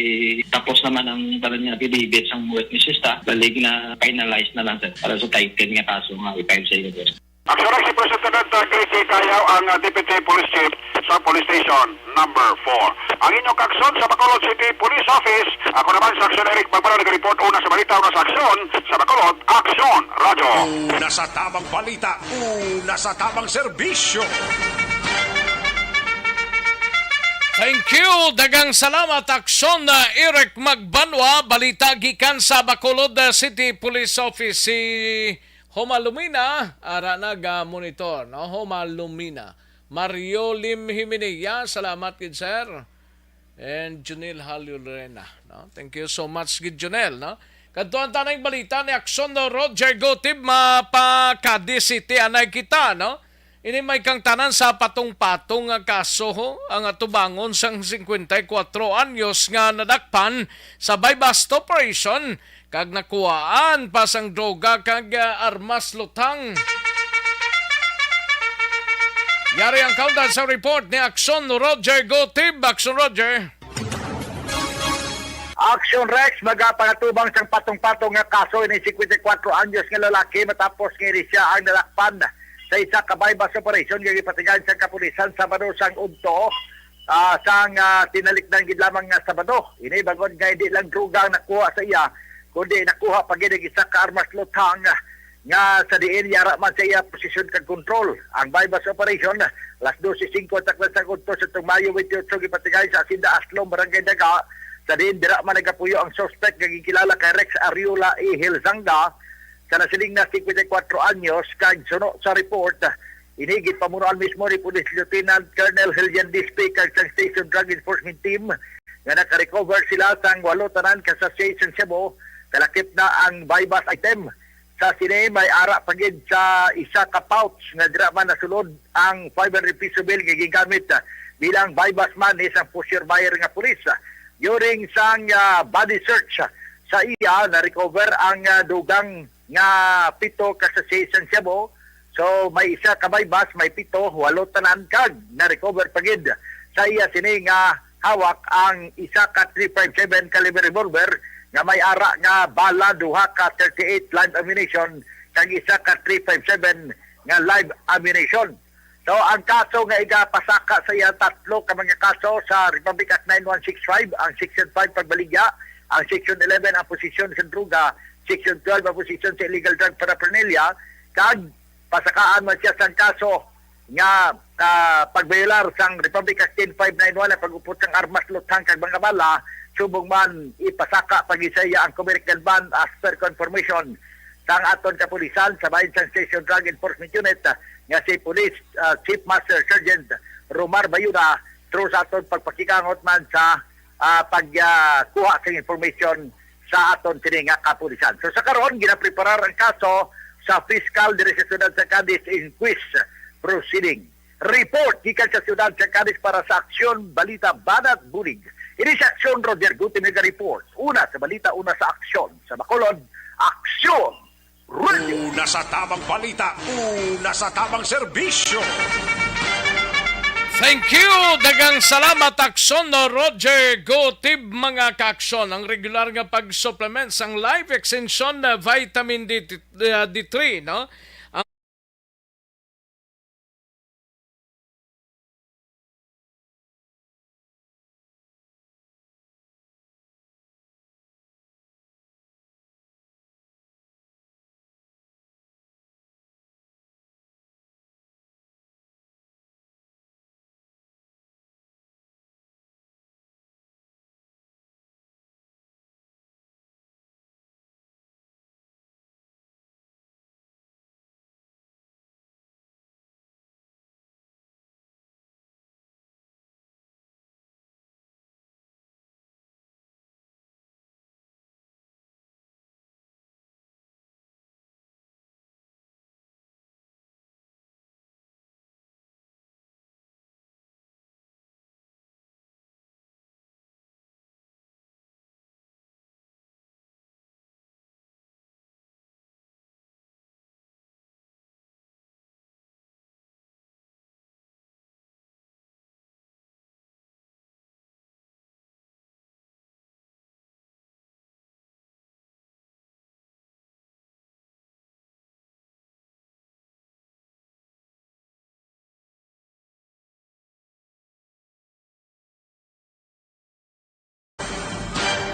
tapos naman ang tanan nga affidavit sang witnesses ta. Bali, gina-finalize na lang, sir, para sa title nga kaso nga i-file sa ila, sir. Aksyon ang si President Gregory Cayaw, ang, ah, Deputy Police Chief sa Police Station Number four. Ang inyong kakson sa Bacolod City Police Office, ako naman sa Aksyon Eric Magbanwa, nag-report una sa balita, una sa aksyon sa Bacolod, Aksyon Radyo. Una sa tamang balita, una sa tamang serbisyo. Thank you. Daghang salamat, Aksyon, ah, Eric Magbanwa. Balita gikan sa Bacolod, ah, City Police Office. Si Homa Lumina, ara naga-monitor, no? Homa Lumina. Mario Lim Himinea, salamat gid, sir. And Junel Halio Lorena, no? Thank you so much gid, Junel, no? Kadtuan ta na ang balita ni Aksyon, no? Roger Gotib, mapa-Cadiz City anay kita, no? Ini may kangtanan sa patong-patong nga kaso, ho, ang atubangon sang singkwenta y kuwatro anyos nga nadakpan sa buy-bust operation kag nakuhaan pa sang droga kag, ah, armas lutang. Yari ang kaundan sa report ni Action Roger Gotib. Action Roger. Action Rex, magapangatubang sang patong-patong nga kaso ini singkwenta y kuwatro anyos nga lalaki matapos nga ini siya ang nadakpan sa isa ka buy-bust operation nga gipatigayon sang kapulisan Sabado sang udto, ah, sang, ah, tinalikdan gid lamang nga Sabado. Ini bangod nga hindi lang droga ang nakuha sa iya, kundi nakuha pa gid ang isa ka armas lutang nga sa diin yara man sa iya posisyon kag kontrol. Ang buy-bust operation, alas dose singko sa taklan sang udto sa tong Mayo twenty-eight, gipatigay sa Hacienda Aslom, Barangay Daga, sa diin dira man nagapuyo ang suspect nga ginkilala kay Rex Ariola Ihil Zanga, sa nasiling na singkwenta y kuwatro anyos, kag suno sa report, ini ginpamunuan mismo ni Police Lieutenant Colonel Helian Dispe kag sang Station Drug Enforcement Team nga nakarecover sila sang walo tanan ka sachet sang shabu, kalakip na ang buy-bust item. Sa sini, may ara pa gid sa isa ka pouch nga dira man nasulod ang five hundred peso bill nga gingamit, ah, bilang buy-bust money sang poseur buyer nga pulis. During sang, ah, body search, ah, sa iya, na-recover ang, ah, dugang nga pito ka sachet sang shabu. So, may isa ka buy-bust, may pito, walo tanan, kag na-recover pa gid sa iya sini nga hawak ang isa ka three five seven caliber revolver nga may ara nga bala, duha ka thirty-eight live ammunition, kag isa ka three five seven nga live ammunition. So, ang kaso nga igapasaka sa iya, tatlo ka mga kaso sa Republic Act nine one six five, ang Section five pagbaligya, ang Section eleven ang posesyon sa droga, Section twelve ang posesyon sa illegal drug paraphernalia, kag pasakaan man siya sang kaso nga, ah, pagbayolar sang Republic Act ten five nine one, ang pag-upot sang armas, lutang kag mga bala, subong man ipasaka pa gid sa iya ang Comeric Gun Ban as per confirmation sang aton kapulisan sa bahin sang Station Drug Enforcement Unit, ah, nga si Police, ah, Chief Master Sergeant Romar Bayuna, through sa aton pagpakikangot man sa, ah, pag, ah, kuha sang information sa aton sini nga kapulisan. So, sa karon, ginapreparar ang kaso sa piskal diri sa siyudad sa Cadiz, inquest proceeding. Report gikan sa siyudad sa Cadiz para sa Aksyon Balita Banat Bulig. Ini si Aksyon Roger Guti, mega report. Una sa balita, una sa aksyon. Sa Bacolod, Aksyon Radio. Una sa tamang balita, una sa tamang serbisyo. Thank you. Daghang salamat, Aksyon Roger Gotib, mga kaaksyon. Ang regular nga pag-supplement sang Life Extension, uh, Vitamin D, uh, D three, no? Ang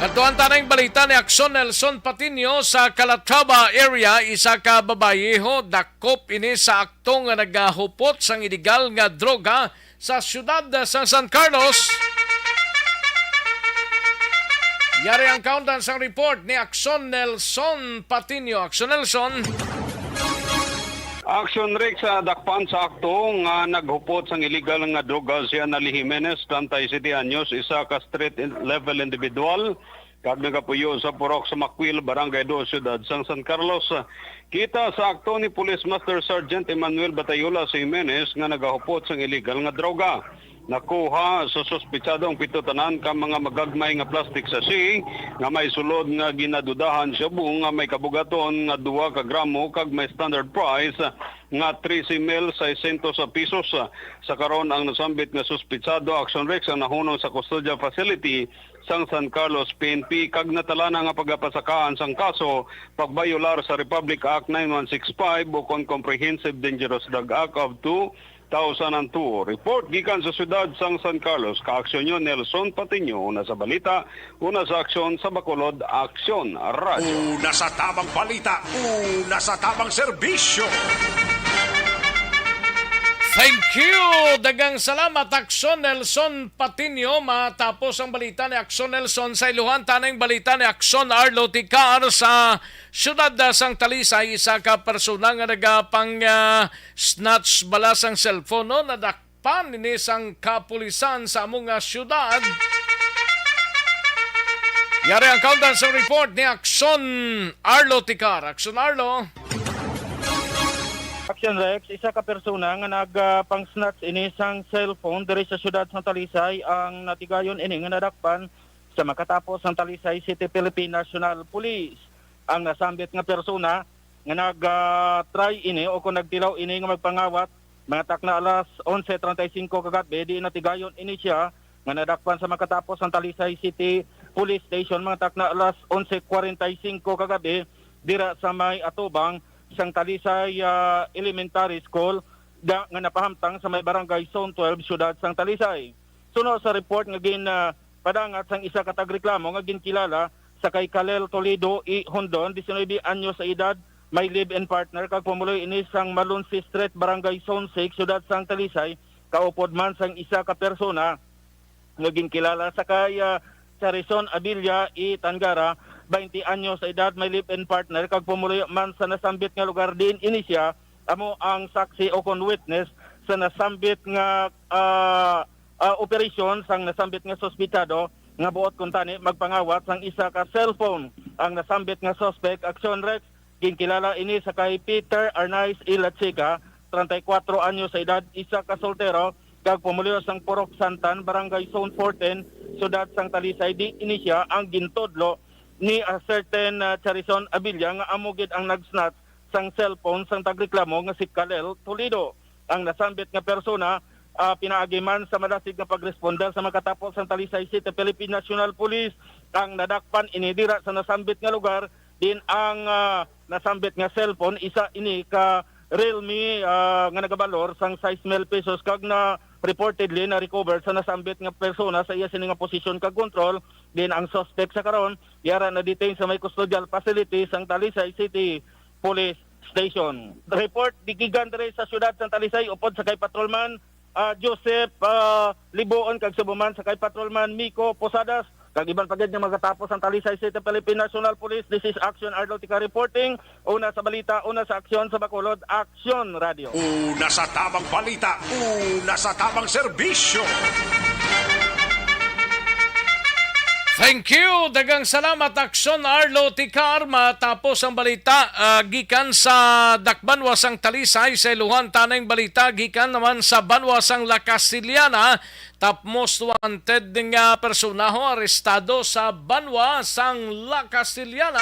Kadtuan ta ning balita ni Aksyon Nelson Patiño sa Calatrava area, isa ka babayi ho, dakop ini sa akto nga nagahupot sang iligal nga droga sa siyudad sang San Carlos. Yari ang kaundan sang report ni Aksyon Nelson Patiño. Aksyon Nelson. Action Rex, sa dakpan sa akto nga naghupot sang iligal nga droga si Anali Jimenez, treinta y siete anyos, isa ka street in-, level individual kag nagapuyo sa purok sa Makwil, Barangay Dos, Siyudad sang San Carlos. Kita sa akto ni Police Master Sergeant Emmanuel Batayolas Jimenez nga nagahupot sang iligal nga droga. Nakuha sa suspitsado ang pito tanan ka mga magagmay nga plastic sachet nga may sulod nga ginadudahan shabu nga may kabugaton nga dua ka gramo kag may standard price nga trese mil seiscientos pesos. Sa karon, ang nasambit nga suspitsado, Action Rex, ang nahunong sa custodial facility sang San Carlos P N P kag natalana nga pagapasakaan sang kaso pagbayolar sa Republic Act nine one six five ukon Comprehensive Dangerous Drug Act of two thousand and two. Report gikan sa siyudad sang San Carlos, ka-aksyon niyo Nelson Patiño, una sa balita, una sa aksyon sa Bacolod Aksyon Radyo. Una sa tabang balita, una sa tabang serbisyo. Thank you! Daghang salamat, Aksyon Nelson Patiño. Matapos ang balita ni Aksyon Nelson, sa iluhan ta ning balita ni Aksyon Arlo Ticar sa siyudad, ah, sang Talisay. Isa ka persona nga nagapang, ah, snatch bala sang cellphone, no? Nadakpan ini sang kapulisan sa amo nga siyudad. Yari ang kaundan sang report ni Aksyon Arlo Ticar. Aksyon Arlo. Action Rex, isa ka persona nga nagpang-snatch ini sang cellphone diri sa siyudad sang Talisay ang natigayon ini nga nadakpan sa makatapos ang Talisay City Philippine National Police. Ang nasambit nga persona nga nag-try ini o kung nagtilaw ini nga magpangawat, mga takna alas onse treinta y cinco kagabi, diin natigayon ini siya nga nadakpan sa makatapos ang Talisay City Police Station, mga takna alas onse cuarenta y cinco kagabi, dira sa may atubang sang Talisay, ah, Elementary School, da, nga napahamtang sa may Barangay Zone twelve, siyudad sang Talisay. Suno sa report nga gin, ah, padangat sang isa ka tagreklamo nga ginkilala sa kay Kalel Toledo E. Hondon, diecinuebe anyos sa edad, may live-in partner kag pumuloy ini sang Malonsi Street, Barangay Zone six, siyudad sang Talisay, kaupod man sang isa ka persona nga ginkilala sa kay, ah, Charison Abilia E. Tangara, twenty anyos sa edad, may live-in partner kag pumuloy man sa nasambit nga lugar diin ini siya amo ang saksi o kon witness sa nasambit nga, ah, ah, operasyon sang nasambit nga suspitsado nga buot kuntani magpangawat sang isa ka cellphone. Ang nasambit nga suspect, Action Rex, ginkilala ini sa kay Peter Arnaiz Ilachica, treinta y cuatro anyos sa edad, isa ka soltero, kag pumuluyo sang Purok Santan, Barangay Zone fourteen, siyudad sang Talisay, diin ini siya ang gintudlo ni, ah, certain, ah, Charison Abilia nga amo gid ang nag-snatch sang cellphone sang tagreklamo nga si Kalel Toledo. Ang nasambit nga persona, ah, pinaagi man sa madasig nga pagresponder sa makatapos sang Talisay City Philippine National Police, ang nadakpan ini dira sa nasambit nga lugar, din ang, ah, nasambit nga cellphone, isa ini ka Realme, ah, nga nagabalor sang sais mil pesos kag na reportedly na-recover sa nasambit nga persona sa iya sini nga posisyon kag kontrol. Din ang suspect sa karon, yara na-detain sa may custodial facility sang Talisay City Police Station. Report gikan diri sa siyudad sang Talisay upod sa kay Patrolman, ah, Joseph, ah, Libuon kag subo man sa kay Patrolman Miko Posadas kag iban pa gid nga magatapos ang Talisay City Philippine National Police. This is Action Arlo Tika reporting. Una sa balita, una sa aksyon sa Bacolod, Aksyon Radio. Una sa tabang balita, una sa tabang serbisyo. Thank you. Daghang salamat, Aksyon Arlo Ticar. Matapos ang balita, ah, gikan sa dakbanwa sang Talisay, sa iluhan ta ning balita gikan naman sa banwa sang La Castellana. Top most wanted nga personaho arestado sa banwa sang La Castellana.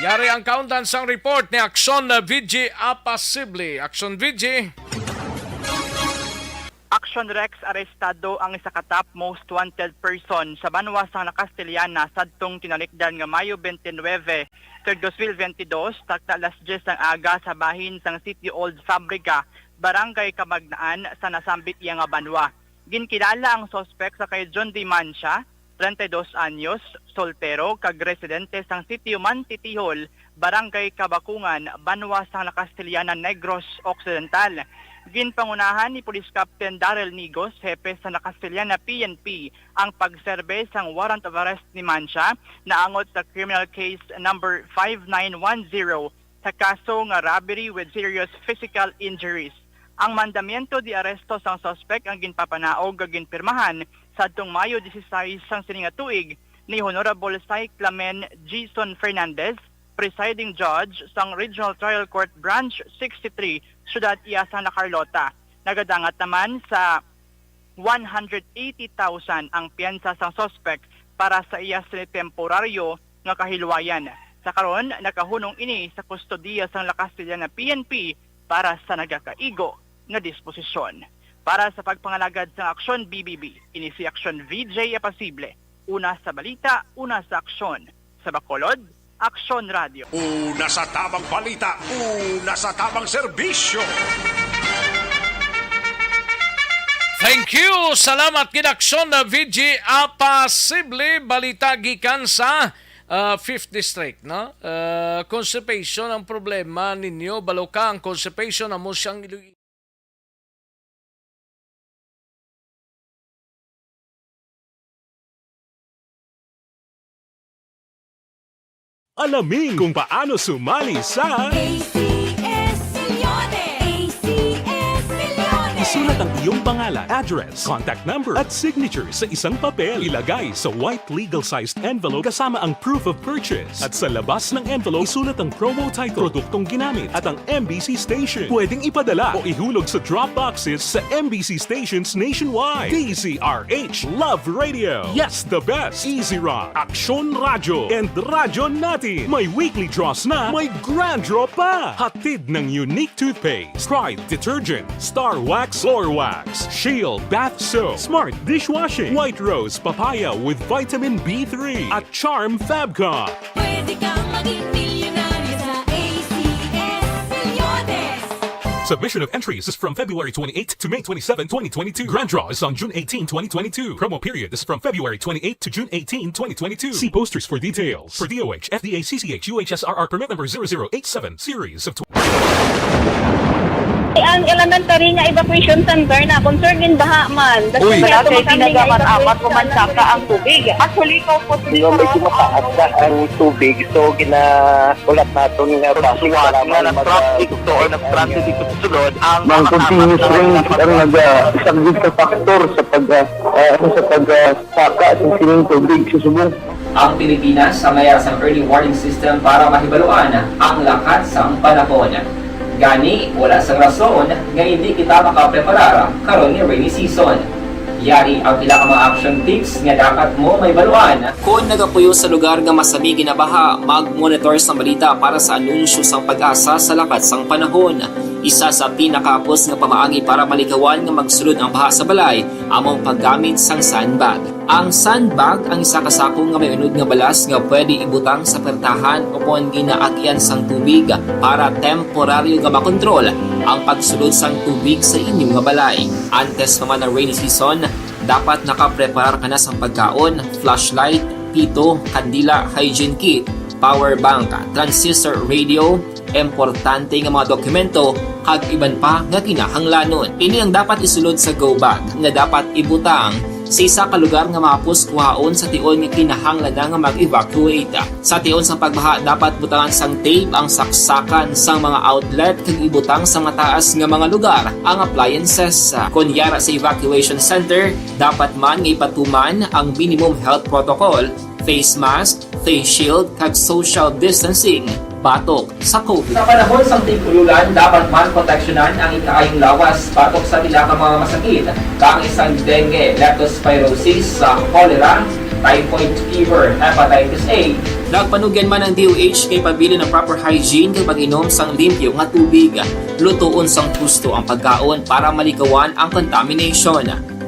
Yari ang kaundan sang report ni Aksyon V G Apasible. Aksyon V G. Action Rex, arestado ang isa ka top most wanted person sa banwa sang La Castellana sadtong tinalikdan nga Mayo twenty-nine, third dos mil veintidós, takna alas diyes sang aga sa bahin sang Sitio Old Fabrica, Barangay Camagnaan, sa nasambit iya nga banwa. Ginkilala ang suspek sa kay John D. Mancia, treinta y dos anyos, soltero, kag residente sang Sitio Mantitihol, Barangay Kabakungan, banwa sang La Castellana, Negros Occidental. Ginpangunahan ni Police Captain Daryl Nigos, hepe sa La Castellana P N P, ang pagserbe sang warrant of arrest ni Mancia naangot sa criminal case number five nine one zero sa kaso nga robbery with serious physical injuries. Ang mandamiento de arresto sang suspek ang ginpapanaog kag ginpirmahan Sadtong Mayo dieciséis sang sini nga tuig, ni Honorable Cyclamen Jason Fernandez, Presiding Judge sang Regional Trial Court Branch sixty-three, Syudad iya sang La Carlota. Nagadangat naman sa one hundred eighty thousand ang piyansa sang suspek para sa iya sini temporaryo nga kahilwayan. Sa karon, nakahunong ini sa kustodiya sang La Castellana P N P para sa nagakaigo nga disposisyon. Para sa pagpangalagad sang Aksyon B B B, ini si Aksyon V J Apasible. Una sa balita, una sa aksyon. Sa Bacolod, Aksyon Radio. Una sa tamang balita, una sa tamang serbisyo. Thank you. Salamat gid, Aksyon na V J Apasible. Balita gikan sa, ah, Fifth District, no? Ah, constipation ang problema ninyo. Balo ka ang constipation, amo siyang ilu- Alamin kung paano sumali sa A C S Millones. A C S Millones. Isulat ang iyong pangalan, address, contact number, at signature sa isang papel. Ilagay sa white legal-sized envelope kasama ang proof of purchase. At sa labas ng envelope, isulat ang promo title, produktong ginamit, at ang M B C station. Pwedeng ipadala o ihulog sa drop boxes sa M B C stations nationwide. D Z R H Love Radio. Yes, the best. Easy Rock, Aksyon Radyo, and Radyo Natin. May weekly draws na, may grand draw pa. Hatid ng Unique Toothpaste, Pride Detergent, Star Wax Floor Wax, Shield Bath Soap, Smart Dishwashing, White Rose Papaya with Vitamin B three, at Charm Fabcon. Pwede kang maging milyonaryo sa A C S Millones. Submission of entries is from February twenty-eighth to May twenty-seven, twenty twenty-two. Grand draw is on June eighteen, twenty twenty-two. Promo period is from February twenty-eighth to June eighteen, twenty twenty-two. See posters for details. For D O H, F D A, C C H, U H S R R permit number zero zero eight seven, series of tw- Ang elementary nga evacuation center na concern in baha man. Uy. Wala kay ginagamit-amat ko man saka ang tubig. Actually, ko po. Medyo mataas na ang tubig, so gina-, ulat naton nga traffic, nga mag-, nag-traffic to or nag-transit dito sa sulod ang mga continuous rain ang nag-, ah, isang big factor sa pag, ah, ah, sa pag, ah, saka sa sining tubig sa subong. Ang Pilipinas ang mayara sang early warning system para mahibaluan ang lakat sang panahon. Gani, wala sang rason nga hindi kita makapreparar karon nga rainy season. Yari ang pila ka mga action tips nga dapat mo mahibaluan. Kon nagapuyo sa lugar nga masami ginabaha, mag-monitor sang balita para sa anunsyo sang PAGASA sa lakat sang panahon. Isa sa pinakahapos nga pamaagi para malikawan nga magsulod ang baha sa balay amo ang paggamit sang sandbag. Ang sandbag ang isa ka sako nga may unod nga balas nga pwede ibutang sa pertahan o kon ginaagian sang tubig para temporaryo nga makontrol ang pagsulod sang tubig sa inyo nga balay. Antes pa man ang rainy season, dapat nakapreparar ka na sang pagkaon, flashlight, pito, kandila, hygiene kit, power bank, transistor radio, importante nga mga dokumento, kag iban pa nga kinahanglanon. Ini ang dapat isulod sa go bag nga dapat ibutang sa isa ka lugar nga mahapos kuhaon sa tion nga kinahanglan na nga mag-evacuate. Sa tion sang pagbaha, dapat butangan sang tape ang saksakan sang mga outlet kag ibutang sa mataas nga mga lugar ang appliances. Kon yara sa evacuation center, dapat man nga ipatuman ang minimum health protocol, face mask, face shield, kag social distancing batok sa COVID. Sa panahon sang tig-ululan, dapat man proteksyonan ang ikaayong lawas batok sa pila ka mga masakit, kaangay sang dengue, leptospirosis, sa cholera, typhoid fever, hepatitis A. Nagpanugyan man ang D O H kay pabilin ang proper hygiene kag pag-inom sang limpyo nga tubig, lutoon sang husto ang pagkaon para malikawan ang contamination.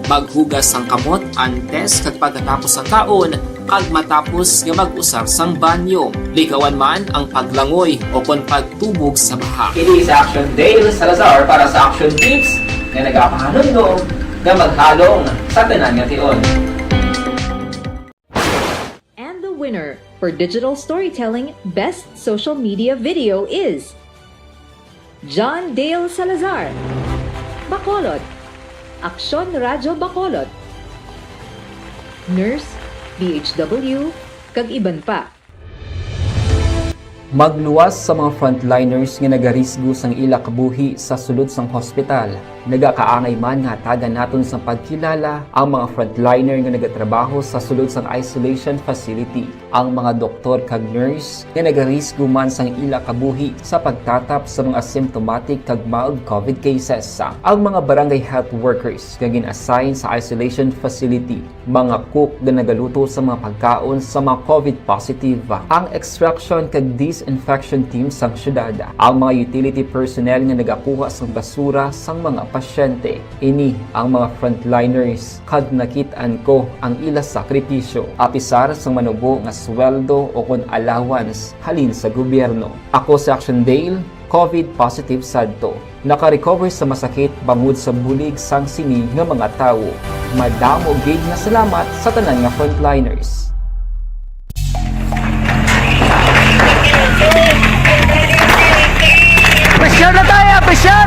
Maghugas sang kamot antes kag pagkatapos sang kaon, kag matapos nga mag-usar sang banyo. Likawan man ang paglangoy o kon pagtubog sa baha. Kini si Action Dale Salazar para sa Action Tips nga nagapahanumdom nga maghalong sa tanan nga tion. And the winner for digital storytelling best social media video is John Dale Salazar, Bacolod, Aksyon Radyo Bacolod, Nurse, D H W, kag iban pa. Magluwas sa mga frontliners nga nagarisgo sang ila kabuhi sa sulod sang hospital. Nagakaangay man nga hatagan naton sang pagkilala ang mga frontliner nga nagatrabaho sa sulod sang isolation facility, ang mga doktor kag nurse nga nagarisgo man sang ila kabuhi sa pagtatap sa mga symptomatic kag mild covid cases, ang mga barangay health workers nga gin-assign sa isolation facility, mga cook nga nagaluto sa mga pagkaon sa mga covid positive, ang extraction kag disinfection team sang syudad, ang mga utility personnel nga nagakuha sang basura sang mga pasyente. Ini ang mga frontliners, kag nakit-an ko ang ila sakripisyo, apisar sang manubo nga sweldo o kon allowance halin sa gobyerno. Ako si Action Dale, covid positive sadto. Naka-recover sa masakit bangod sa bulig sang sini nga mga tawo. Madamo gid nga salamat sa tanan nga frontliners. Pressure na tayo! Pressure!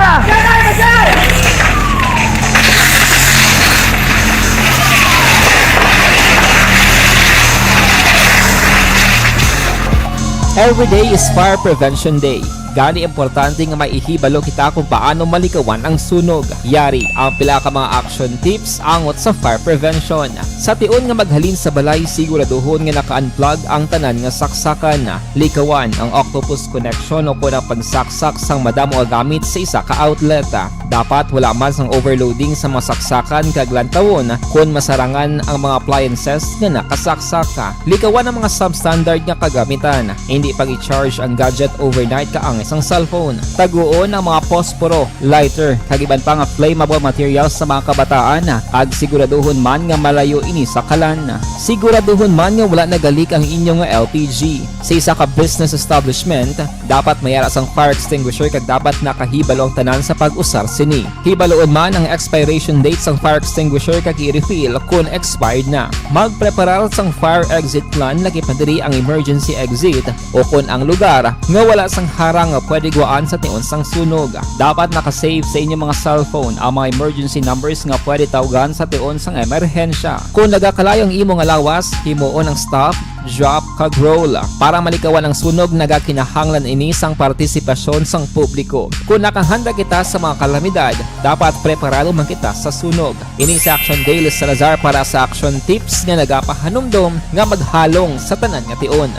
Every day is Fire Prevention Day. Gani, importante nga may ihibalo kita kung paano malikawan ang sunog. Yari ang pila ka mga action tips angot sa fire prevention. Sa tion nga maghalin sa balay, siguraduhon nga naka-unplug ang tanan nga saksakan. Likawan ang octopus connection o kon ang pagsaksak sang madamo nga gamit sa isa ka outlet. Dapat wala man sang overloading sa mga saksakan kag lantawon kon masarangan ang mga appliances nga nakasaksak. Likawan ang mga substandard nga kagamitan. Indi pag-i-charge ang gadget overnight kaangay sang cellphone. Taguon ang mga posporo, lighter, kag iban pa nga flammable materials sa mga kabataan, kag siguraduhon man nga malayo ini sa kalan. Siguraduhon man nga wala nagalik ang inyo nga L P G. Sa isa ka business establishment, dapat may ara sang fire extinguisher kag dapat nakahibalo ang tanan sa pag-usar sini. Hibaloon man ang expiration date sang fire extinguisher kag i-refill kon expired na. Magpreparar sang fire exit plan, lakip na diri ang emergency exit o kon ang lugar nga wala sang harang nga pwede guwaan sa tion sang sunog. Dapat naka-save sa inyo mga cellphone ang mga emergency numbers nga pwede tawgan sa tion sang emerhensya. Kon nagakalayo ang imo nga lawas, himuon ang stop, drop, kag roll. Para malikawan ang sunog, nagakinahanglan ini sang partisipasyon sang publiko. Kon nakahanda kita sa mga kalamidad, dapat preparado man kita sa sunog. Ini si Action Dale Salazar para sa Action Tips nga nagapahanumdom nga maghalong sa tanan nga tion.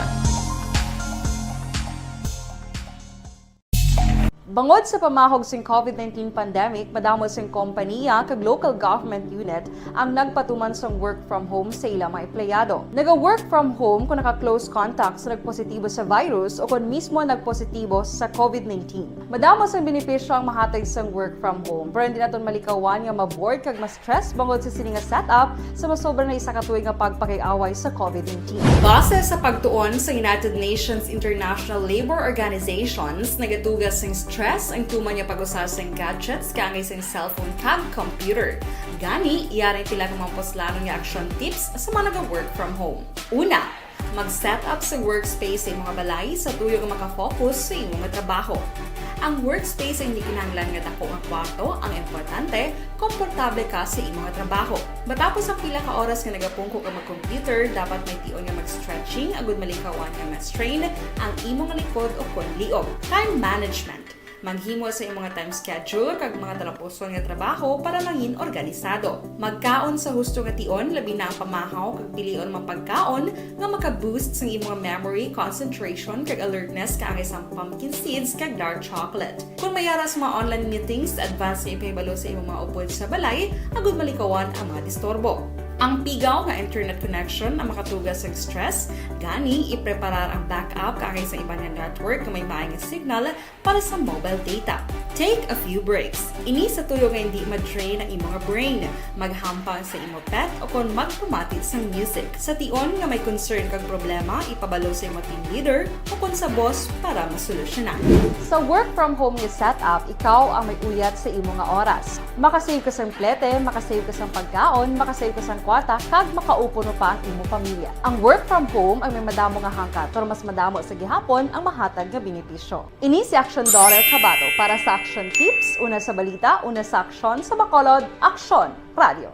Bangod sa pamahog sing covid nineteen pandemic, madamo sing kompaniya kag local government unit ang nagpatuman sang work from home sa ila mga empleyado. Naga-work from home kon naka-close contact sa nagpositibo sa virus o kon mismo nagpositibo sa covid nineteen. Madamo sang benepisyo ang mahatag sang work from home, pero hindi naton malikawan nga ma-bored kag ma-stress bangod sa sini nga setup sa masobra na isa ka tuig nga pagpakig-away sa covid nineteen. Base sa pagtuon sa United Nations International Labor Organizations, nagatuga sing stress ang tuman nga pag-usa sing gadgets kaangay sing cellphone kag computer. Gani, yari ang pila ka mga puslanon nga action tips sa mga naga-work from home. Una, mag-set up sa workspace sa imo nga balay sa tuyo nga maka-focus sa imo nga trabaho. Ang workspace ay hindi kinahanglan nga dako nga kwarto, ang importante, komportable ka sa imo nga trabaho. Matapos ang pila ka oras nga nagapungko ka mag-computer, dapat may tion nga mag-stretching agud malikawan nga ma-strain ang imo nga likod o kon liog. Time management. Maghimo sa imo nga time schedule kag mga talapuson nga trabaho para mangin organisado. Magkaon sa husto nga tion, labi na ang pamahaw kag pilion man pagkaon nga maka-boost sang imo nga memory, concentration, kag alertness kaangay sang pumpkin seeds kag dark chocolate. Kon may ara sa mga online meetings, advance nga ipahibalo sa imo mga upod sa balay agud malikawan ang mga disturbo. Ang pigaw nga internet connection ang makatuga sang stress, gani ipreparar ang backup kaangay sang iban nga network nga may maay nga signal para sa mobile data. Take a few breaks. Ini sa tuyo nga hindi ma-drain ang imo nga brain. Maghampang sa imo pet o kon magpamati sang music. Sa tion nga may concern kag problema, ipabalo sa imo team leader o kon sa boss para masolusyonan. Sa work from home nga setup, ikaw ang may uyat sa imo nga oras. Makasave ka sang plete, makasave ka sang pagkaon, makasave ka sang kwarta, kag makaupo pa ang imo pamilya. Ang work from home ang may madamo nga hangkat, pero mas madamo sa gihapon ang mahatag nga benepisyo. Ini si Action Daughter Kabato para sa Action Tips, una sa balita, una sa aksyon, sa Bacolod, Aksyon Radio.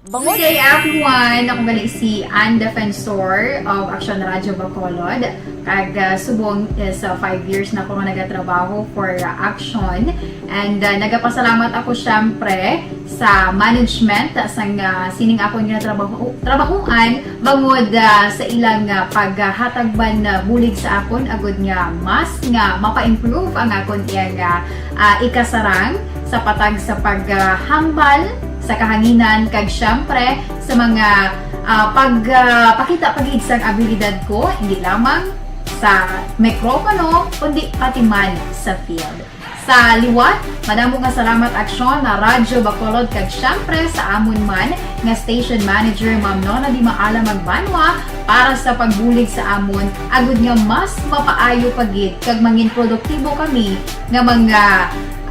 Good day, everyone! Ako gali si Ann Defensor of Action Radio Bacolod. Kag, ah, subong is, ah, five years na ako nga nagatrabaho for, ah, Action. And, ah, nagapasalamat ako, syempre, sa management sang, ah, sining akon nga trabaho, trabahoan bangod, ah, sa ilang, ah, paghatag man, ah, bulig sa akon agud nga mas nga mapa-improve ang akon iyang, ah, ah, ikasarang sa patag sa paghambal sa kahanginan kag, syempre, sa mga, ah, pag, ah, pakita pa gid sang abilidad ko, hindi lamang sa mikropono, kundi pati man sa field. Sa liwat, madamo nga salamat, Aksyon na Radyo Bacolod, kag syempre sa amon man nga station manager, Ma'am Nona Di Maala Magbanwa, para sa pagbulig sa amon, agud nga mas mapaayo pa gid kag mangin produktibo kami nga mga,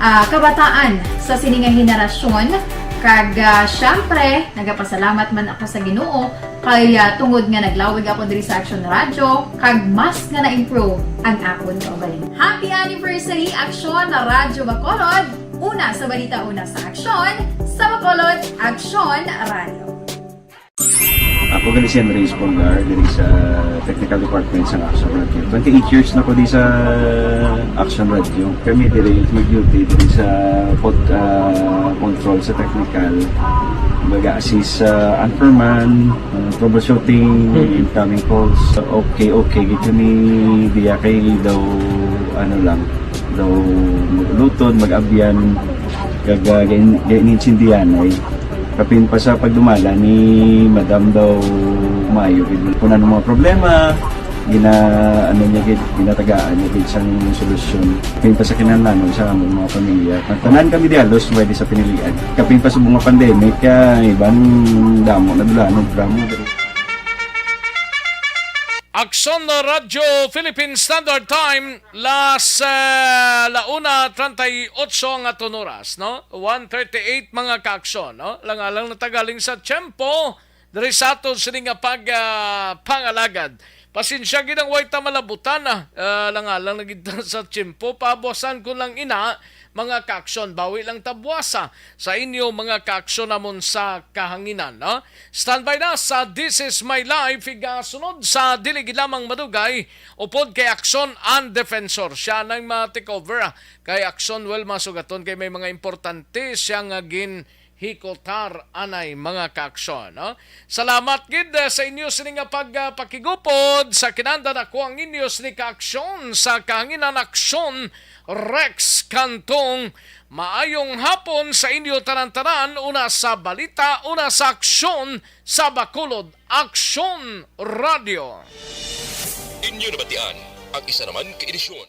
ah, kabataan sa sini nga henerasyon. Kag, ah, syempre, nagapasalamat man ako sa Ginoo kay, ah, tungod nga naglawig ako diri sa Action Radio, kag mas nga na-improve ang akon kaugalingon. Happy anniversary, Action na Radyo Bacolod! Una sa balita, una sa aksyon, sa Bacolod, Action Radio. Ako gali si Andres Polgar, diri sa Technical Department sa Action Radio. Twenty-eight years na ko di sa Action Radio. Kami diri mag-duty diri sa pod, ah, control sa technical. Baga assist sa anchorman, ah, troubleshooting, Hmm. incoming calls. Okay, okay, gid kami diya kay daw, ano lang, daw magluton, mag-abyan, kag, ah, gain-, gain-, intindihan ay. Kapin pa sa pagdumala ni Madam daw maayo gid. Kung ano mga problema, gina-, ano niya gid, ginatagaan niya gid sang solusyon. Kapin pa sa kinahanglanon sa among mga pamilya. Ang tanan kami di halos pwede sa pinilian. Kapin pa sa mga pandemic, kaya iban damo na dulanon, drama. Aksyon na Radyo Philippine Standard Time, las, eh, la una treinta y ocho nga aton oras, no? One thirty-eight, mga kaaksyon, no? Lang-alang natagaling sa tiyempo, diri sa aton sini nga pag, ah, pangalagad. Pasensya gid ang way ta malabutan, ah, ah, lang-alang na gid ta sa tiyempo. Pabuasan ko lang ina, mga kaaksyon, bawi lang ta buasa sa inyo, mga kaaksyon namon sa kahanginan, no? Standby na sa This Is My Life, igasunod sa dili gid lamang madugay, upod kay Aksyon and Defensor. Siya nang ma-take over, ah, kay Aksyon, well, masugaton kay may mga importante siya nga ginhikotar anay, mga kaaksyon, no? Salamat gid, eh, sa inyo sini nga pag, ah, pakigupod sa kinahanglan. Ako ang inyo sini ka Aksyon sa kahanginan, Aksyon Rex Cantong. Maayong hapon sa inyo tanan-tanan, una sa balita, una sa aksyon, sa Bacolod Aksyon Radio. Inyo nabatian ang isa naman ka edisyon.